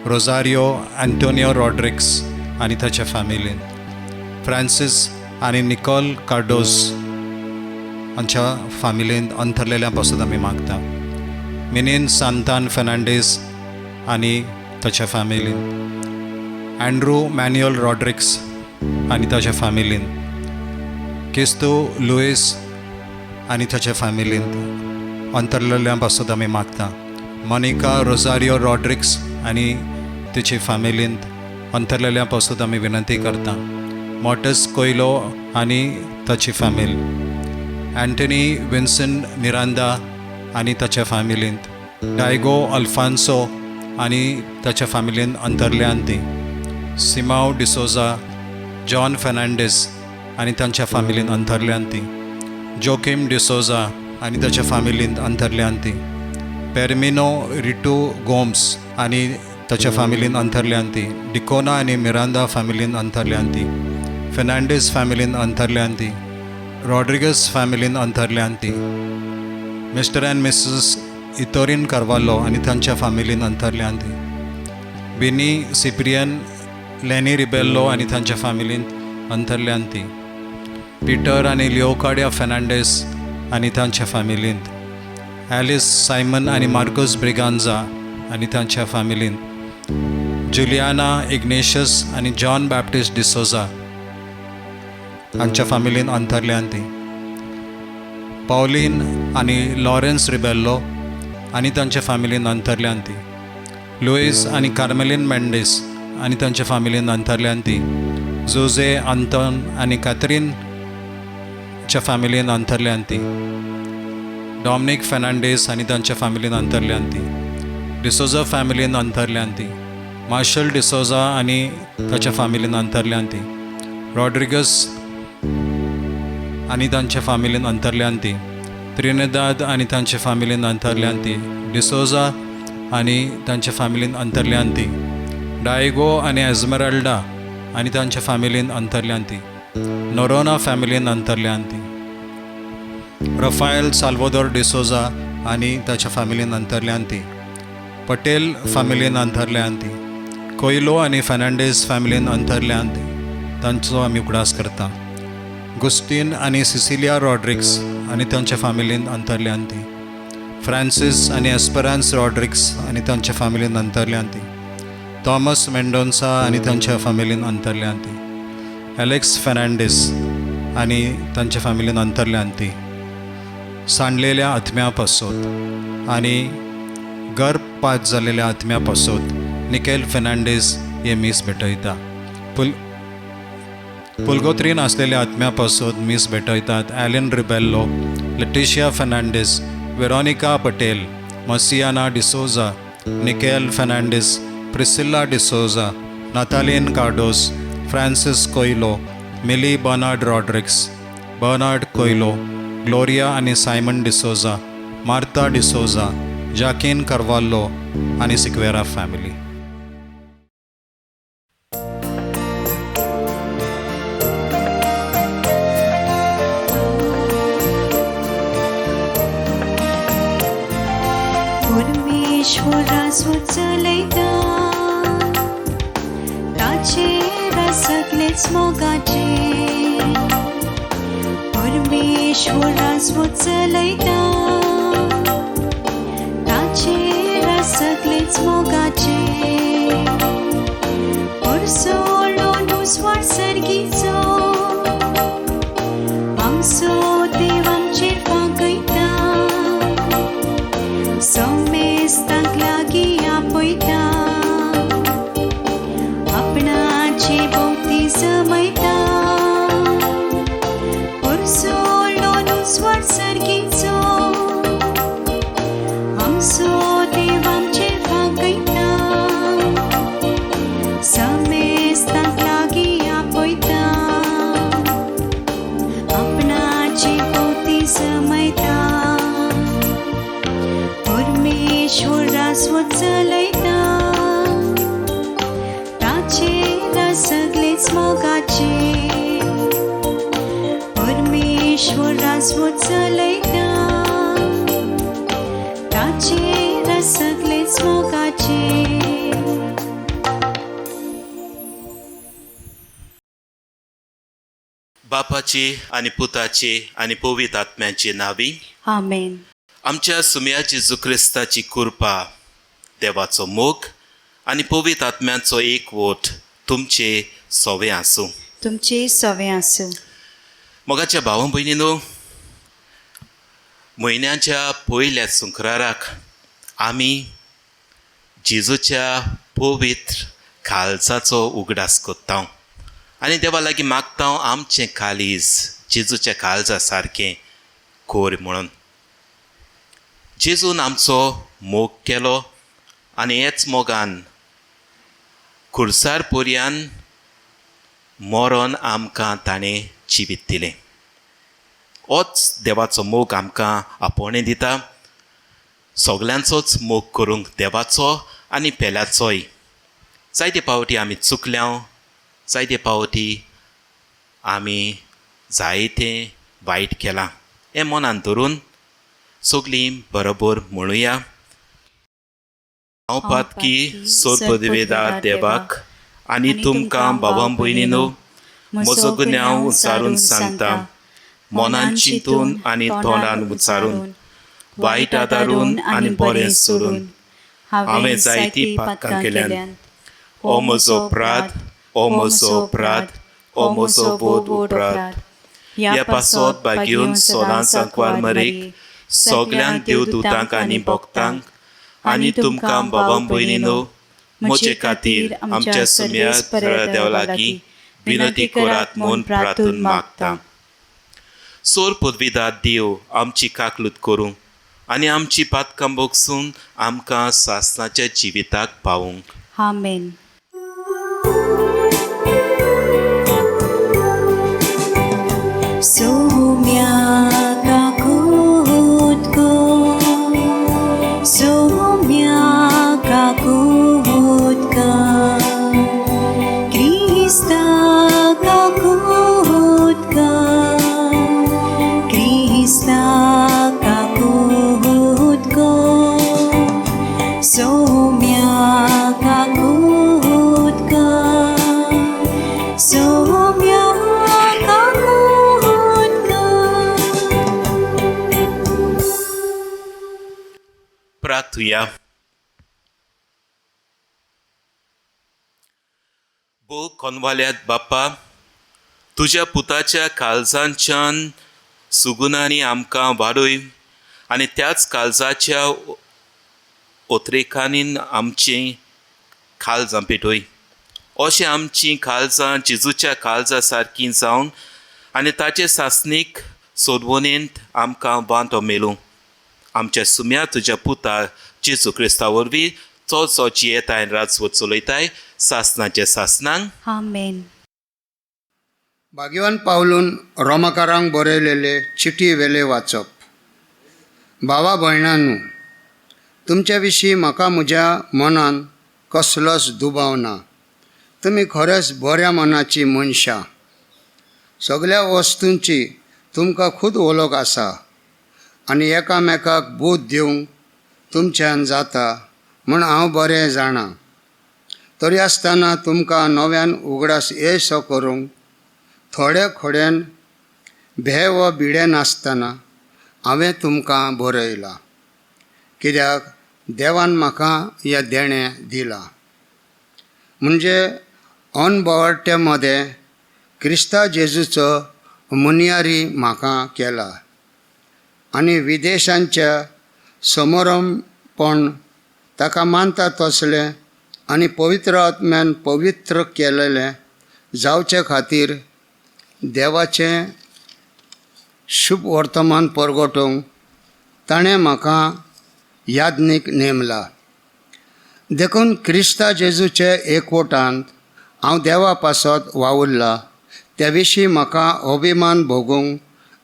रोजारियो अँटोनियो रॉड्रिक्स आनी ताच्या फामिलीन, फ्रांसीस आनी निकोल कार्डोस हांच्या फामिलीन अंतरलेल्या पासत आमी मागता. मिनीन सांतान फर्नांडीस आनी ताच्या फामिलीन, अँड्रू मॅन्युअल रॉड्रिक्स आनी ताच्या फामिलीन, किस्तू लुईस आनी ताच्या फामिलीन अंतरलेल्या पासत आमी मागता. मोनिका रोजारियो रॉड्रिक्स आनी तिची फामिलींत अंतरलेल्या पासत आमी विनंती करता. मॉटस कोयलो आनी ताची फामील, अँटनी विन्सन मिरांदा आनी ताच्या फामिलींत, डायगो अल्फान्सो आनी ताच्या फामिलींत अंतरल्यान ती, सिमाव डिसोजा, जॉन फर्नांडीस आनी तांच्या फामिलींत अंतरल्यान ती, जोकीम डिसोजा आनी ताच्या फामिलींत अंतरल्यान ती, पेरमिनो रिटू गोम्स आनी ताच्या फामिलींत अंतरल्यान ती, डिकोना आनी मिरांदा फामिलींत अंतरल्यान ती, फर्नांडीस फामिलींत अंतरल्यान ती, रॉड्रिगस फॅमिलीन अंतरल्यान ती, मिस्टर अँड मिसेस इतोरीन कार्वालो आनी तांच्या फामिलीन अंतरल्यान ती, बिनी सिप्रियन लेनी रिबेल्लो आनी तांच्या फामिलीन अंतरल्यान ती, पिटर आनी लिओकाडिया फर्नांडीस आनी तांच्या फामिलींत, एलिस सायमन आनी मार्कोस ब्रिगांजा आनी तांच्या फामिलींत, जुलियाना इग्नेशियस आनी जॉन बॅप्टिस्ट डिसोजा हांच्या फामिलीन अंतरल्यान ती, पावलीन आनी लॉरेन्स रिबेल्लो आनी तांच्या फामिलीन अंतरल्यान ती, लुईस आनी कार्मेलीन मेंडीस आनी तांच्या फामिलीन अंतरल्यान ती, जोजे अंतन आनी कॅथरीनच्या फामिलीन अंतरल्यान ती, डॉमनीक फर्नांडीस आनी तांच्या फामिलीन अंतरल्यान ती, डिसोजा फॅमिलीन अंतरल्यान ती, मार्शल डिसोजा आनी ताच्या फामिलीन अंतरल्यान ती, रॉड्रिगस आनी तांच्या फामिलीन अंतरल्यान ती, त्रिनिदाद आनी तांच्या फामिलीन अंतरल्यान ती, डिसोजा आनी तांच्या फामिलीन अंतरल्यान ती, डायगो आनी एजमराल्डा आनी तांच्या फामिलीन अंतरल्यान ती, नोरोना फॅमिलीन अंतरल्यान ती, रफायल साल्वोदोर डिसोजा आनी ताच्या फामिलीन अंतरल्यान ती, पटेल फामिलीन अंतरल्यान ती, कोयलो आनी फर्नांडीस फॅमिलीन अंतरल्यान ती, तांचो आमी उगडास करता. गुस्टीन आनी सिसिलिया रॉड्रिक्स आनी तांच्या फामिलीन अंतरल्यान ती, फ्रांसीस आनी एस्पेरांस रॉड्रिक्स आनी तांच्या फामिलीन अंतरल्यान ती, थॉमस मेंडोन्सा आनी तांच्या फामिलीन अंतरल्यान ती, एलेक्स फर्नांडीस आनी तांच्या फामिलीन अंतरल्यान ती, सांडलेल्या आत्म्या पासत आनी गर्भपात जालेल्या आत्म्या पासत निकेल फर्नांडीस हे मीस भेटयता. पुलगोत्रीन आसलेल्या आत्म्या पासत मीस भेटयतात Alan Rebello, Letitia Fernandes, Veronica Patel, Masiana D'Souza, Nikel Fernandes, Priscilla D'Souza, Nathalin Cardozo, Francis Coelho, Milly Bernard Rodrigues, Bernard Coelho, Gloria आनी सायमन डिसोजा, मार्ता डिसोजा, जाकीन कार्वालो आनी सिक्वेरा फॅमिली. परमेश्वरा चलयता ताचेर सगळेच मोगाचे, परमेश्वरा चलयता ताचेर सगळेच मोगाचे, परसोळो नुस्वार सर्गीचो आपणाचे भोवती जमयता उरसोलो नुस्वार सर्गीचो आमचो देव आमचे भागयता समेस्तांक लागीं आपयता आपणाचे भोवती जमयता परमेश्वर राजवट चलयता ताचेर सगळेच मोगाचे परमेश्वर राजवट चलयता ताचेर सगळेच मोगाचे. बापाची आनी पुताची आनी पवित्र आत्म्याची नावी. आमेन. आमच्या सुम्या जेजू क्रिस्ताची कृपा, देवाचो मोग आनी पवित्र आत्म्याचो एकवट तुमचे सोवे आसूं. तुमचे सवे आसूं. मोगाच्या भावा भयणीनो, म्हयन्याच्या पयल्या सुंक्राराक आमी जेजूच्या पवित्र काळजाचो उगडास करता आनी देवा लागीं मागता आमचें काळीज जेजूच्या काळजा सारकें कोर म्हणून. जेजून आमचो मोग केलो आनी हेच मोगान खुर्सार पर्यान मरोन आमकां ताणें जिवीत दिलें. होच देवाचो मोग आमकां आपोवणें दिता, सगल्यांचोच मोग करूंक देवाचो आनी पेल्याचोय. जायते पावटी आमी चुकल्या, जायते पावटी आमी जायतें वायट केलां हें मनान धरून सगलीं बरोबर म्हणुया. हांव पातकी सोरपदवेदा देवाक आनी तुमकां बाबा भयणीनो म्हजो गुन्यांव उच्चारून सांगता, मनान चिंतून आनी तोंडान उच्चारून, वायट आदारून आनी बरें सोडून हांवें जायतीं पातकां केल्यान. ओ म्हजो अपराध, ओ म्हजो अपराध, ओ म्हजो बोध उपराध. ह्या पासत बागेवन सदांच आंकवार मरेक सगल्यांक देवदूतांक आनी भक्तांक आनी तुमकां बाबा भयणीनो म्हजे खातीर आमच्या सुम्या देवा लागीं विनंती करात म्हूण प्रार्थून मागता. सोर पदवीदार देव आमची काकलूत करूं आनी आमची पातकां भोगसून आमकां सासणाच्या जिविताक पावूंक. आमेन. सोम्या काकूत को, सोम्या काकूत का, क्रिस्ता काकूत का, क्रिस्ता काकूत को, सोम्या काकूत का, सोम्या काकूत का. प्रार्थुया. भो कोनवाल्यात बाप्पा, तुज्या पुताच्या काळजांच्यान सुगुणांनी आमकां वाडय आनी त्याच काळजाच्या ओत्रेकांनी आमचीं काळजां पेटय. अशें आमचीं काळजां जेजूच्या काळजा सारकीं जावन आनी ताचे सासणीक सोदवणेंत आमकां वांटो मेळूं. आमच्या सुम्या तुज्या पुता जेजू क्रिस्ता वरवीं तो जो जियेताय राजवट चलयताय सासणाचे सासणांक. आमेन. भाग्यवान पावलून रोमाकारांक बरयलेले चिटी वेले वाचप. भावा भयणांनो, तुमच्या विशीं म्हाका म्हज्या मनान कसलोच दुबाव ना. तुमी खरेंच बऱ्या मनाची मनशां. सगल्या वस्तूंची तुमकां खूद वळख आसा आनी एकामेकाक बोध दिवंक तुमच्यान जाता म्हूण हांव बरें जाणा. तरी आसतना तुमकां नव्यान उगडास येसो करूंक थोडे खोड्यान भे वा भिडे नासतना हांवें तुमकां बरयलां, कित्याक देवान म्हाका हें देणें दिलां. म्हणजे अनबळट्या मदें क्रिस्ता जेजूचो मुनियारी म्हाका केला आनी विदेशांच्या समरंपण ताका मानता तसलें आनी पवित्र आत्म्यान पवित्र केलेलें जावचे खातीर देवाचें शुभ वर्तमान परगटूंक ताणें म्हाका याज्ञीक नेमला. देखून क्रिस्ता जेजूचे एकवटांत हांव देवा पासत वावुरला त्या विशीं म्हाका अभिमान भोगूंक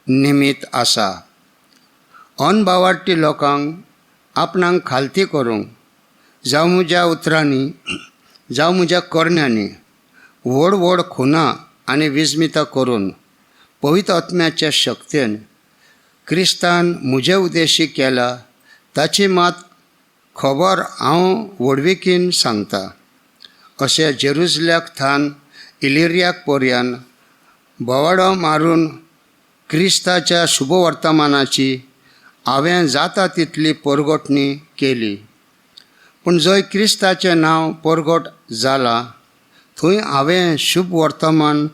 निमीत आसा. अनभावार्थी लोकांक आपणाक खालती करूंक जावं म्हज्या उतरांनी जावं म्हज्या करण्यांनी व्हड व्हड खुनां आनी विस्मितां करून पवित्र आत्म्याच्या शक्तेन क्रिस्तान म्हजे उद्देशी केला ताची मात खबर हांव व्हडविकेन सांगता. अशें जेरुजल्याक थान इलिरियाक पर्यान भोवाडो मारून क्रिस्ताच्या शुभवर्तमानाची हांवें जाता तितली परगटणी केली. पूण जंय क्रिस्ताचें नांव परगट जालां थंय हांवें शुभ वर्तमान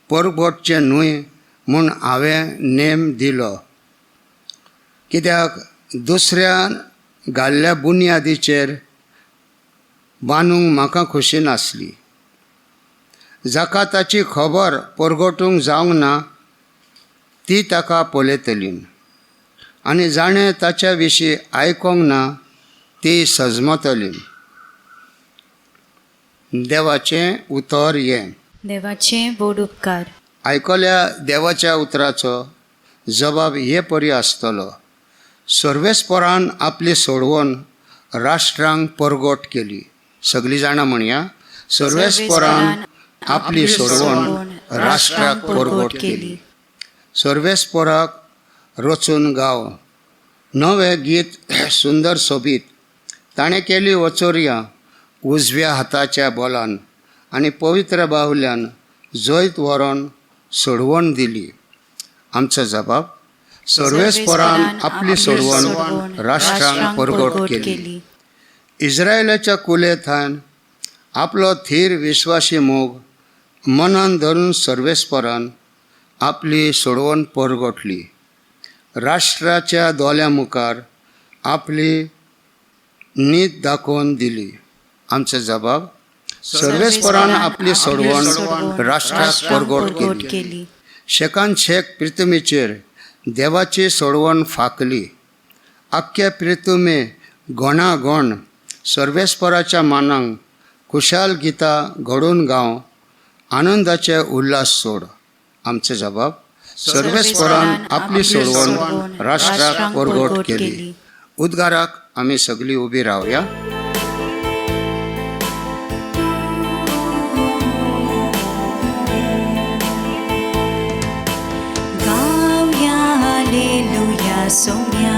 परगटचें न्हय म्हूण हांवें नेम दिलो. कित्याक दुसऱ्यान घाल्ल्या बुन्यादीचेर बांदूंक म्हाका खोशी नासली. जाका ताची खबर परगटूंक जावंक ना ती ताका पळयतली आनी जाणें ताच्या विशीं आयकोंक ना ती सजमतली. देवाचें उतर हें. देवाचे व्हड उपकार. आयकल्या देवाच्या उतराचो जबाब हे परी आसतलो. सर्वेस्परान आपली सोडवण राष्ट्रांक परगट केली. सगळीं जाणां म्हणया, सर्वेस्परान आपली सोडवण राष्ट्राक परगट केली. सर्वेस्पराक रचून गाव नवें गीत सुंदर सोबीत. ताणें केली वचोरया उजव्या हाताच्या बोलान आनी पवित्र बाहुल्यान जैत व्हरोन सोडवण दिली. आमचो जबाब, सर्वेस्परान आपली सोडवण राष्ट्रांक परगट केली. इस्रायलाच्या कुलेथान आपलो थीर विश्वासी मोग मनान धरून सर्वेस्परान आपली सोडवण परगटली. राष्ट्राच्या दोळ्यां मुखार आपली नीत दाखोवन दिली. आमचो जबाब, सर्वेस्परान आपली सोडवण राष्ट्राक परगट केली. शेकान शेक प्रितुमेचेर देवाची सोडवण फांकली. आख्खे प्रितुमे गणागण सर्वेस्पराच्या मानांक खुशाल गितां घडोवन गांव आनंदाचे उल्हास सोड. आमचो जबाब, सर्वेस्परान आपली सोडवण राष्ट्राक परगट केली. उद्गाराक आमी सगळीं उबी रावया. गावया हालेलुया सोम्या,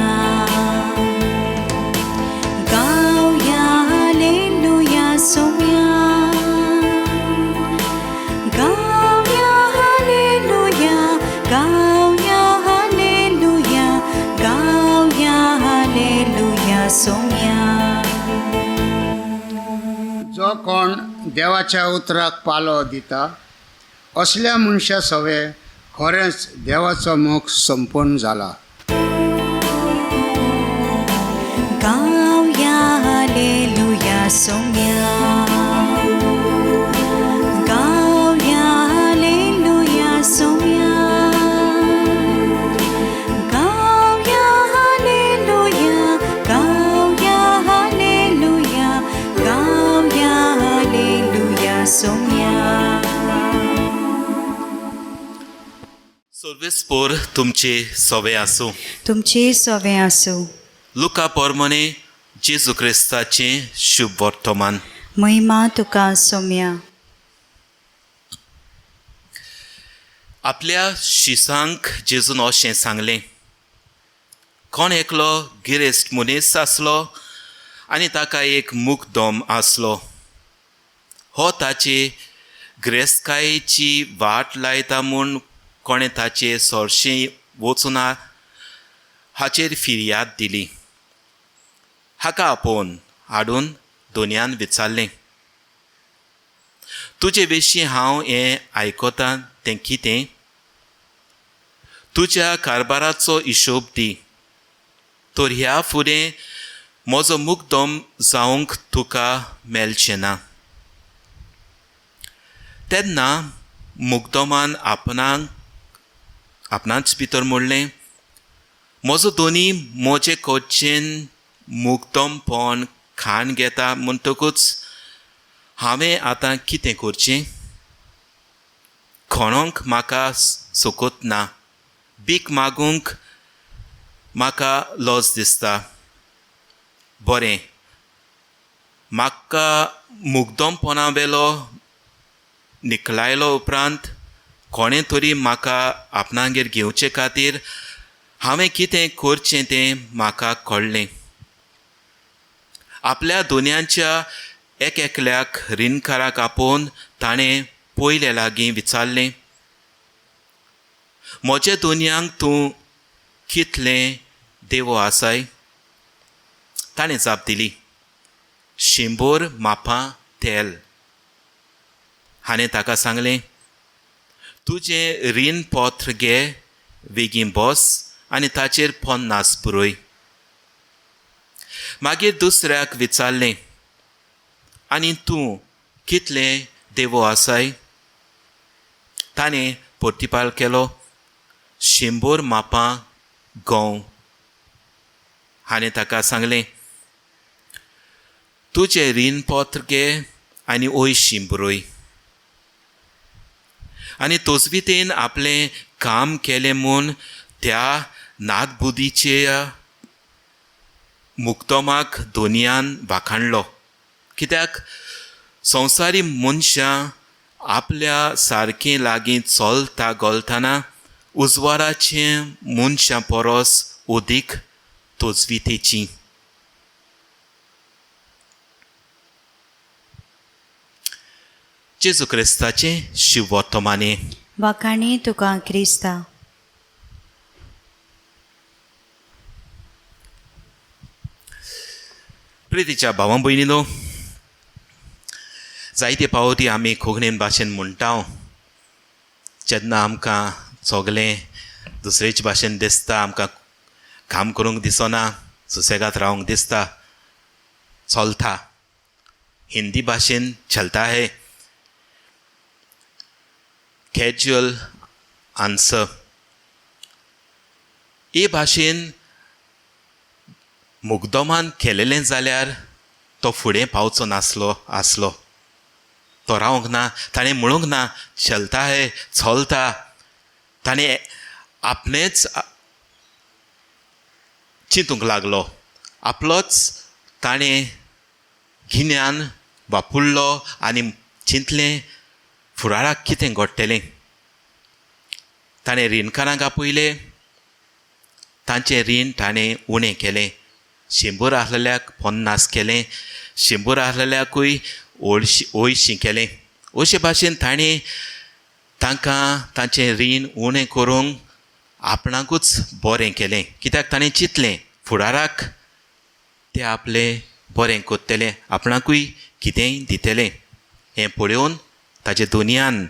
गावया हालेलुया सोम्या, गावया हालेलुया, गावया हालेलुया, गावया हालेलुया सोम्या. जो कोण देवाच्या उतराक पालो दिता असल्या मनशा सवे खरेंच देवाचो मोग संपूर्ण जाला. गावया हालेलुया सोम्या, गावया हालेलुया सोम्या, गावया हालेलुया, गावया हालेलुया, गावया हालेलुया सोम्या. सर्वेस्पोर तुमचे सवे आसूं. तुमचे सवे आसूं. लुका पोरमने जेजू क्रिस्ताचें शुभ वर्तमान. महिमा तुका सोम्या. आपल्या शिसांक जेजून अशें सांगलें, कोण एकलो गिरेस्त मनीस आसलो आनी ताका एक मुकदम आसलो. हो ताचे गिरेस्तकायेची वाट लायता म्हूण कोणें ताचे सरशें वचूना हाचेर फिर्याद दिली. हाका आपोवन हाडून दोनयान विचारलें, तुजे विशीं हांव हें आयकतां तें कितें? तुज्या कारभाराचो हिशोब दी, तर ह्या फुडें म्हजो मुकदम जावंक तुका मेळचें ना. तेन्ना मुग्दमान आपणाक आपणाच भितर म्हणलें, म्हजो दोनी म्हजे कडचेन मुग्दमपण खाण घेता म्हणटकूच हांवें आतां कितें करचें? खणोंक म्हाका सोकत ना, भीक मागूंक म्हाका लज दिसता. बरें, म्हाका मुग्दमपणा वेलो निकलायलो उपरांत कोणें तरी म्हाका आपणागेर घेवचे खातीर हांवें कितें करचें तें म्हाका कळ्ळें. आपल्या दोनयांच्या एक एकल्याक रिणकाराक आपोवन ताणें पयले लागीं विचारलें, म्हज्या दोनयांक तूं कितलें देवो आसाय? ताणें जाप दिली, 100 मापां तेल. हाणें ताका सांगलें, तुजें रीण पत्र घे, बेगीन बस आनी ताचेर 50 बरय. मागीर दुसऱ्याक विचारलें, आनी तूं कितलें देवो आसाय? ताणें प्रतिपाल केलो, 100 मापां गंव. हाणें ताका सांगलें, तुजें रीण पत्र घे आनी 80 बरय. आनी तोजवितेन आपलें काम केलें म्हूण त्या नातबुदीच्या मुक्तमाक दोनयान वाखाणलो. कित्याक संवसारी मनशां आपल्या सारकें लागीं चलता घोलतना उजवाराचें मनशां परस अदीक तोजवितेची. जेजू क्रिस्ताचें शिववर्तमाने. वाखाणी तुका क्रिस्ता. प्रितीच्या भावां भयणीनो, जायते पावटी आमी कोंकणीन भाशेन म्हणटा, जेन्ना आमकां सगळें दुसरेच भाशेन दिसता, आमकां काम करूंक दिसना, सुसेगाद रावंक दिसता, चलता, हिंदी भाशेन चलता है, कॅज्युअल आन्सर. हे भाशेन मुग्दमान केलेलें जाल्यार तो फुडें पावचो नासलो आसलो. तो रावंक ना, ताणें म्हणूंक ना चलता है, चलता. ताणें आपणेंच चिंतूंक लागलो, आपलोच ताणें गिन्यान वापरलो आनी चिंतलें फुडाराक कितें घडटलें. ताणें रिणकारांक आपयले, तांचें रीण ताणें उणें केलें. 100 आसलेल्याक 50 केलें, 100 आसलेल्याकूय 80 केलें. अशे भाशेन ताणें तांकां तांचें रीण उणें करूंक आपणाकूच बरें केलें. कित्याक ताणें चिंतलें फुडाराक ते आपलें बरें करतले, आपणाकूय कितेंय दितलें. हें पळोवन ताजे दोनयान,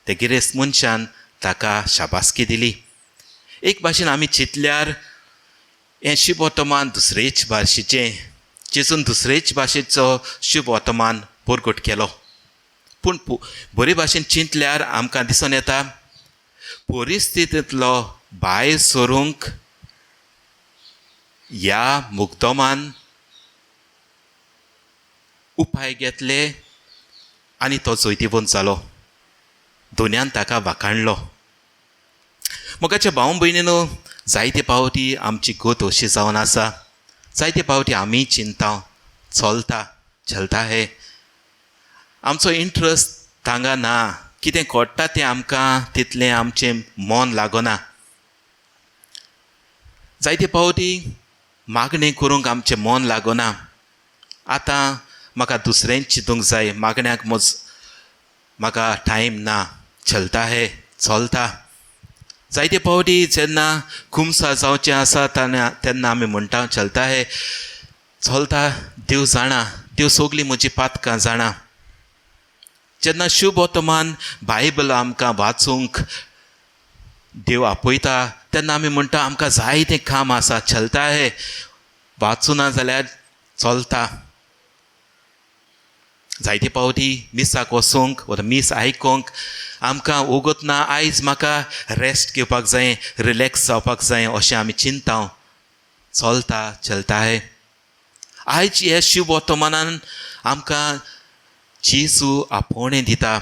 ते गिरेस्त मनशान ताका शाबासकी दिली. एक भाशेन आमी चिंतल्यार हें शुभवर्तमान दुसरेच भाशेचें, जेजून दुसरेच भाशेचो शुभवर्तमान परगट केलो. पूण बरे भाशेन चिंतल्यार आमकां दिसून येता परिस्थितींतलो भायर सरूंक ह्या मुग्दमान उपाय घेतले आनी तो जैतिवंत जालो. दोनयान ताका वाखाणलो. मोगाच्या भाव भयणीनो, जायते पावटी आमची गत अशी जावन आसा. जायते पावटी आमी चिंता चलता, चलता हे, आमचो इंट्रस्ट तांगा ना, कितें घडटा तें आमकां तितलें आमचें मन लागना. जायते पावटी मागणें करूंक आमचें मन लागना. आतां म्हाका दुसरेंच चिंतूंक जाय, मागण्याक म्हज म्हाका टायम ना, चलता हे, चलता. जायते पावटी जेन्ना कुमसार जावचें आसा तेन्ना आमी म्हणटा चलता हे, चलता, देव जाणा, देव सगळीं म्हजी पातकां जाणा. जेन्ना शुभवर्तमान बायबल आमकां वाचूंक देव आपयता तेन्ना आमी म्हणटा आमकां जायतें काम आसा, चलता हे, वाचूना जाल्यार चलता. जायते पावटी मिसाक वचूंक वा मीस आयकूंक आमकां वगत ना, आयज म्हाका रेस्ट घेवपाक जाय, रिलॅक्स जावपाक जाय अशें आमी चिंता. चलता चलता है. आयज हे शिव वर्तमानान आमकां जेजू आपोवणें दिता.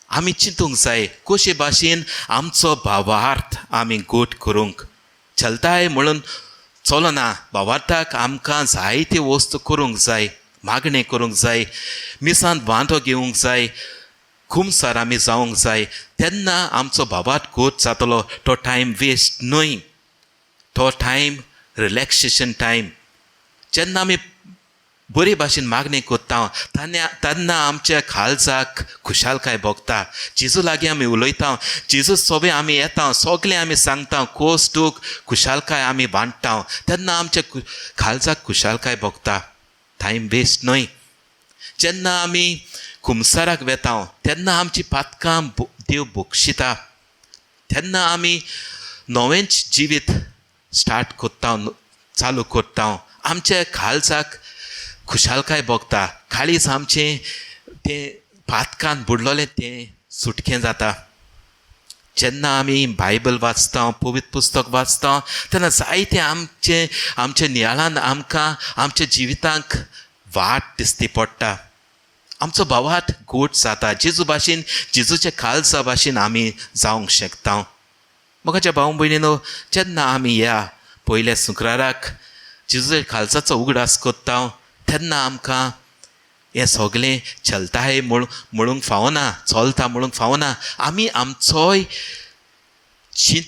आमी चिंतूंक जाय कशे भाशेन आमचो भावार्थ आमी गोट करूंक. चलताय म्हणून चलना, भावार्थाक आमकां जायते वस्तू करूंक जाय, मागणें करूंक जाय, मिसांत वांटो घेवंक जाय, खुमसार आमी जावंक जाय, तेन्ना आमचो भावार्थ गोट जातलो. तो टायम वेस्ट न्हय, तो टायम रिलॅक्सेशन टायम. जेन्ना आमी बरे भाशेन मागणें करता तेन्ना आमच्या काळजाक खुशालकाय भोगता. जेजू लागीं आमी उलयता, जेजू सोबे आमी येता, सगळें आमी सांगता, खोस दूख खुशालकाय आमी वांट्टा, तेन्ना आमच्या काळजाक खुशालकाय भोगता. टायम वेस्ट न्हय. जेन्ना आमी कुमसाराक वेता तेन्ना आमची पातकां देव बक्षिता, तेन्ना आमी नवेंच जिवीत स्टार्ट करता, चालू करता. आमच्या काळजाक खुशालकाय भोगता, काळीज आमचें तें पातकान बुडलोलें तें सुटकें जाता. जेन्ना आमी बायबल वाचता, पवित्र पुस्तक वाचता, तेन्ना जायते आमचे आमच्या नियाळान आमकां आमच्या जिवितांक वाट दिसती पडटा. आमचो भावार्थ गोट जाता. जेजू भाशेन, जेजूच्या काळजा भाशेन आमी जावंक शकता. म्हज्या भाव भयणीनो, जेन्ना आमी ह्या पयल्या शुक्राराक जेजूच्या काळजाचो उगडास करता तेन्ना आमकां हें सगळें चलताय म्हणूंक फावना, चलता म्हणूंक फावना. आमी आमचोय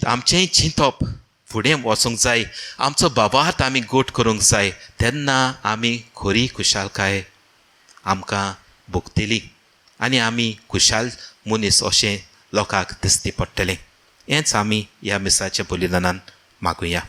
आमचेंय चिंतप फुडें वचूंक जाय, आमचो भावार्थ आमी गोट करूंक जाय, तेन्ना आमी खरी खुशालकाय आमकां भोगतली आनी आमी खुशाल मनीस अशें लोकांक दिसती पडटलें. हेंच आमी ह्या मिसाच्या बलिदानान मागुया.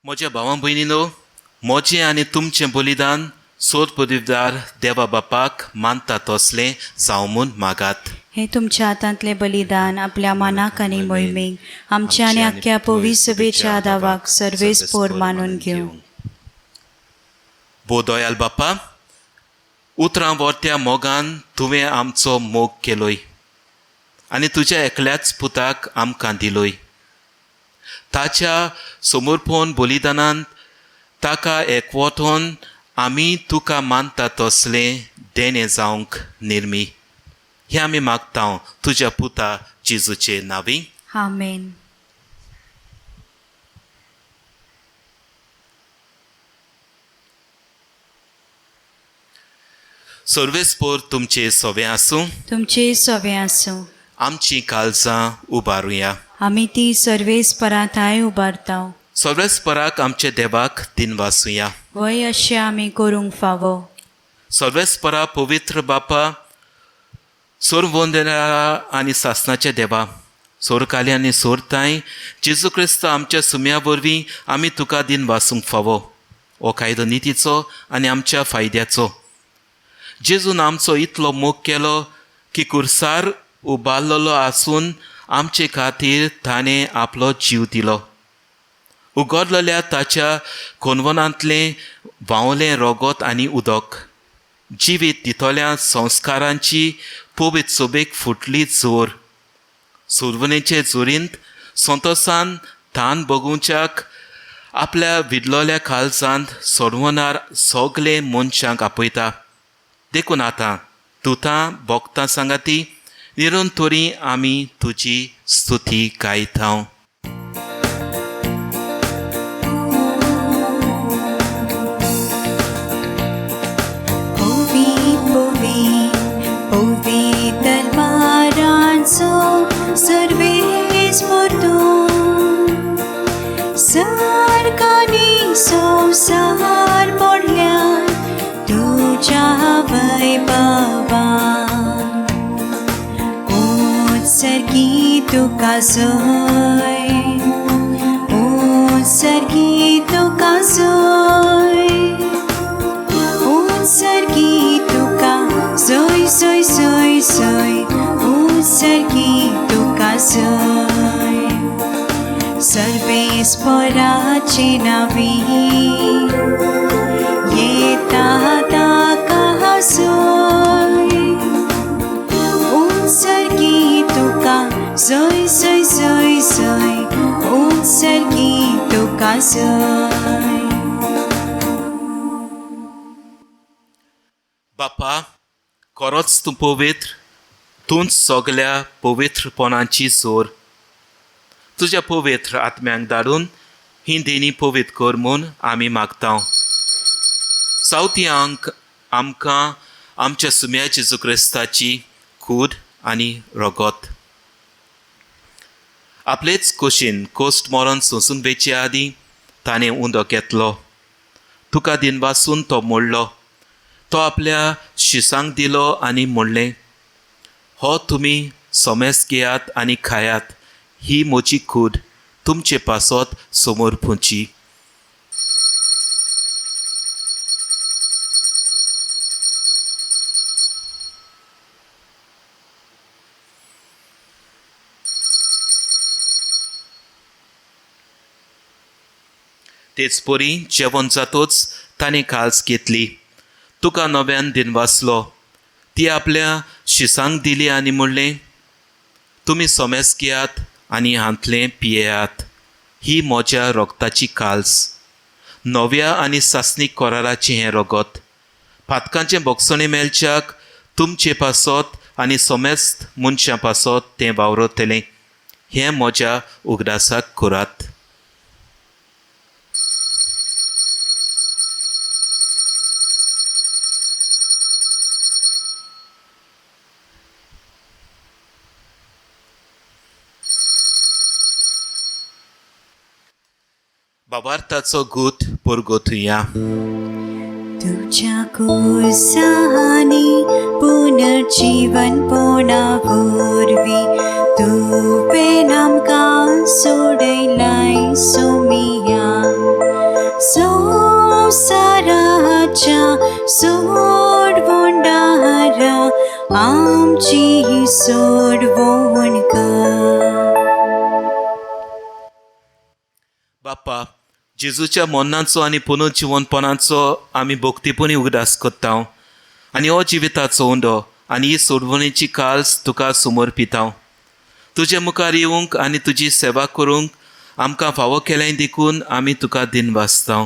म्हज्या भावा भयणीनो, म्हजें आनी तुमचें बलिदान सोद पदवीदार देवा बापाक मानता तसलें जावं म्हूण मागात. हे तुमच्या हातांतलें बलिदान आपल्या मानाक आनी मोहिमेक आमच्या आनी आख्ख्या पवित्र सभेच्या दावाक सर्वेस पोर मानून घेवं. भो दयाल बापा, उतरां वर्त्या मोगान तुवें आमचो मोग केलोय आनी तुज्या एकल्याच पुताक आमकां दिलोय. ताच्या समर्पण बलिदानान ताका एकवटून आमी तुका मानता तसलें देणें जावंक निर्मी. हें आमी मागता तुज्या पुता जेजूचे नांवी. आमेन. सर्वेस्पोर तुमचे सोवे आसूं, तुमचे सोवे आसूं. आमची काळजां उबारुया, आमी ती सर्वेस्परांताय उबारता. सर्वेस्पराक आमच्या देवाक दिनवासुया, वय अशें आमी करूंक फावो. सर्वेस्परा पवित्र बापा, सोरवंदना आनी सासनाच्या देवा, सोरकाली आनी सोरताय जेजू क्रिस्त आमच्या सुम्या वरवीं आमी तुका दिनवासूंक फावो. हो कायदो नितीचो आनी आमच्या फायद्याचो. जेजून आमचो इतलो मोग केलो की कुर्सार उबारलेलो आसून आमचे खातीर ताणें आपलो जीव दिलो. उगडलेल्या ताच्या कोनवनांतलें व्हांवलें रगत आनी उदक जिवीत दितल्या संस्कारांची पवित्र सोबेक फुटली जोर. सुरवणेचे जोरींत संतोसान तान बगोवच्याक आपल्या विदलोल्या काळजांत सोडवणार सगळे मनशांक आपयता. देखून आतां तुतां भोगतां सांगाती निरंतरी आमी तुजी स्तुती गायता. सर्वेस पोर्तून सारकानी संवसार पडल्या तुज्या वैभवान. उत्सर्गी तुका सोय, उत्सर्गी तुका सोय, उत्सर्गी तुका सोय सोय सोय सोय, उत्सर्गी तुका सोय. सर्वेस्पराचे नावी येता ताका सोय, उत्सर्गी तुका सोय सोय सोय सोय, उत्सर्गी तुका सोय. बापा, खरोच तूं पवित्र, तूंच सगल्या पवित्रपणाची जोर. तुज्या पवित्र आत्म्यांक धाडून ही देणी पवित्र कर म्हूण आमी मागता. सावथी आमकां आमच्या सुम्या जेजू क्रिस्ताची कूड आनी रगत आपलेच कुशीन कोस्ट मरण सोंसून वेचे आदीं ताणें उदक घेतलो. तुका दिनवासून तो मोडलो. तो आपल्या शिसांक दिलो आनी म्हणलें, हो तुमी सोमेस घेयात आनी खायात, ही म्हजी कूड तुमचे पासत समोर पुची. तेच परी जेवण जातोच ताणें काल्स घेतली. तुका नव्यान दिनवासलो. ती आपल्या शिसांक दिली आनी म्हणलें, तुमी सोमेस घेयात आनी हांतलें पियेयात, ही म्हज्या रगताची काल्स, नव्या आनी सासणीक कराराचें हें रगत. पातकांचें भोगसणें मेळच्याक तुमचे पासत आनी सोमेस्त मनशां पासत तें वावरतलें. हें म्हज्या उगडासाक करात. बाबार्थाचो गूत पुरगोतुया. तुझ्या कुसानी पुनर्जीवन पोणा वरवीं तुवें आमकां सोडयलाय सोमिया. संवसाराच्या सोडवणारा आमची सोडवण कर. बापा, जेजूच्या मरणाचो आनी पुनर्जिवनपणाचो आमी भक्तीपणी उगडास करता आनी हो जिविताचो उंडो आनी ही सोडवणेची काल्स तुका समर्पिता. तुजे मुखार येवंक आनी तुजी सेवा करूंक आमकां फावो केलें देखून आमी तुका दिनवासता.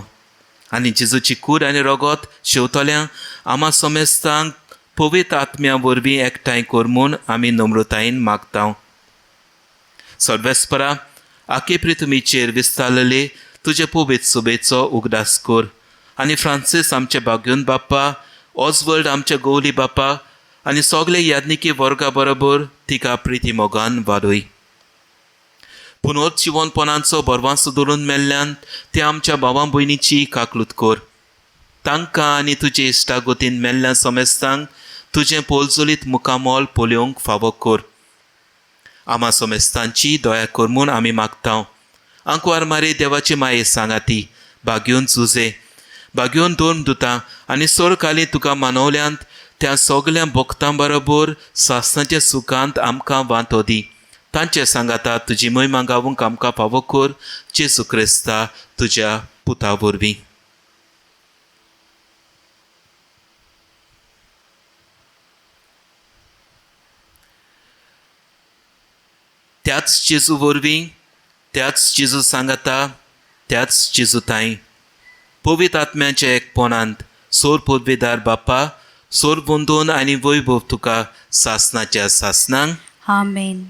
आनी जेजूची कूड आनी रगत शेवतल्या आमा समेस्तांक पवित्र आत्म्या वरवीं एकठांय कर म्हूण आमी नम्रतायेन मागता. सर्वेस्परा, आखे पृथ्वीचेर विस्तारलेले तुजे पवित्र सोबेचो उगडास कर आनी फ्रांसीस आमचे बाग्योन बाप्पा, ऑजवर्ल्ड आमचे गोवली बाप्पा आनी सगळे यादनिकी वर्गा बरोबर तिका प्रिती मोगान वाडय. पुनर्जिवनपणाचो बरवांसो धरून मेल्ल्यान ते आमच्या भावा भयणीची काकलूत कर. तांकां आनी तुजे इश्टागतीन मेल्ल्या समेस्तांक तुजें पोलजोलीत मुखामोल पळोवंक फावो कर. आमा समेस्तांची दया कर म्हूण आमी मागता. आंकवार मारे देवाची माये सांगाती बाग्योन जुजे भाग्योन दोन दुतां आनी सोरकाली तुका मानवल्यांत त्या सगल्या भक्तां बरोबर सासणाच्या सुखांत आमकां वांटो दी. तांचे सांगाता तुजी महिमा गावूंक आमकां फावो कर, जेजू क्रिस्ता तुज्या पुता वरवीं. त्याच जेजू वरवीं, त्याच जेजू सांगाता, त्याच जेजू ताई पवित्र आत्म्याच्या एकपणांत सोर पदवीदार बापा, सोर बंदून आनी वैभव तुका सासणाच्या सासणांक. आमेन.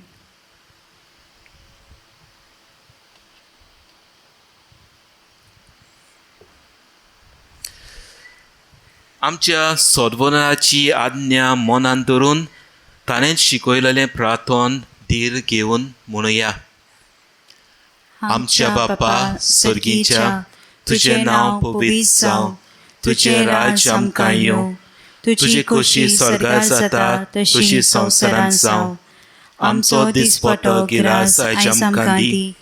आमच्या सर्वनाची आज्ञा मनान धरून ताणें शिकयलेलें प्रार्थन धीर घेवन म्हणुया. आमच्या बापा सर्गीच्या, तुजें नांव पवित्र जावं, तुजें राज्य आमकां येवं, तुजी खोशी स्वर्गार जाता तशी संवसारांत जावं. आमचो दिसपटो गिरास आयज आमकां दी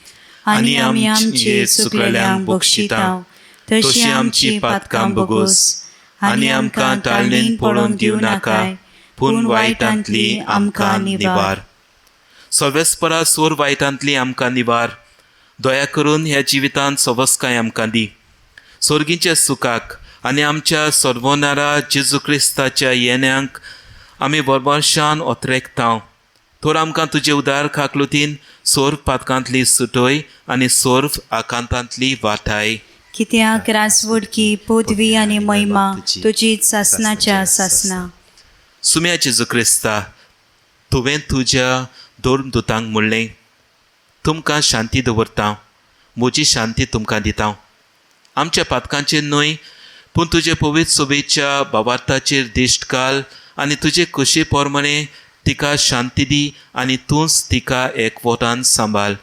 आनी आमी आमचे चुकलेल्यांक बक्षिता तशी आमची पातकां भोगोस आनी आमकां ताळणेन पडोवन दिवं नाका, पूण वायटांतली आमकां निवार. सर्वेस्परा सोर वायटांतली आमकां निवार. दया करून ह्या जिवितांत सवस्काय आमकां दी. सोर्गीच्या सुखाक आनी आमच्या सर्वोनारा जेजू क्रिस्ताच्या येण्यांक आमी वर्वर्शान ओतरेकता. तर आमकां तुजे उदार खाकलुतीन सोर्फ पातकांतली सुटय आनी सोर्फ आकांतांतली वाटाय. कित्याक रासवडकी पदवी आनी महिमा तुजीच सासणाच्या सासना. सुम्या जेजू क्रिस्ता, तुवें तुज्या धर्मदुतांक म्हणलें, तुमकां शांती दवरता, म्हजी शांती तुमकां दिता. आमच्या पातकांचेर न्हय, पूण तुजे पवित्र सोबेच्या भावार्थाचेर दिश्ट घाल आनी तुजे खोशी प्रमाणे तिका शांती दी आनी तूंच तिका एकवटान सांबाळ.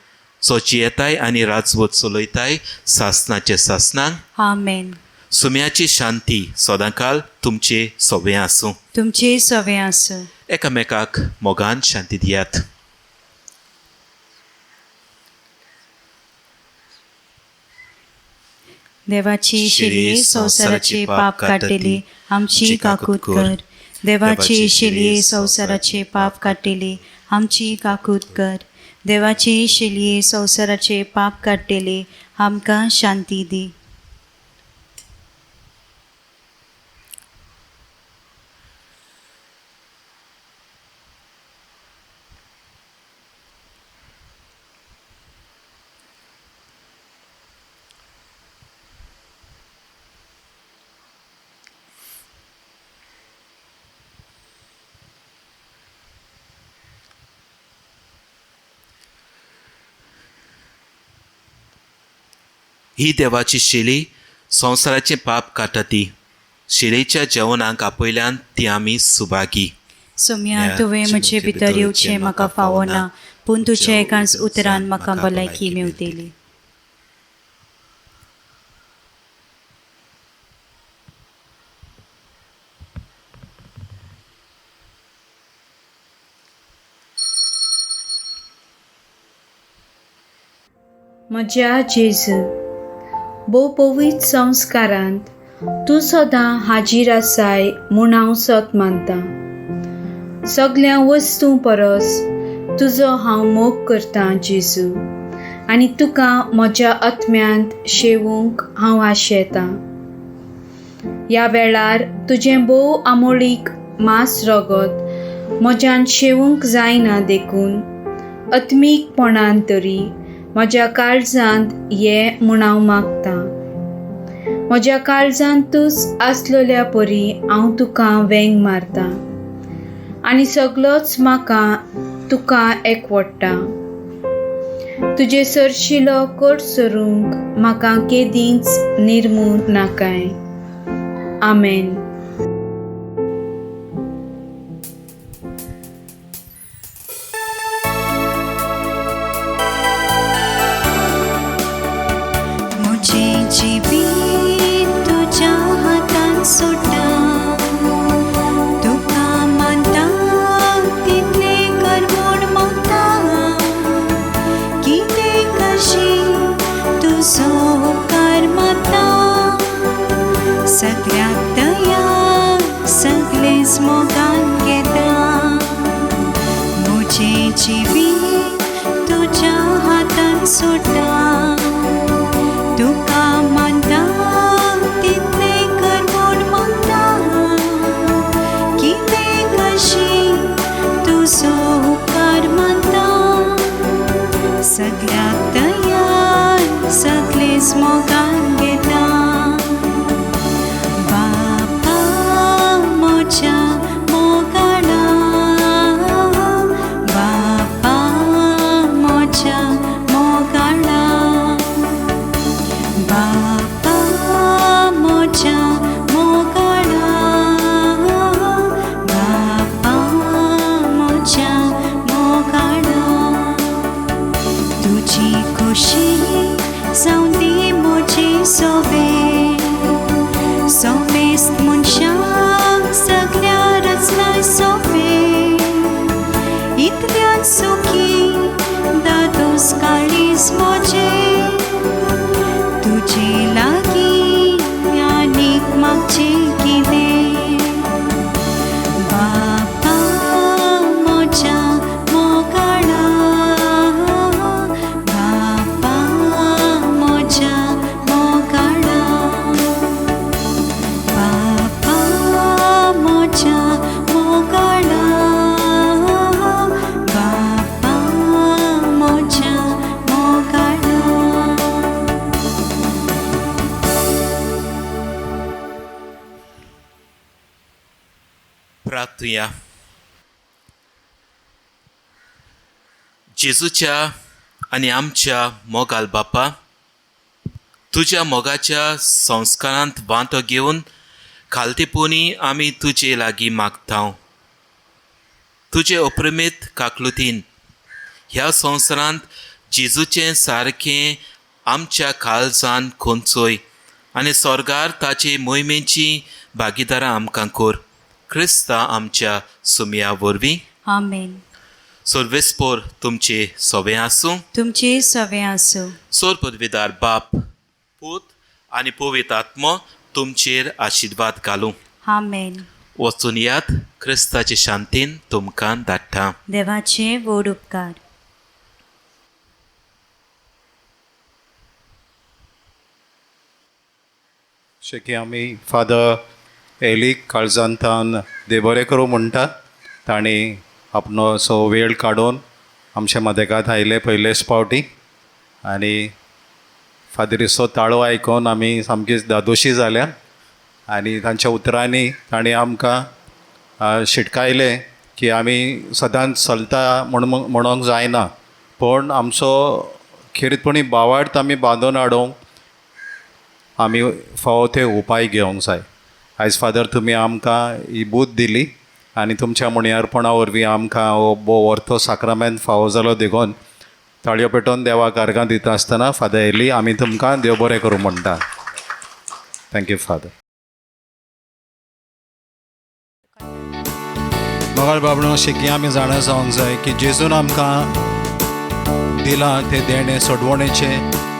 सोची येताय आनी राजवट चलयताय सासणाचे सासणांक. आमेन. सुम्याची शांती सदांकाल तुमचे सोबें आसूं. तुमचे सोबें आसूं. एकामेकाक मोगान शांती दियात. देवाची शिली संवसाराचे पाप काडटली आमची काकूत कर. देवाची शिली संवसाराचे पाप काडटली आमची काकूत कर. देवाची शिली संवसाराचे पाप काडटली आमकां शांती दी. ही देवाची शेली संवसाराचें पाप काडटा ती. शेलेच्या जेवणाक आपयल्यान ती आमी सुभागी. सोम्या, तुवें म्हजे भितर येवचें म्हाका फावना, पूण तुज्या एकाच उतरान म्हाका भलायकी मेवतली. म्हज्या जेजू, भोव पवित्र संस्कारांत तूं सदां हाजीर आसाय म्हूण हांव सत मानतां. सगल्या वस्तूं परस तुजो हांव मोग करतां जेजू, आनी तुका म्हज्या आत्म्यांत शेवूंक हांव आशेतां. ह्या वेळार तुजें भोव आमोळीक मांस रगत म्हज्यान शेवूंक जायना, देखून आत्मीकपणान तरी म्हज्या काळजांत ये म्हूण हांव मागतां. म्हज्या काळजांतूच आसलेल्या परी हांव तुका वेंग मारतां आनी सगलोच म्हाका तुका एकवडटा. तुजे सरशिलो कोट सरूंक म्हाका केदींच निर्मू नाकाय. आमेन. तुजो उपकार मानता. सगळेच मोगान घेता. म्हजें जिवीत तुज्या हातान सोडटा, तुका मानता तितलें कर म्हूण मागता. कितें कशी तुजो उपकार मानता, सगळ्याक तयार सगळेच मोगान घेता. बापा म्हज्या मोगाळा, बापा म्हज्या मोगाळा, बापा म्हज्या मोगाळा, बापा म्हज्या मोगाळा. तुजी खोशी जावं दी म्हजी सोबे, सोमेस्त मनशांक सगळ्या रचलाय सोबे. इतल्यान सुखी दादोस काळीज म्हजें, तुजे लागीं आनीक मागचें कितें. बापा म्हज्या मोगाळा, बापा म्हज्या मोगाळा, बापा म्हज्या मोगाळा, बापा म्हज्या मोगाळा. प्रार्थुया. जेजूच्या आनी आमच्या मोगाल बापा, तुज्या मोगाच्या संस्कारांत वांटो घेवन खालतेपणी आमी तुजे लागीं मागता. तुजे अप्रमेत काकलुतीन ह्या संवसारांत जेजूचें सारकें आमच्या काळजान खोंचोय आनी स्वर्गार ताचे मोहिमेची भागीदारां आमकां कर. क्रिस्ता आमच्या सुमया वरवीं. आमेन. सर्वेस्पोर तुमचे सोबें आसूं. तुमचे सवे आसूं. सोर पदवीदार बाप, पूत आनी पवित्र आत्मो तुमचेर आशिर्वाद घालूं. आमेन. वचून यात, क्रिस्ताचे शांतीन तुमकां धाडटा. देवाचे व्हड उपकार. अशें की आमी फादर एलीक काळजांतान देव बरें करूं म्हणटा. तांणी आपलो असो वेळ काडून आमच्या मदेकात आयले पयलेच फावटी आनी फादरीचो ताळो आयकून आमी सामकीच दादोशी जाल्या आनी तांच्या उतरांनी तांणी आमकां शिटकायलें की आमी सदांच चलता म्हूण म्हणोंक जायना, पूण आमचो खेरीतपणी बावार्थ आमी बांदून हाडूंक आमी फावो ते उपाय घेवंक जाय. आयज फादर तुमी आमकां ही बूद दिली आनी तुमच्या मुणयारपणा वरवीं आमकां हो भोव वर्थो साक्रामेंत फावो जालो देखून ताळयो पेटोवन देवाक अर्गां दिता आसतना फादर एली आमी तुमकां देव बरें करूं म्हणटा. Thank you father. मोगाळ बाबणो शेकी आमी जाणा जावंक जाय की जेजून आमकां दिलां तें देणें सोडवणेचें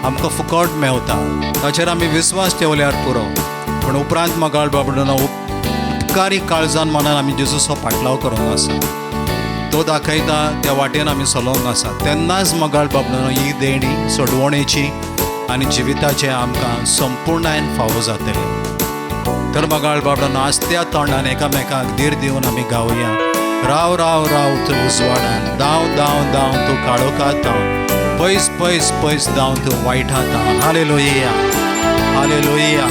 आमकां फुकट मेवता, ताचेर आमी विस्वास ठेवल्यार पुरो. पूण उपरांत मोगाळ बाबणो उपकारी काळजान मनान आमी जेजूचो पाटलाव करूंक आसा, तो दाखयता त्या वाटेन आमी चलोवंक आसा. तेन्नाच मोगाळ बाबणो ही देणी सोडवणेची आनी जिविताचें आमकां संपूर्णायन फावो जातलें. तर मोगाळ बाबडानो आसत्या तोंडान एकामेकाक धीर दिवन आमी गावया. राव राव राव तूं उजवाडान, धांव धांव धांव तूं काळोखात धांव, पयस पयस पयस धांव तूं वायटात धांव. Hallelujah, hallelujah,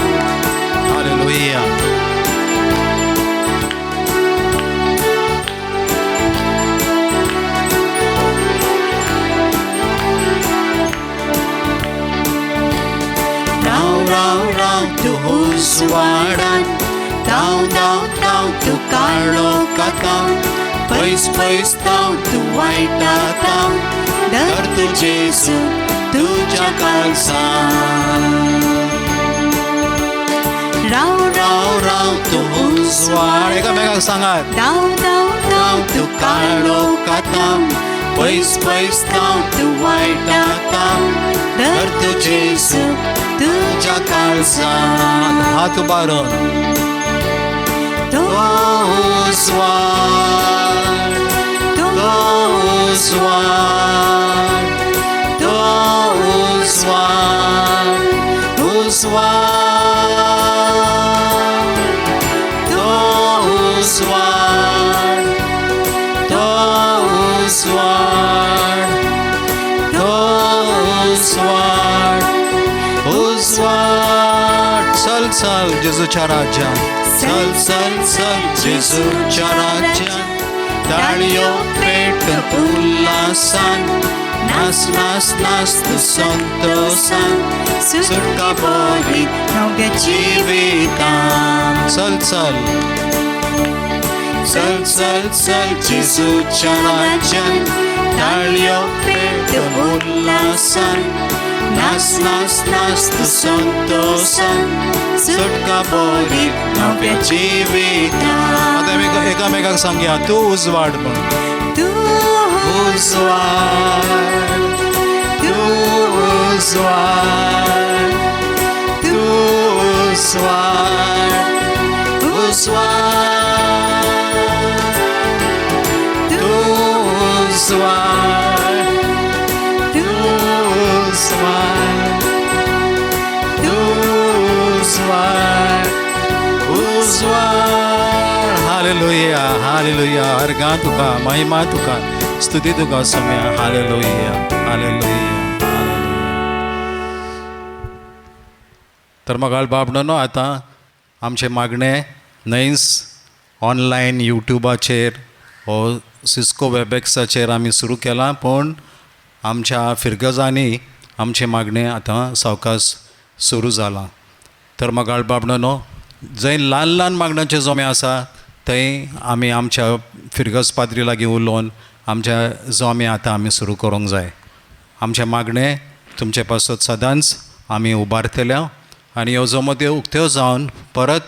hallelujah. राव राव राव तूं उजवाडान, धांव धांव धांव तूं काळोखात धांव, पयस पयस धांव तूं वायटात धांव, धर तूं जेजू तुज्या काळजान. राव राव राव तूं उजवाड, एकामेकाक सांगात. धांव धांव धांव तूं काळोखात धांव, पयस पयस धांव तूं वायटात धांव, धर तूं जेजू तुज्या काळजान. हात उबारून तो उजवाड, तो उजवाड, तो उजवाड, उजवाड, तो उजवाड, तो उजवाड, तो उजवाड, उजवाड. चल चल जेजूच्या राज्यान, चल चल चल जेजूच्या राज्यान, ताळयो पेट उल्हासान, नाच नाच नाच तूं संतोसान, सुटका बरी नव्या जिवितान. चल चल चल चल चल जेजूच्या राज्यान, ताळयो पेट उल्हासान, नाच नाच नाच तूं संतोसान, सुटका बरी नव्या जिवितान. आतां आमी एकामेकाक सांगया, तूं उजवाड म्हण. तूं उजवाड, तूं उजवाड, तूं उजवाड, उजवाड, तूं उजवाड, तूं उजवाड, तूं उजवाड, उजवाड. Hallelujah, hallelujah. अर्गां तुका, महिमा तुका, स्तुती तुका सोम्या. Hallelujah, hallelujah, hallelujah. तर मगाळ बाबणो, आतां आमचें मागणें न्हयच ऑनलायन युट्युबाचेर हो सिस्को वेबॅक्साचेर आमी सुरू केलां, पूण आमच्या फिरगजांनी आमचें मागणें आतां सावकास सुरू जालां. तर मगाळ बाबणो, जंय ल्हान ल्हान मागण्याचे जमे आसा थंय आमी आमच्या फिरगज पाद्री लागीं उलोवन आमच्या जमे आतां आमी सुरू करूंक जाय. आमचें मागणें तुमचे पासत सदांच आमी उबारतल्या आनी ह्यो जमो त्यो उक्त्यो जावन परत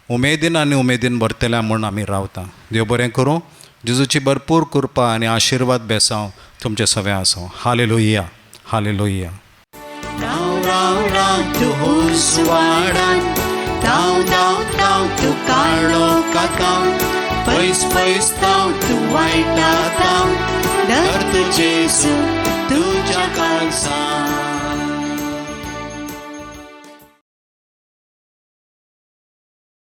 उमेदीन आनी उमेदीन भरतल्या म्हूण आमी रावता. देव बरें करूं. जेजूची भरपूर कृपा आनी आशिर्वाद बेसांव तुमचे सगळें आसूं. Hallelujah, hallelujah. राव राव राव तूं उजवाडान, धांव धांव धांव तूं काळो कातां, पयस पयस धांव तूं वायटा धांव, धर तूं जेजू तुज्या काळजान.